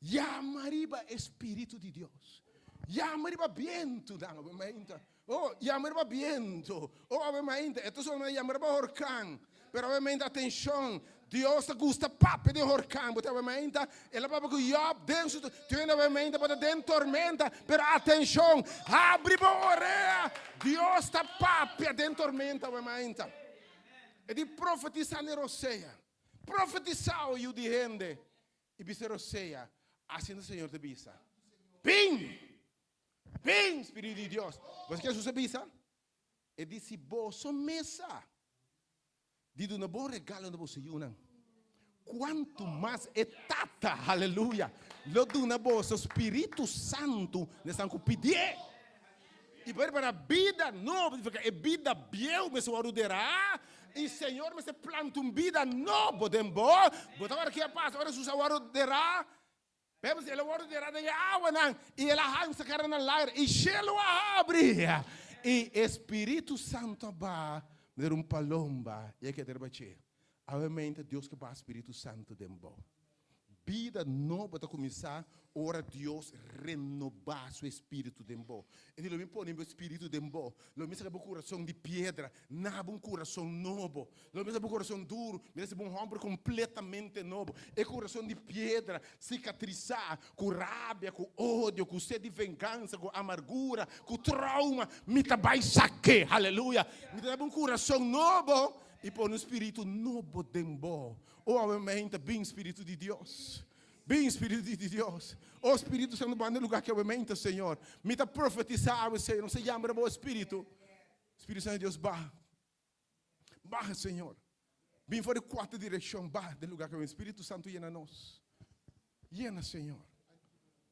Yama riba e Spiritu di Dios. Yama riba bientunan, awe mainta. Oh, yama riba bientu. Oh, awe mainta. E ta sona yama riba horkan. Pero awe mainta, atenshon. Dios ta gusta papia den horkan. Bo ta awe mainta, El a papia ku Job den su, tu hende awe mainta bo ta den tormenta. Pero atenshon, habri bo orea. Dios ta papia den tormenta awe mainta. E di profetisa na e rosea. Profetisa, o yu di hende. I bisa rosea, Asina Señor ta bisa, Bin! Bin, Spiritu di Dios! Bo sa ke Jesus a bisa? E di, Si boso mes sa di duna bon regalo na boso yunan, kuantu mas e Tata, haleluya, lo duna boso Spiritu Santu na esnan ku pidié! I por para bida nobo, significa e bida bieu mester wòrdu derá i Señor mester planta un bida nobo den bo. Bo ta wòrdu ke a pasa ora Jesus a wòrdu derá? Bijbel dice, El a wòrdu derá den e awanan i el a hansa kara na laira i shelu a habri i e Spiritu Santu a baha manera un palomba i a keda riba dje. Awe Dios ke baha Spiritu Santu den bo. Bida nobo ta kuminsá ora Dios renobá su espíritu den bo. E di, Lo mi pone mi espíritu den bo, lo mi saka bo kurason di piedra, na bo un kurason nobo. Lo mi saka bo kurason duru, mi ta hasi bo un hòmber kompletamente nobo. E kurason di piedra, sikatrisá, ku rabia, ku odio, ku sed di vengansa, ku amargura, ku trouma, mi ta bai sak'é. Aleluya! Mi ta daba un kurason nobo i pone un spiritu nobo den bo. O awe meinta, bin Spiritu di Dios. Bin, Spiritu di Dios. O Spiritu Santu, ban den lugá ki awe meinta, Señor. Mi ta profetisá awe, Señor. Nos ta yama riba bo Spiritu. Spiritu Santu di Dios, baha. Baha, Señor. Bin for di kuater direkshon, baha den lugá ki awe. Spiritu Santu yena nos. Yena, Señor.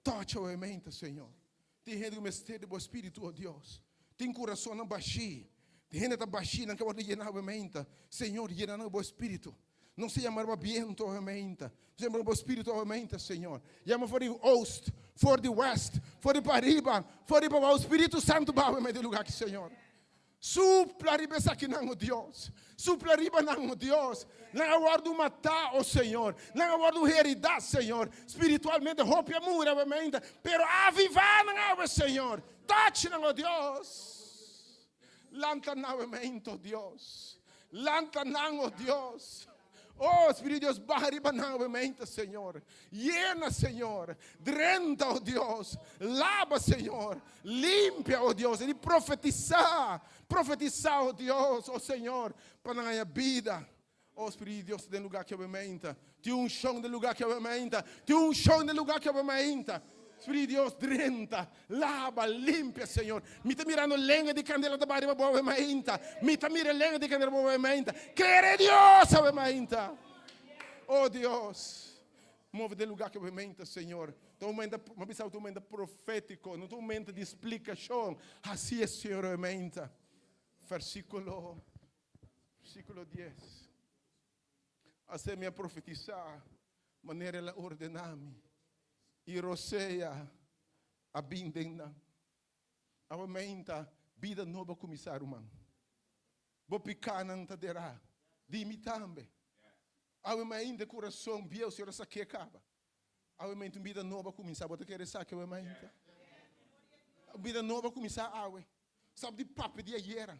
Tocha awe meinta, Señor. Tin hende ku mester di bo Spiritu, o Dios. Tin kurasonnan bashí. Tin hende ta bashí, nan ke wòrdu yená awe meinta. Señor, yena nan ku bo Spiritu. Nos ta yama riba bientu awe meinta. Nos ta yama riba bo spiritu awe meinta, Señor. Yama for di oost, for di west, for di pariba, for di pabou. Spiritu Santu baha awe meinta e lugar aki, Señor. Supla riba esakinan, o Dios. Supla riba nan, o Dios. Nan a wòrdu matá, o Señor. Nan a wòrdu heridá, Señor. Spiritualmente hopi a muri awe meinta, pero avivá nan awe, Señor. Touch nan, o Dios. Lanta nan awe meinta, o Dios. Lanta nan, o Dios. Oh, Spiritu di Dios, baha riba nan awe meinta, Señor. Yena, Señor. Drenta, o Dios. Laba, Señor. Limpia, o Dios. I profetisá. Profetisá, o Dios, o Señor, pa nan haña bida. Oh, Spiritu di Dios ta den lugá ki awe meinta. Tin unshon den lugá ki awe meinta. Tin unshon den lugá ki awe meinta. Spiritu di Dios, drenta, laba, limpia, Señor. Mi ta mirando lenga di kandela ta bai riba bo awe mainta. Mi ta mira lenga di kandela riba bo awe mainta. Kere Dios awe mainta. Oh Dios, move den lugá ki awe mainta, Señor. Ta un momento, mi a bisa bo, ta un momento profétiko, no ta un momento di splikashon. Hasi e Señor awe mainta. Versíkulo Versíkulo dies, Asina mi a profetisá manera el a ordená mi, i rosea a bin den nan. Awe meinta, bida nobo a kuminsá, ruman. Bo pikánan ta derá, di mi tambe. Awe mainta e kurason bieu, Señor a sak'é kaba. Awe mainta un bida nobo a kuminsá. Bo ta kere esaki awe mainta? Un bida nobo a kuminsá awe. Stop di papia di ayera.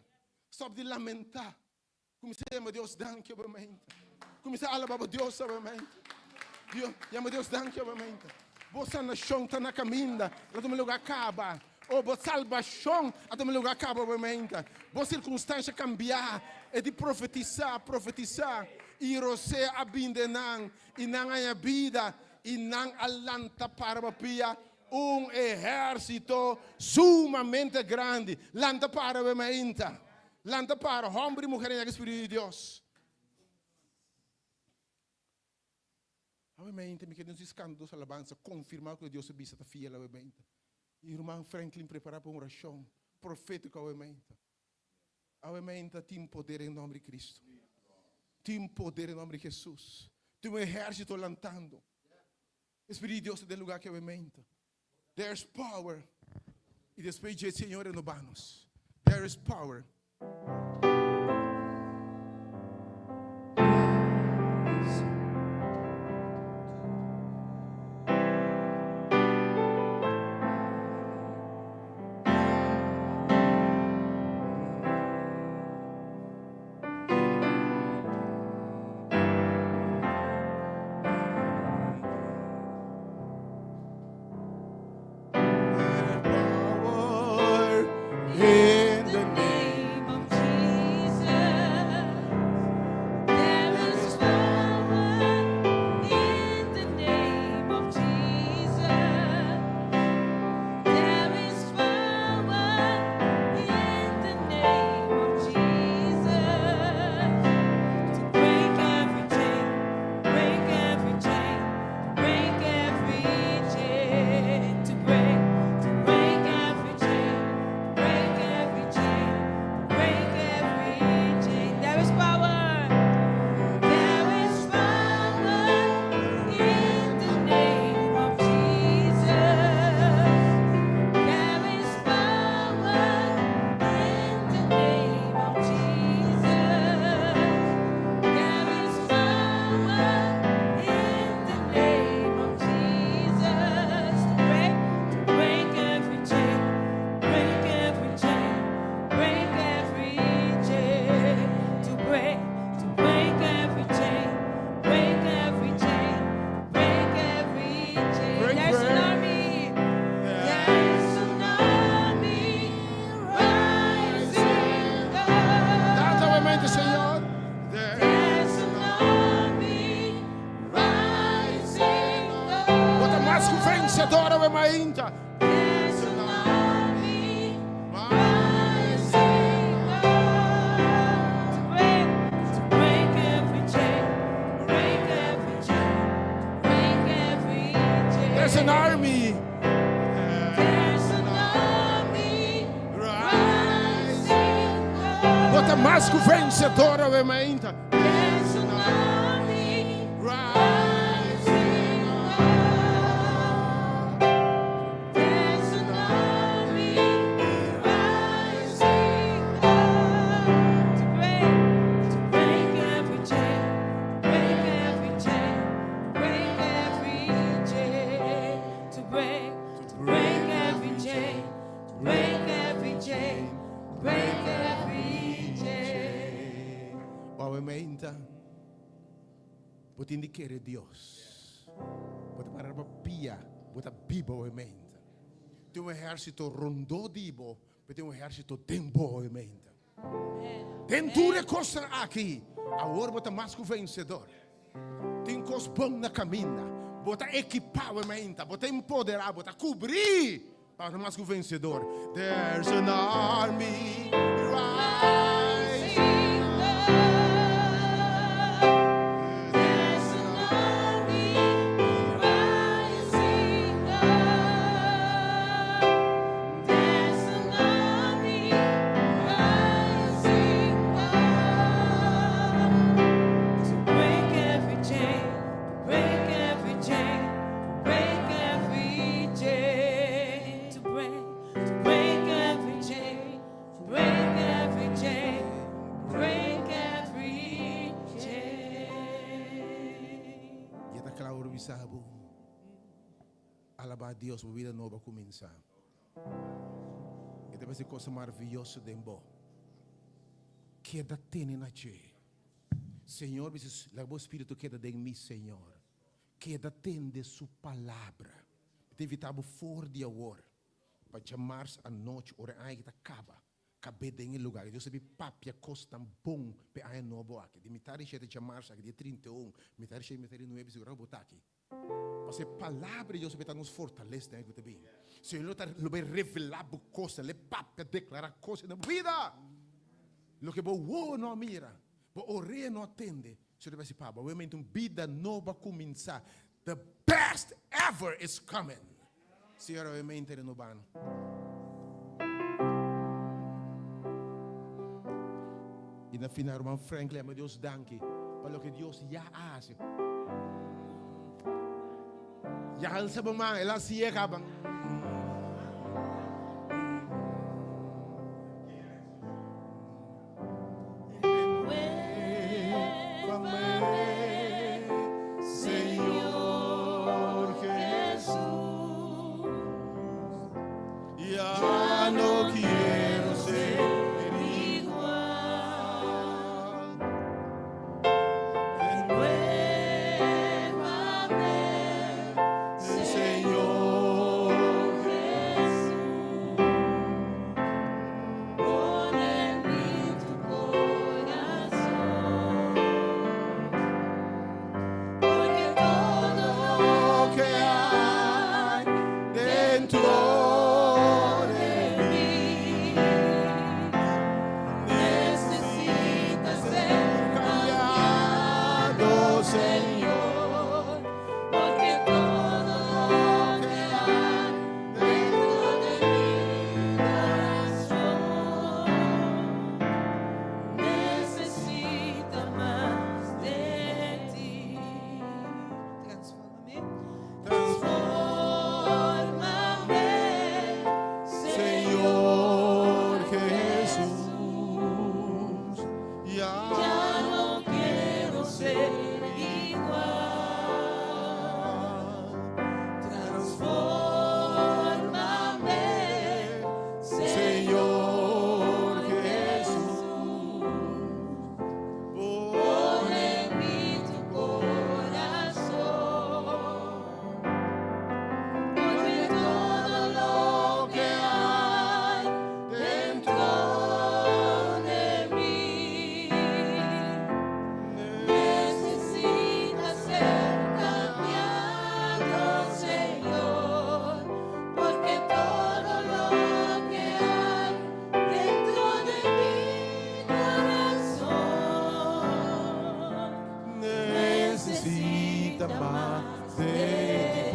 Stop di lamentá. Kuminsá yama Dios danki awe mainta. Kuminsá alabá bo Dios awe mainta. Dios, yama Dios danki awe mainta. Bo sanashon ta na kaminda. El a tuma lugá kaba. O bo salbashon a tuma lugá kaba awe mainta. Bo sirkunstansha kambiá. E di profetisá, profetisá. I rosea a bin den nan, i nan a haña bida, i nan a lanta para bo pia. Un ehérsito sumamente grandi. Lanta para awe mainta. Lanta para, hòmber i muher den e Spiritu di Dios. Awe mainta mi ke nos diskanta dos alabansa, konfirmá ku Dios a bisa ta fiel awe mainta. I ruman Franklin prepará pa un orashon profétiko awe mainta. Awe mainta tin poder den nòmber di Kristu. Tin poder den nòmber di Hesus. Tin un ehérsito lantando. E Spiritu di Dios ta den lugar ki awe meinta. There is power. I despues dje Señor renoba nos. There is power. mainta. There's an army rising up to break, to break every chain, break every chain, break every chain. There's an army. There's an army rising up. Bo ta mas ku vensedor awe mainta. There's an army rising up. There's an army rising up to break every chain, break every chain, break every chain. To break every chain, break every chain, break every chain. Awe mainta. Bo tin di kere Dios. Bo ta para pia, bo ta biba awe mainta. Tin un ehérsito rondó di bo, pero tin un ehérsito den bo awe mainta. Den tur e kosnan aki, awor bo ta mas ku vensedor. Tin kos bon na kaminda. Bo ta ekipá awe mainta, bo ta empoderá, bo ta kubrí pa mas ku vensedor. There's an army rising up. There's an army rising up. There's an army rising up to break every chain, break every chain, break every chain. To break every chain, break every chain, break every chain. Ya ta kla bisa bo. Alabá Dios, bo bida nobo a kuminsá. E ta bai hasi kos maravioso den bo. Keda tene na dje. Señor, bisa, laga bo spiritu keda den mi, Señor. Keda tende su palabra. Mi ta invitá bo for di awor, pa djamars anochi, ora e aña aki ta kaba, kab'é den e lugá. Dios a bin papia kosnan bon p'e aña nobo aki. Di mitar di shete djamars aki, dia 31, mitar di shete, mitar di nuebe, sigurá ku bo ta aki. Pasobra e palabra di Dios a bin ta nos fortalesa den aña ku ta bin. Señor lo ta lo bai revelá bo kosnan, lo e papia, deklará kosnan den bo bida. Loke bo wowo no a mira, bo orea no a tende, Señor ta bai hasi pa bo. Awe un bida nobo a kuminsá. The best ever is coming. Señor, awe mente renobá-nos. I na final, ruman Franklin, ama Dios danki pa loke Dios ya a hasi. Ya alsa bo man, el a hasié kaba. Señor Jesús. Ya no quiero ser igual. Renuévame, Señor.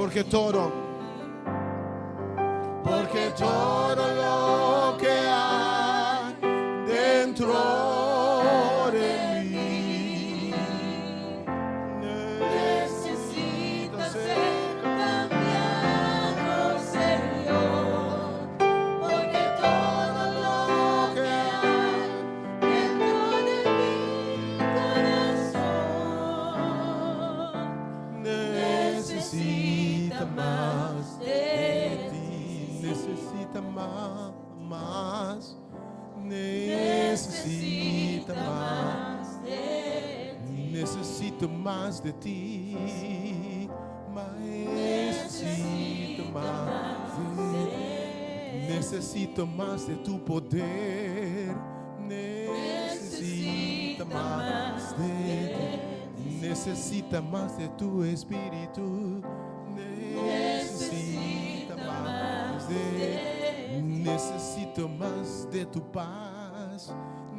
Porque todo, porque todo lo que hay dentro de mí Necesita ser cambiado, Señor, porque todo lo que hay dentro de mi corazón necesita más de ti, necesita más, más, necesita más, de ti. Necesito más de ti, necesito más de ti, necesito más de tu poder, necesita más de ti, necesita más de tu espíritu, necesita más de, necesito más de tu paz,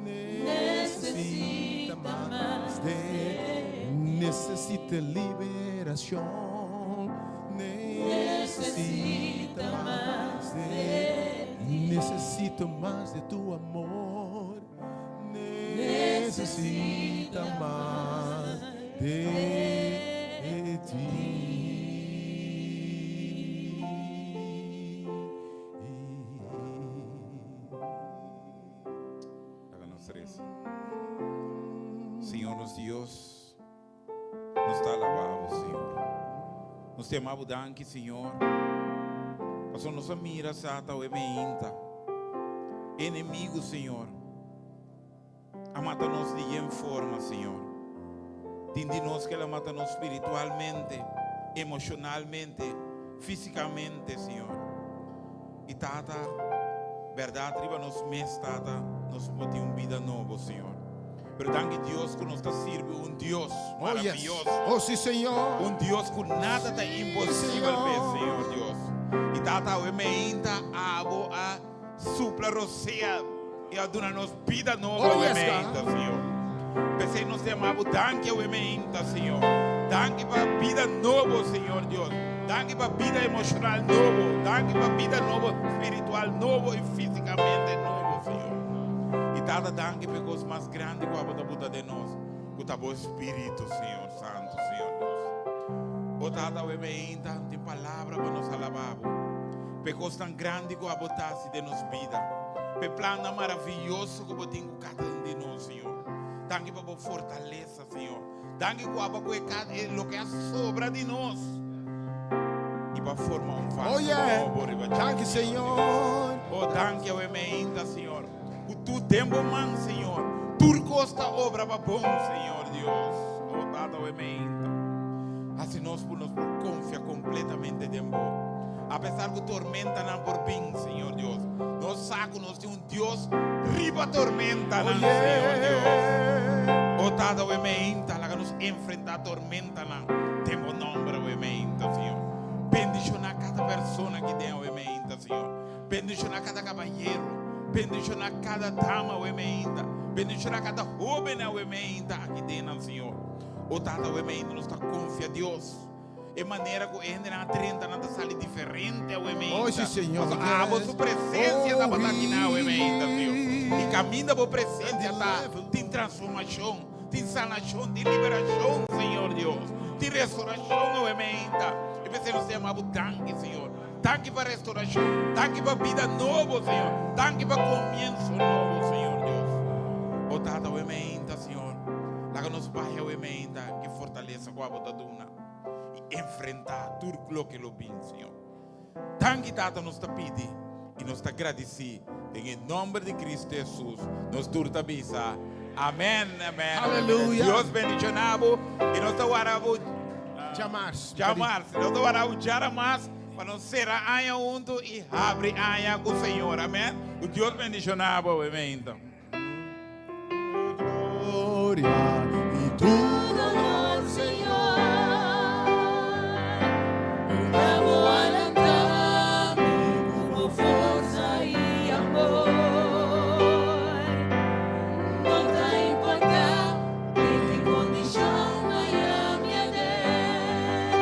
necesita más de, necesita liberación, necesita más de, necesito más de tu amor, necesita más de ti. Laga nos resa. Señor nos Dios, nos ta alabá Bo, Señor. Nos ta yama Bo danki, Señor. Paso nos a mira Satan awe meinta. Enemigo, Señor, a mata nos di yen forma, Señor. Tin di nos ku el a mata nos spiritualmente, emoshonalmente, físikamente, Señor. I Tata, bèrdat riba nos mes, Tata, nos por tin un bida nobo, Señor. Pero danki Dios ku nos ta sirbi un Dios Oh, yes. maravioso. Oh, sí, Señor. Un Dios ku nada ta imposibel p'e, Señor Dios. I Tata, awe meinta abo a supla rosea i a duna nos bida nobo Oh, awe yes, meinta, God. Señor. P'esei nos ta yama bo danki awe meinta, Señor. Danki pa bida nobo, Señor Dios. Danki pa bida emoshonal nobo. Danki pa bida nobo, spiritual nobo i físikamente nobo, Señor. I Tata, danki pa e kos mas grandi ku abo ta buta den nos, ku ta bo Spiritu, Señor Santu, Señor Dios. O Tata, awe meinta tin palabra pa nos alabá bo, pa e kosnan grandi ku abo ta hasi den nos bida, pa e plannan maravioso ku bo tin ku kada un di nos, Señor. Danki pa bo fortalesa, Señor. Danki ku abo a kohe kada e loke a sobra di nos i bo a forma un vaso Oh, yeah. nobo riba dje, Danki, Señor Señor. Dios. Oh, danki awe meinta, Señor. Ku tu den bo man, Señor, tur kos ta obra pa bon, Señor Dios. Oh, Tata, awe meinta. Hasi nos ku nos por konfia kompletamente den bo. Apesar ku tormentanan por bin, Señor Dios, nos sa ku nos tin un Dios riba tormentanan, Oh, Señor Dios. yeah. Oh, Tata, awe meinta, laga nos enfrentá tormentanan den bo nòmber, awe meinta, Señor. Bendishoná kada persona aki den awe meinta, Señor. Bendishoná kada kabayero. Bendishoná kada dama awe meinta. Bendishoná kada hóben awe meinta aki den nan, Señor. O Tata, awe meinta nos ta konfia Dios. E manera ku e hendenan a drenta nan ta sali diferente awe meinta. Oh, sí, Señor. Pasobra abo su presensia tabata aki nan awe meinta, Señor. I kaminda bo presensia ta, tin transformashon, tin sanashon, tin liberashon, Señor Dios. Tin restorashon awe meinta. I p'esei nos ta yama bo danki, Señor. Danki pa restorashon. Danki pa bida nobo, Señor. Danki pa komienso nobo, Señor Dios. O Tata, awe meinta, Señor, laga nos bai awe meinta ku e fortalesa ku abo ta duna i enfrentá tur loke lo bin, Señor. Danki, Tata, nos ta pidi i nos ta gradisí den e nòmber di Kristu Hesus. Nos tur ta bisa, Amèn, amèn. Aleluya. Dios bendishoná bo i nos ta wara bo Djamars. Djamars. Nos ta wara bo djaramas pa nos sera aña huntu i habri aña ku Señor. Amèn. Ku Dios bendishoná bo, amèn. Gloria i tur honor, Señor. Ora bo a lanta mi ku bo forsa i amor. No ta importá den ki kondishon mi ta aden.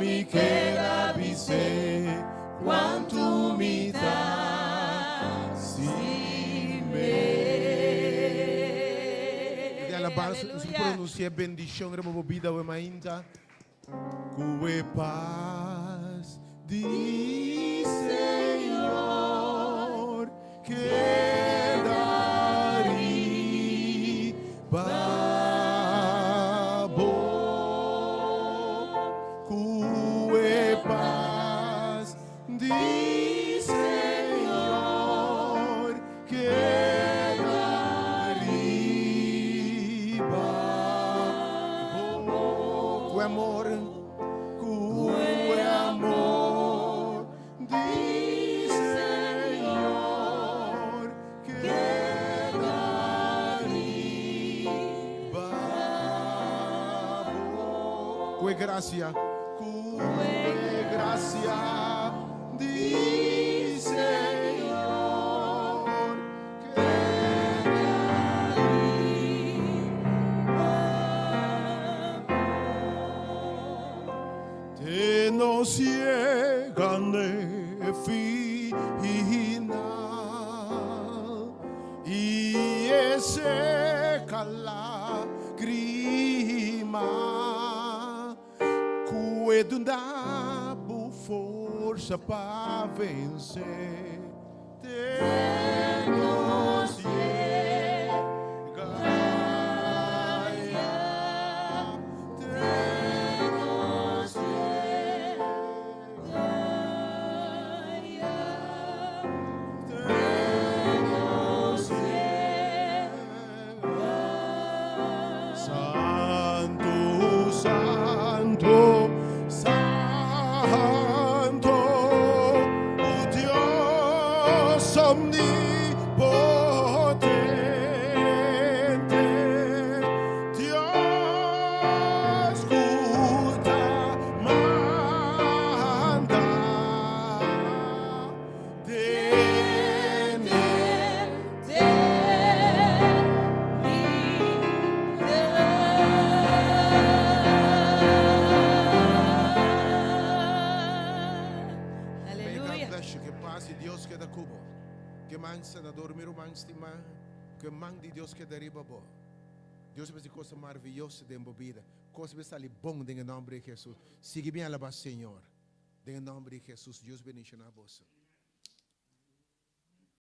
mi keda bis'é kuantu mi ta stim'é. Di alabansa nos pronuncia bendicion riba bo bida awe mainta. Ku e pas di Señor keda riba bo. Ku e pas di Señor keda riba bo. Ku e amor, ku e amor di Señor keda riba bo. Ku e gracia, ku e gracia di Señor keda riba bo. Te nos yega n'e final i e seka lagrima. Ku e duna bo forsa pa vense te nos yega ya, te nos yega ya, te nos yega. Santu, santu, santu, Dios omnipotente, Dios ku ta manda den May God bless you. Ku pas di Dios keda ku bo. Ku man sanador mi ruman stimá. Ku man di Dios keda riba bo. Dios a hasi kos maravioso den bo bida. Kos a sali bon den e nòmber di Hesus. Sigui bin alabá Señor. Den e nòmber di Hesus. Dios bendishoná boso.